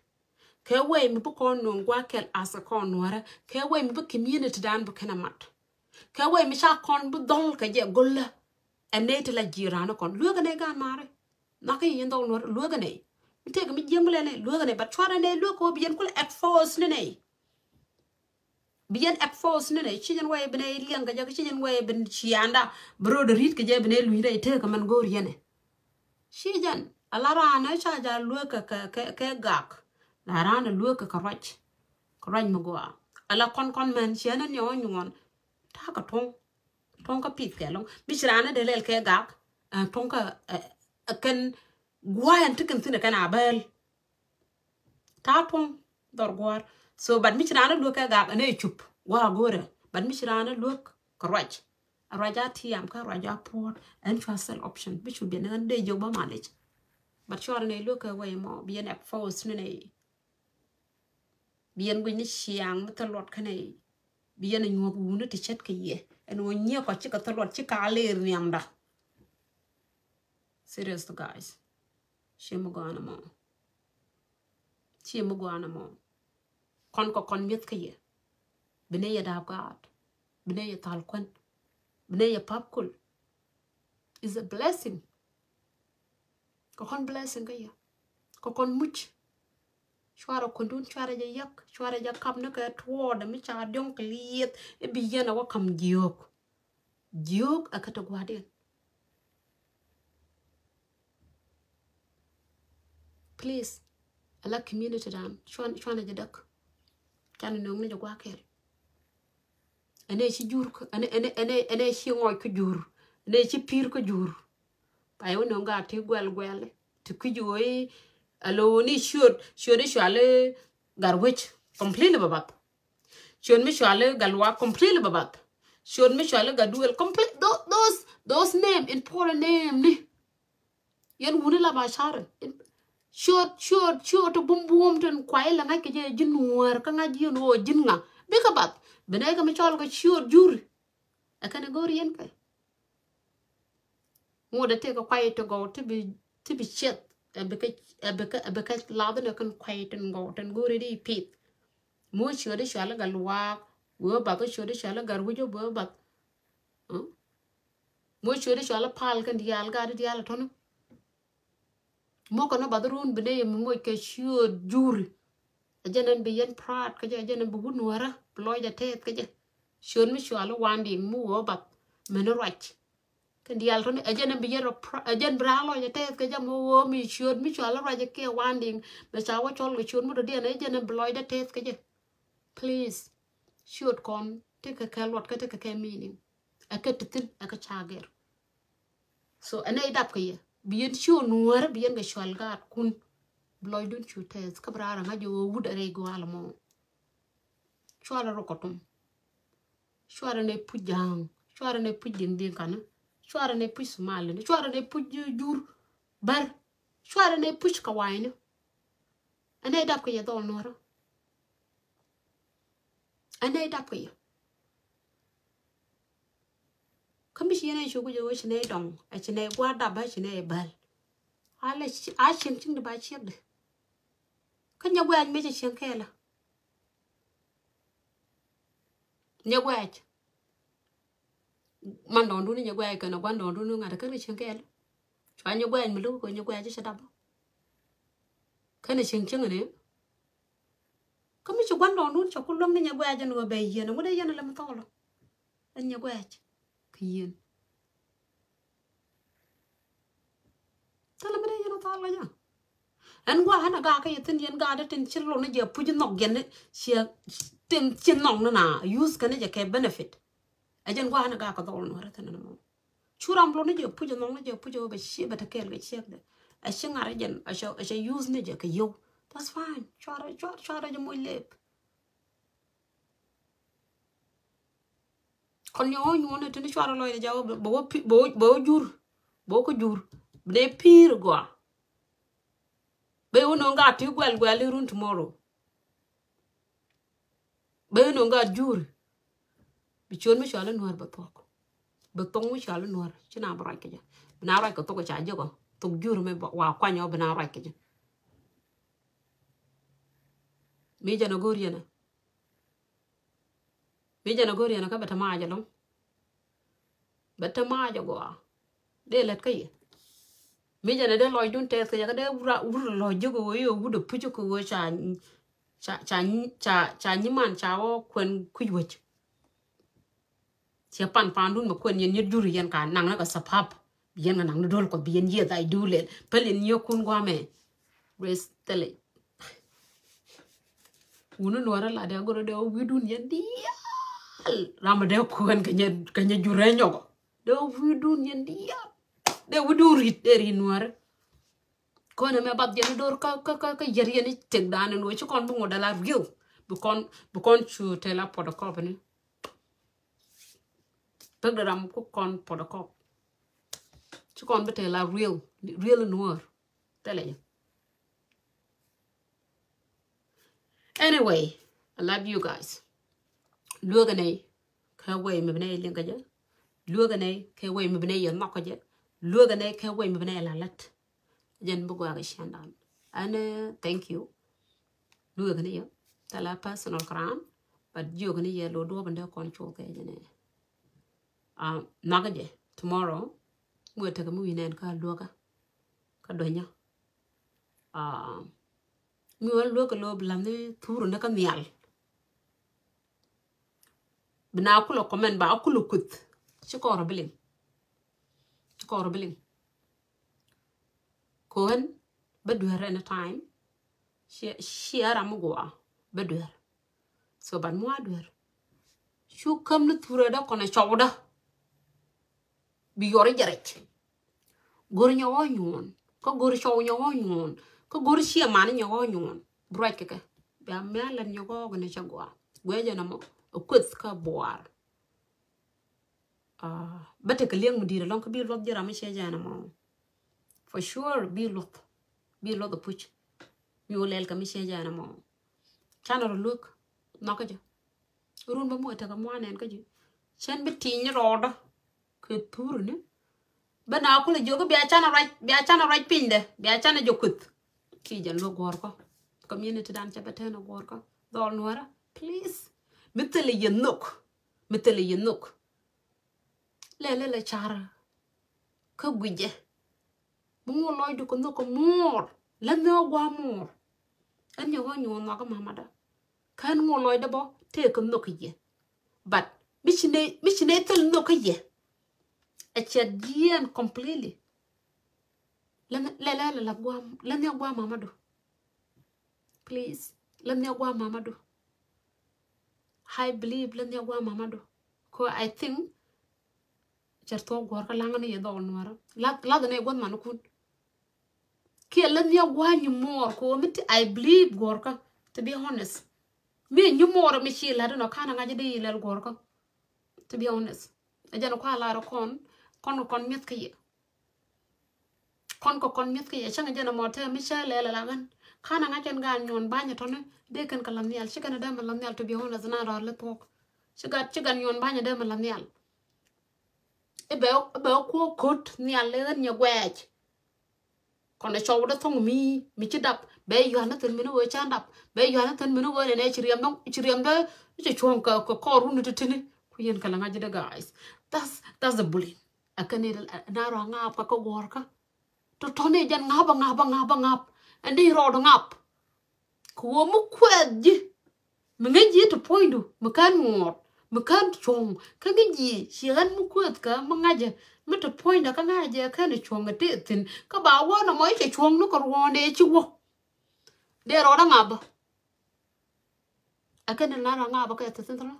Kɛ wɛy mi bi kɔn nuɔ̱ŋ gua̱a̱ kɛl as a kɔn nuɔ̱ɔ̱rä. Kɛ wɛy mi bi community dan bi kɛn a mat. Kɛ wɛy mi ca kɔn bi dhɔl kɛ jɛ go̱lä. Ɛn nɛ ti la ji̱ raan kɔn. Lueek ɛnɛ gaan maarɛ. Nhɔakä yi nyin dhɔl nuɔ̱ɔ̱rä. Lueek ɛnɛ. Mi tëëk mi jiäŋ bi lɛ nɛ. Lueek ɛnɛ. But cuarɛ nɛ lueek kɛ wä bi yɛn kulɛ expose ni nɛ. Bi yɛn expose ni nɛ, ci jɛn wɛy bi nɛ liɛŋ kɛ jɛ, ci jɛn wɛy bi cianda bi ro̱o̱dɛ ri̱t kɛ jɛ, bi nɛ luny rɛy tëëk kɛ mɛn go̱o̱r yɛn ɛ. Ci jɛn a la raan ɛ ca ja lueek kɛ, kɛ, kɛ, kɛ gak. La raan ɛ lueek kɛ, kɛ ruac. Kɛ ruac mi gɔaa. A la kɔn, kɔn mɛn ciɛ ni niɔɔ nyuɔn. Ta̱a̱ kɛ tuɔ̱ŋ. Tuɔ̱ŋ kä pith kɛ lɔŋ. Bi ci raan ɛ dee lɛl kɛ gak. Ɛ, tuɔ̱ŋ kä, ɛ, ɛ, kɛn gua̱a̱ ɛn ti kɛn thi̱n ɛ kɛn a bɛɛl. Ta̱a̱ tuɔ̱ŋ dhɔr gua̱a̱r. So, but mi ci raan ɛ luäk kɛ gak ɛn ɛ cup. Wa go̱o̱rɛ. But mi ci raan ɛ luäk kɛ ruac. A ruac a tiam kä ruac a puɔ̱t. Ɛn cua sel option. Bi cu biɛn ɛn dee jiök bä malic. But cuarɛ nɛ luäk kɛ wɛy mɔ. Bi yɛn expose ni nɛ. Bi yɛn guic ni ciaŋ mi thil luɔt kä nɛ. Bi yɛn a nyuɔ̱th wuni ti ce̱tkɛ yɛ. Ɛn ɣöö nyiɛ kɔ cikɛ thil luɔt cikɛ a ler nhiamda. Serious, guys. Ciɛ mi gɔaa nɔmɔ. Ciɛ mi gɔaa nɔmɔ. Kɔn kɔ kɔn mi̱eth kä yɛ. Bi nɛ yɛ da̱a̱p gaat. Bi nɛ yɛ thal kuän. Bi nɛ yɛ pap kul. Is a blessing. Kɔ kɔn blessing kä yɛ. Kɔ kɔn muc. Cuarɛ kuändun, cuarɛ jɛ yak, cuarɛ jɛ kap ni kɛ tuɔɔdɛ mi ca diɔ̱ŋ kɛ lieth. I̱ bi yɛn a wä kam jiök. Jiök a kä ti gua̱a̱diɛn. Please, a la community dan cuan, cuanɛ jɛ däk. Canɛ nööŋ ni jɛ gua̱a̱ kɛl. Ɛn ɛ ci jur kä, ɛn ɛ, ɛn ɛ, ɛn ɛ, ɛn ɛ ci ŋɔc kä jur. Ɛn ɛ ci pi̱i̱r kä jur. Pay wä nööŋ gaat ti guɛl guɛl. Ti kui̱c wä i̱, a lo̱o̱ ni ciöt, ciöt i̱ cual i̱ gar wec. Completely bä bath. Ciöt mi cuali Gatluak completely bä bath. Ciöt mi cuali Gatduel complete, tho-, those, those name, important name ni. Yɛn wuni la ba carɛ. Ciöt, ciöt, ciöt ti bum bum tin kuay la ŋa̱c kɛ jɛ ji̱n Nuäär kä ŋa̱c ji̱n ɣöö ji̱n ŋa. Bikɛ bath. Bi nɛy kɛ mi cɔl kɛ ciöt juri. Ɛ kɛn ɛ go̱o̱r yɛn kɛ. Ŋot ɛ tëëkɛ kuay ti gɔw ti bi, ti bi ciɛth. Ɛ bikɛ, ɛ bikɛ, ɛ bikɛ lath ni kɛn kuay tin gɔw tin go̱o̱ri di pith. Muɔ ciöt i̱ cuali Gatluak. Bi wä bath kä ciöt i̱ cɔal i̱ Gatwec, bi wä bath. Ɛ? Moc ciöt i̱ cɔal i̱ Pal kɛn diaal, gaat diaal tɔ̱ni. Mɔkɛ ni bath run bi nɛy mi moc kɛ ciöt Jur. Ɛ jɛn ɛn bi yɛn proud kä jɛ, ɛ jɛn ɛn bi wut Nuäärä bi lɔcdɛ tɛth kä jɛ. Ciöt mi cɔal i̱ Wandiŋ mi wä bath mi ni ruac. Kɛn diaal tɔ̱ni ɛ jɛn ɛn bi yɛn rɔ proud, ɛ jɛn bi raan lɔcdɛ tɛth kä jɛ mɔ wä mi ciöt mi cɔal i̱ ruac kɛ Wandiŋ. Mɛ ca wä cɔl kɛ ciöt mi dɔ̱diɛn ɛ jɛn ɛn bi lɔcdɛ tɛth kä jɛ. Please. Ciöt kɔn tekɛ kɛ luɔt kä tekɛ kɛ meaning. Ɛ kɛ ti thi̱n ɛ kɛ ca gɛr. So ɛn nɛy dap kɛ yɛ bi yɛn ciöt Nuäärä bi yɛn kɛ cɔal gaatkun. Bi lɔcdun cu tɛth kä bi raan rɔ ŋa̱c jɛ ɣöö wut ɛ rɛy gɔaa lɛ mɔ. Cuarɛ rɔ kɔtum. Cuarɛ nɛy puc Ja̱a̱ŋ. Cuarɛ nɛy puc Diŋ Diŋ Kanɛ. Cuarɛ nɛy puc Somali ni. Cuarɛ nɛy puc Jur. Bär. Cuarɛ nɛy puc Kawayni. Ɛn nɛy dap kɛ yɛ dhɔl Nuäärä. Ɛn nɛy dap kɛ yɛ. Kä mi ci yɛn ɛ cuk jɛ wee ci nɛy dɔŋ, ɛ ci nɛy gua̱a̱r dap, ɛ ci nɛy bäl. A lɛ ci, a cieŋ cieŋ di ba ciekdɛ. Kä Nyɛguɛ̈ɛ̈c mëë cɛ cieŋ kɛɛlä. Nyɛguɛ̈ɛ̈c. Man dɔ̱ŋdun ni Nyɛguɛ̈ɛ̈c kɛnɛ gua̱n dɔ̱ŋdun ni ŋa̱t kɛn kɛ cieŋ kɛɛlä. Cua Nyɛguɛ̈ɛ̈c mi lo̱k kɛ Nyɛguɛ̈ɛ̈c cɛ dap. Kɛnɛ cieŋ cieŋ ni. Kä mi ci gua̱n dɔ̱ŋdun cɛ ku luäŋ ni Nyɛguɛ̈ɛ̈c ɛn ɣöö bɛ yieen, ŋut dee yɛn lɛ mi thɔɔlä. Ɛn Nyɛguɛ̈ɛ̈c kɛ yieen. Thilɛ mi dee yɛn a thɔɔl kɛ jɛ. Ɛn gua̱a̱ ɛn a gaak kä yɛ thi̱n yɛn gaat tin ci lon ni jɛ puc nhɔk yɛn ni ciɛ tin ci nhɔk ni na use kɛn ni jɛ kɛ benefit. Ɛ jɛn gua̱a̱ ɛn a gaak kɛ dhɔl Nuäärä thi̱n ɛn mɔ. Cu ram lon ni jɛ puc nhɔk ni jɛ puc ɛ wä bɛ ci bɛ te kɛɛl kɛ ciɛkdɛ. Ɛ ci ŋa̱r ɛ jɛn ɛ cɛ, ɛ cɛ use ni jɛ kɛ yio̱w. That's fine. Cuarɛ, cuarɛ, cuarɛ jɛ moc lep. Kɔn nyɔk wä nyuɔn ni tini cuarɛ lɔcdɛ jaw bɛ wä pi-, bɛ wä, bɛ wä Jur. Bɛ wä kä Jur. Bi dee pi̱i̱r gɔaa. Bɛ wä no̱o̱ŋ gaat ti guɛl guɛl irun tomorrow. Bɛ wä no̱o̱ŋ gaat Jur. Bi ciöt mi cɔal i̱ Nuäär bɛ thuɔ̱k. Bɛ thoŋ mi cɔal i̱ Nuäär. Ci na bi ruac kɛ jɛ. Bi na ruac kɛ thok ca jek ɔ. Thok Jur mi wa kuany ɔ bi na ruac kɛ jɛ. Mi jɛn a go̱o̱r yɛn ɛ. Mi jɛn a go̱o̱r yɛn kä bɛ te mac ɛlɔ̱ŋ. Bɛ te mac ɛ gɔaa. Dee lät kä yɛ. Mi jɛn a dee lɔcdun tɛth kɛ yɛ kä dee wut, wut lɔc jiök ɣöö i̱ wut a puc kɛ ɣöö ca, ca, ca, ca, ca nyiman ca wä kuɛn kui̱c wec. Ciɛ pan pandun mɛ kuɛn yɛn nyit Jur yɛn ka naŋ ni kɛ sabab. Bi yɛn kɛ naŋ ni do̱l Kuɔth bi yɛn yieth ay duulɛl. Päl yɛn nyiëëkun gua̱a̱mɛ. Grace thilɛ. Wuni Nuäärä la dee go̱rɛ dee wä wi̱i̱dun yɛn diaal. Ram dee kuɛn kɛ nyɛ, kɛ nyɛ Jur ɛ nyɔkɔ. Dee wä wi̱i̱dun yɛn diaal. Dee wi̱i̱dun ri̱t, dee ri̱t Nuäärä. Kɔn ɛmɛ bath jɛn do̱r kä, kä, kä, kä yɛr yɛn i̱ tëkdan ɛn ɣöö ci kɔn bi ŋot dala real. Bi kɔn, bi kɔn cu tɛl a photocopy ni. Pek dee ram ku kɔn photocopy. Ci kɔn bi tɛl a real, real Nuäär. Thilɛ jɛ. Anyway, I love you guys. Lueek ɛ nɛy kɛ way mi bi nɛy liŋ kä jɛ. Lueek ɛ nɛy kɛ way mi bi nɛy yɛ nhɔk kä jɛ. Lueek ɛ nɛy kɛ way mi bi nɛy la lät. Jɛn bi gua̱a̱k ɛ ciɛŋdan. Ɛn, eh, thank you. Lueek ɛ ni yɛ. Thilɛ personal kɛ raan. But jiök ni yɛ lo̱ duɔ̱ɔ̱p in dee kɔn cuɔth kɛ jɛ nɛ. Ah, nhɔk kä jɛ. Tomorrow. Mi wä tekɛ mi wi̱i̱ nɛn kä luäkä. Kä duɔ̱nyä. Ah, mi wä luäkä lo̱ bi la̱th ni thurä ni kä nhial. Bi na kulɛ comment ba kulɛ kuth. Ci kɔrɛ bi liŋ. Ci kɔrɛ bi liŋ. Kɔn bä duer anytime. Cia, cia ram mi gua bä duer. So ban mua duer. Cu käm ni thurɛ dä kɔnɛ cɔwdä. Bi yɔr i̱ jɛ rɛc. Go̱r nyɔk ɔ nyuɔn. Kä go̱r cɔw nyɔk ɔ nyuɔn. Kä go̱r cia mani nyɔk ɔ nyuɔn. Bi ruac kɛ kɛ. Bia mɛ a lɛn nyɔk ɔ gɛ ni cɛ gua. Guɛ jɛ na mɔ. Ɛ kueth kä buar. Ah, bä tekɛ liɛŋ mi di̱i̱t ɛlɔ̱ŋ kä bi luɔth ji̱ ram mi ciɛ jɛ ɛn ɛmɔ. For sure, bi luɔth. Bi luɔth ɛ puc. Mi wä lɛl kɛ mi ciɛ jɛ ɛn ɛmɔ. Canɛ rɔ luäk. Nhɔkä jɛ. Run bä muɔ tekɛ muan ɛn kä ji̱. Cɛn bi ti̱i̱ny rɔɔdä. Kɛ thuruni. Bä na kulɛ jiök bia canɛ ruac, bia canɛ ruac pinydɛ. Bia canɛ jɛ kueth. Ci jɛn luäk guɔ̱ɔ̱rkä. Community dan cɛ bä tɛn ɛ guɔ̱ɔ̱rkä. Dhɔl nuäärä. Please. Mi thilɛ yɛ nhök. Mi thilɛ yɛ nhök. Lɛl lɛ car kä guicɛ. Mi ŋu lɔcdu kɛ nhök kɛ muɔɔr. Lät ni ɣä gua̱a̱ muɔɔr. Ɛn nyɛ ɣä nyuɔ̱ɔ̱n nhɔakä mamadä. Kän ŋu lɔcdä bä tëë kɛ nhök kä yɛ. But mi ci nɛ, mi ci nɛ thil nhök kä yɛ. Ɛ cɛ jiɛn completely. Lät ni, lɛl lɛ lɛ gua̱a̱, lät ni ɣä gua̱a̱ mamadä. Please, lät ni ɣä gua̱a̱ mamadä. I believe lät ni ɣä gua̱a̱ mamadä. Kɛ I think cɛ thuɔ̱k guɔ̱rkä laŋä ni yɛ dhɔl nuɔrä. Lath, lath ni gua̱a̱ manikun. Kiɛ lät ni ɣä gua̱a̱ nyimuɔɔr kɛ ɣöö mi ti I believe guɔ̱rkä. To be honest. Mi nyimuɔɔr mi ci la̱t inɔ ka̱n a ŋa̱c di lɛl guɔ̱rkä. To be honest. Ɛ jɛn kua lar kɔn, kɔn kɔn mi̱eth kä yɛ. Kɔn kɛ kɔn mi̱eth kä yɛ cäŋ jɛn ɛmɔ tɛm mi cä lɛl ala ɣän. Ka̱n a ŋa̱c ɛn gaan nyuɔn ba̱ny ɛ tɔ̱ni dee kɛn kɛ la nhial ci kɛn ɛ dee mɛ la nhial to be honest na rɔɔl lɛ thuɔ̱k. Ci gat, ci gat nyuɔn ba̱ny ɛ dee mɛ la nhial. I̱ bɛ, i̱ bɛ kuɔ ko̱t nhial lɛ ɣän nyɛ guɛɛc. Kɔn ɛ cɔw dee thɔŋ mi, mi ci dap bɛ yuan ni thil mi ni wee cä dap bɛ yuan ni thil mi ni wee nɛnɛ ci riɛm dɔŋ ci riɛm dee ci cuɔ̱ŋ kɛ, kɛ kɔɔr wun ni ti tini. Ku yɛn kɛ la ŋa̱c dee guys. That's, that's the bullying. Ɛ kɛn ni na rɔ ŋaap kä kä guɔ̱ɔ̱rkä. Tɔ̱tɔ̱ni jɛn ŋa̱p a ŋa̱p a ŋa̱p a ŋa̱p. Ɛn di rɔɔd ŋa̱p. Kɛ ɣöö mi kuɛth ji̱ mi ŋäc ji̱ ti puɔ̱nydu mi kän ŋuɔ̱ɔ̱t mi kän cuɔ̱ŋ kä ŋäc ji̱ ci ɣän mi kuɛth kä mi ŋa̱cä mi ti puɔ̱nydä kä ŋa̱cä jɛ kän cuɔ̱ŋ ɛ tëë thi̱n kä ba wä nɔmɔ i̱ cɛ cuɔ̱ŋ ni kɛ ruɔ̱ɔ̱ndɛ ci wä. Dee rɔɔd a ŋa̱p bä. Ɛ kɛn in la rɔ ŋa̱p bä kɛ thi̱n thi̱n rɔ.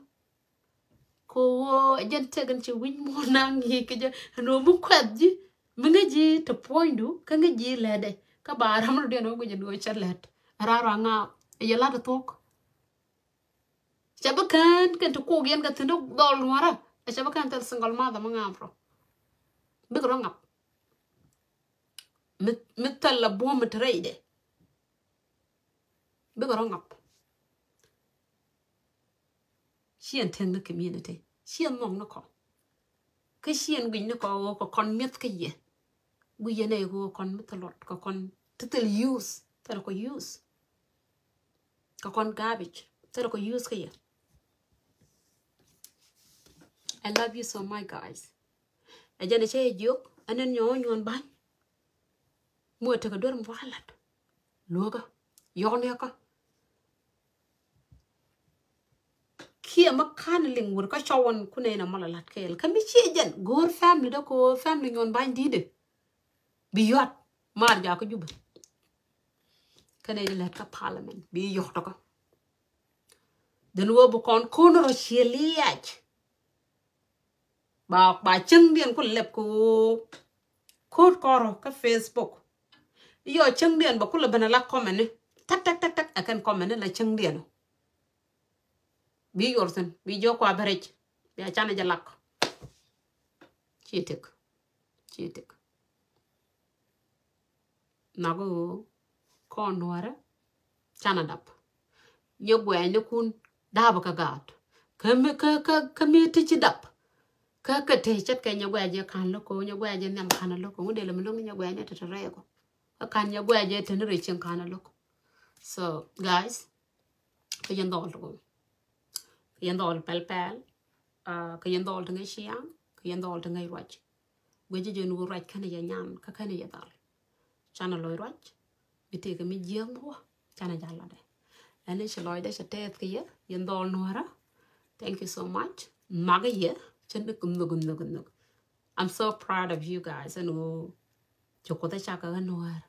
Kɛ ɣöö ɛ jɛn tëk in ci wi̱c muɔ̱ɔ̱n na ŋi̱i̱c kɛ jɛ ɛn ɣöö mi kuɛth ji̱ mi ŋäc ji̱ te puɔ̱nydu kä ŋäc ji̱ lɛtdɛ kä ba ram rɔ diɛn ɣöö guic ɛn ɣöö cɛ lɛt. Ɛ ran rɔ ŋa̱a̱p ɛ yɛ la̱t ɛ thuɔ̱k. Cɛ bi kään kɛn ti kok yɛn kɛ thi̱n dhɔl nuɔ̱ɔ̱rä ɛ cɛ bi kään thil single mother mi ŋa̱a̱p rɔ. Bikɛ rɔ ŋa̱p. Mi, mi thil la buɔ̱m mi te rɛydɛ. Bikɛ rɔ ŋa̱p. Ciɛn tëŋ ni community ciɛn nhɔk ni kɔ. Kä ciɛn guic ni kɔ ɣöö kɛ kɔn mi̱eth kä yɛ. Guic yɛn ɛ ɣöö kɔn mi thil luɔt kɛ kɔn ti thil use thil kɔ use. Kɛ kɔn garbage thil kɔ use kä yɛ. I love you so much guys. Ɛ jɛn ɛ cä yɛ jiök ɛn ɛn nyɔ̱ɔ̱ŋ nyuɔ̱n ba̱ny. Muɔ tekɛ duer mi wa̱a̱ la̱t. Luɔ̱kä yɔ̱k ni kä. Kiɛ mi ka̱n liŋ wur kä cɔwän kunɛ in a mɔl a la̱t kɛɛl kä mi ciɛ jɛn go̱o̱r family dä ko family nyuɔn ba̱ny di̱i̱dɛ. Bi yɔ̱a̱t maar jakä Jubɛ. Kɛnɛ in lät kä parliament bi yɔ̱k tɔkä. Dhän wä bi kɔn ko̱n rɔ ciɛ liac. Ba, ba cäŋdiɛn kulɛ lɛp kɛ ɣöö ko̱o̱t kɔrɔ kä Facebook. Yɔ cäŋdiɛn ba kulɛ ben a la kɔmɛni. Täk, täk, täk, täk, ɛ kɛn kɔmɛni la cäŋdiɛn. Bi yuɔr thi̱n, bi jiök kua bɛ rɛc. Bia canɛ jɛ lak. Ci tëk. Ci tëk. Nhɔk i̱ ɣöö kɔn nuäärä canɛ dap. Nyɛ guɛɛnynikun dap kɛ gaat. Kä mi, kä, kä, kä mi ti ci dap. Kä, kä te ce̱tkɛ nyɛ guɛɛnyɛ kan lo̱k kɛ ɣöö nyɛ guɛɛnyɛ nhiam kan lo̱k kɛ ɣöö dee lɛ mi lo̱k ni nyɛ guɛɛnyɛ te te rɛɛk ɔ. Kä kan nyɛ guɛɛnyɛ te ni rɛy cieŋ kan lo̱k. So, guys, kä yɛn dhɔl ti kɔ. Kä yɛn dhɔl pɛl pɛl. Ah, kä yɛn dhɔl ti ŋäc ciaŋ, kä yɛn dhɔl ti ŋäc ruac. Guic ji̱ jɛn wä ruac känɛ yɛ nyan, kä känɛ yɛ dhal. Canɛ lɔc ruac, mi tëëkɛ mi jiääk mi wä, canɛ jal latdɛ. Ɛn i̱ ci lɔcdɛ cɛ tɛth kɛ yɛ, yɛn dhɔl nuäärä. Thank you so much. Nhɔk i̱ yɛ, cä ni nhök, nhök, nhök. I'm so proud of you guys. Ɛn ɣöö ci Kuoth ɛ cak ɛ nuäär,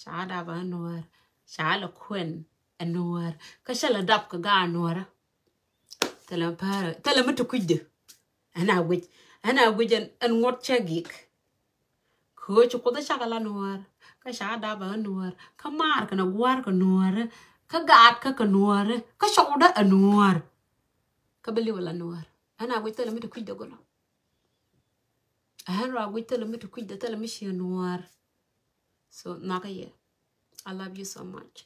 ca dap ɛ nuäär, ca lɛ kuɛn ɛ nuäär. Kä cä lɛ dap kɛ gaat nuäärä. Thilɛ mi päärä, thilɛ mi ti kui̱cdɛ. Ɛn a guic, ɛn a guic ɛn, ɛn ŋuɔ̱t cä gik. Kɛ ɣöö ci Kuoth ɛ cak ɛ la nuäär, kä ca dap ɛ nuäär, kä maar kɛnɛ gua̱a̱r kɛ nuäär, kä gaat kä kɛ nuäär, kä cɔwdä ɛ nuäär. Kä bi li̱w ɛ la nuäär. Ɛn a guic thilɛ mi ti kui̱cdɛ gɔlä. Ɛn rɔ a guic thilɛ mi ti kui̱cdɛ, thilɛ mi ciɛ nuäär. So nhɔk i̱ yɛ. I love you so much.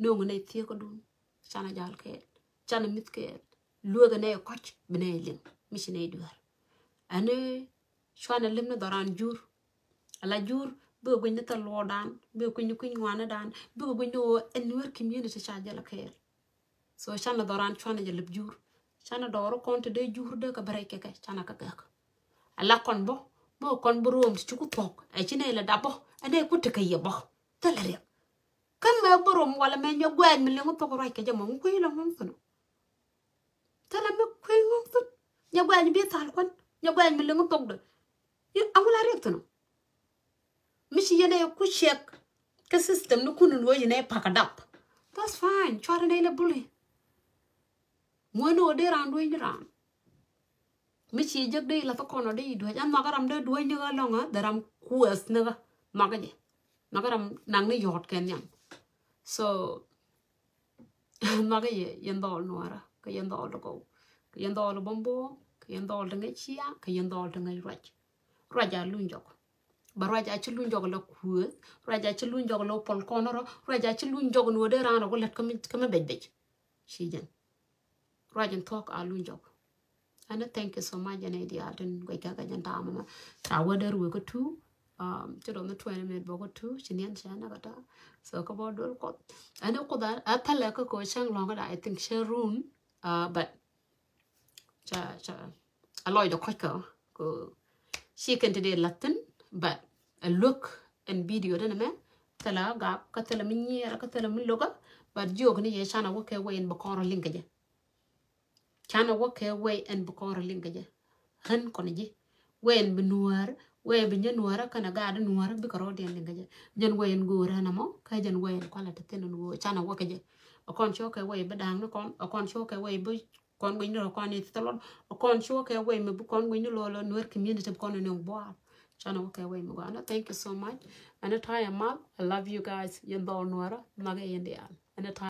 No̱o̱ŋ nɛy thieekädun. Canɛ jal kɛɛl. Canɛ mi̱th kɛɛl. Lueekɛ nɛy kɔ̱c bi nɛy liŋ mi ci nɛy dueer. Ɛn i̱ cuanɛ lip ni dhɔran jur. Ala jur bikɛ guic ni thil luɔɔdan, bikɛ guic ni kui̱ny ŋuanidan, bikɛ guic ni ɣöö ɛn Nuer community ca jɛ lɛ kɛɛl. So canɛ dhɔran cuanɛ jɛ lip jur. Canɛ dɔɔr kɔn ti dee jur dee kɛ bɛ rɛc kɛ kɛ canɛ kɛ gɛk. Ala kɔn bɔ mɛ kɔn bi ruɔm ti cuku thuɔk ɛ ci nɛ lɛ dap bɔ ɛ nɛ ku ti kɛ yɛ bɔ. Thilɛ riɛk. Kä mɛ bi ruɔm walɛ mɛ nyɛ guɛɛny mi liŋ thok ruac kɛ jɛ mɔ ŋu kui̱ lɛ ŋuŋ thun. Thilɛ mi kui̱ ŋuŋ thun. Nyɛ guɛɛny bi thal kuan nyɛ guɛɛny mi liŋ thok dɛ. Aŋu la riɛk thun. Mi ci yɛn ɛ ku check kä system ni kun ni wä yɛn ɛ pack a dap. That's fine. Cuarɛ nɛ ilɛ bully. Ŋuän ni wä dee raan duec ni raan. Mi ci jek dee ila thok kɔn wä dee i duec an nhɔkä ram dee duec ni ɣä lɔŋä dee ram kuɛth ni ɣä. Nhɔkä jɛ nhɔkä ram naŋ ni yɔt kɛ nhiam. So nhɔkä yɛ yɛn dhɔl nuɔrä kɛ yɛn dhɔl ti kɔw kɛ yɛn dhɔl ti bɔmbɔ kɛ yɛn dhɔl ti ŋäc cia kɛ yɛn dhɔl ti ŋäc ruac. Ruac a luny jɔk. Ba ruac a ci luny jɔk la kuëth ruac a ci luny jɔk la pɔl kɔn rɔ ruac a ci luny jɔk ni wä dee raan rɔ ku lät kä mi bec bec. Ci jɛn ruac in thuɔk a luny jɔk. Ɛn thank you so much jɛn idial tin guec kä kɛ jɛn ta̱a̱ mama. Ca wä dee ruëë kä tu. Ci dɔn ni twenty minute bɔ kä tu ci niɛn cɛ nɛ kä ta̱a̱. So kä bɔ dol kuɔth ɛn kuoth a thälɛ kä kɛ cäŋ lɔŋ kä da I think cɛ run. But ca ca a lɔcdɛ kɔc kä kɛ ci kɛn ti dee la̱thin. But a luäk ɛn video dɛn ɛmɛ thilɛ a gak kä thilɛ mi nyiɛɛrä kä thilɛ mi lokä. But jiök ni yɛ canɛ wä kɛ wee in bi kɔn rɔ liŋ kɛ jɛ. Canɛ wä kɛ wee in bi kɔn rɔ liŋ kɛ jɛ. Ɣän kɔn ji̱ wee in bi nuäär wee bi nyɛ nuäärä kɛnɛ gaat nuäärä bikɛ rɔɔdiɛn liŋ kɛ jɛ. Jɛn wee in go̱o̱rä ɛn ɛmɔ kä jɛn wee in kualɛ ti thin in ɣöö canɛ wä kɛ jɛ. A kɔn cɔ kɛ wee bi da̱a̱ŋ ni kɔn a kɔn cɔ kɛ wee bi kɔn guic ni rɔ kɔn i̱ thilɔl a kɔn cɔ kɛ wee mi bi kɔn guic ni lɔl a nuer community bi kɔn in in buaal. Canɛ wä kɛ wee mi gua̱a̱n. Thank you so much. Ɛn a ta̱a̱ ɛmal I love you guys yɛn dhɔl nuäärä nhɔkɛ yɛn diaal. Ɛn a ta̱a̱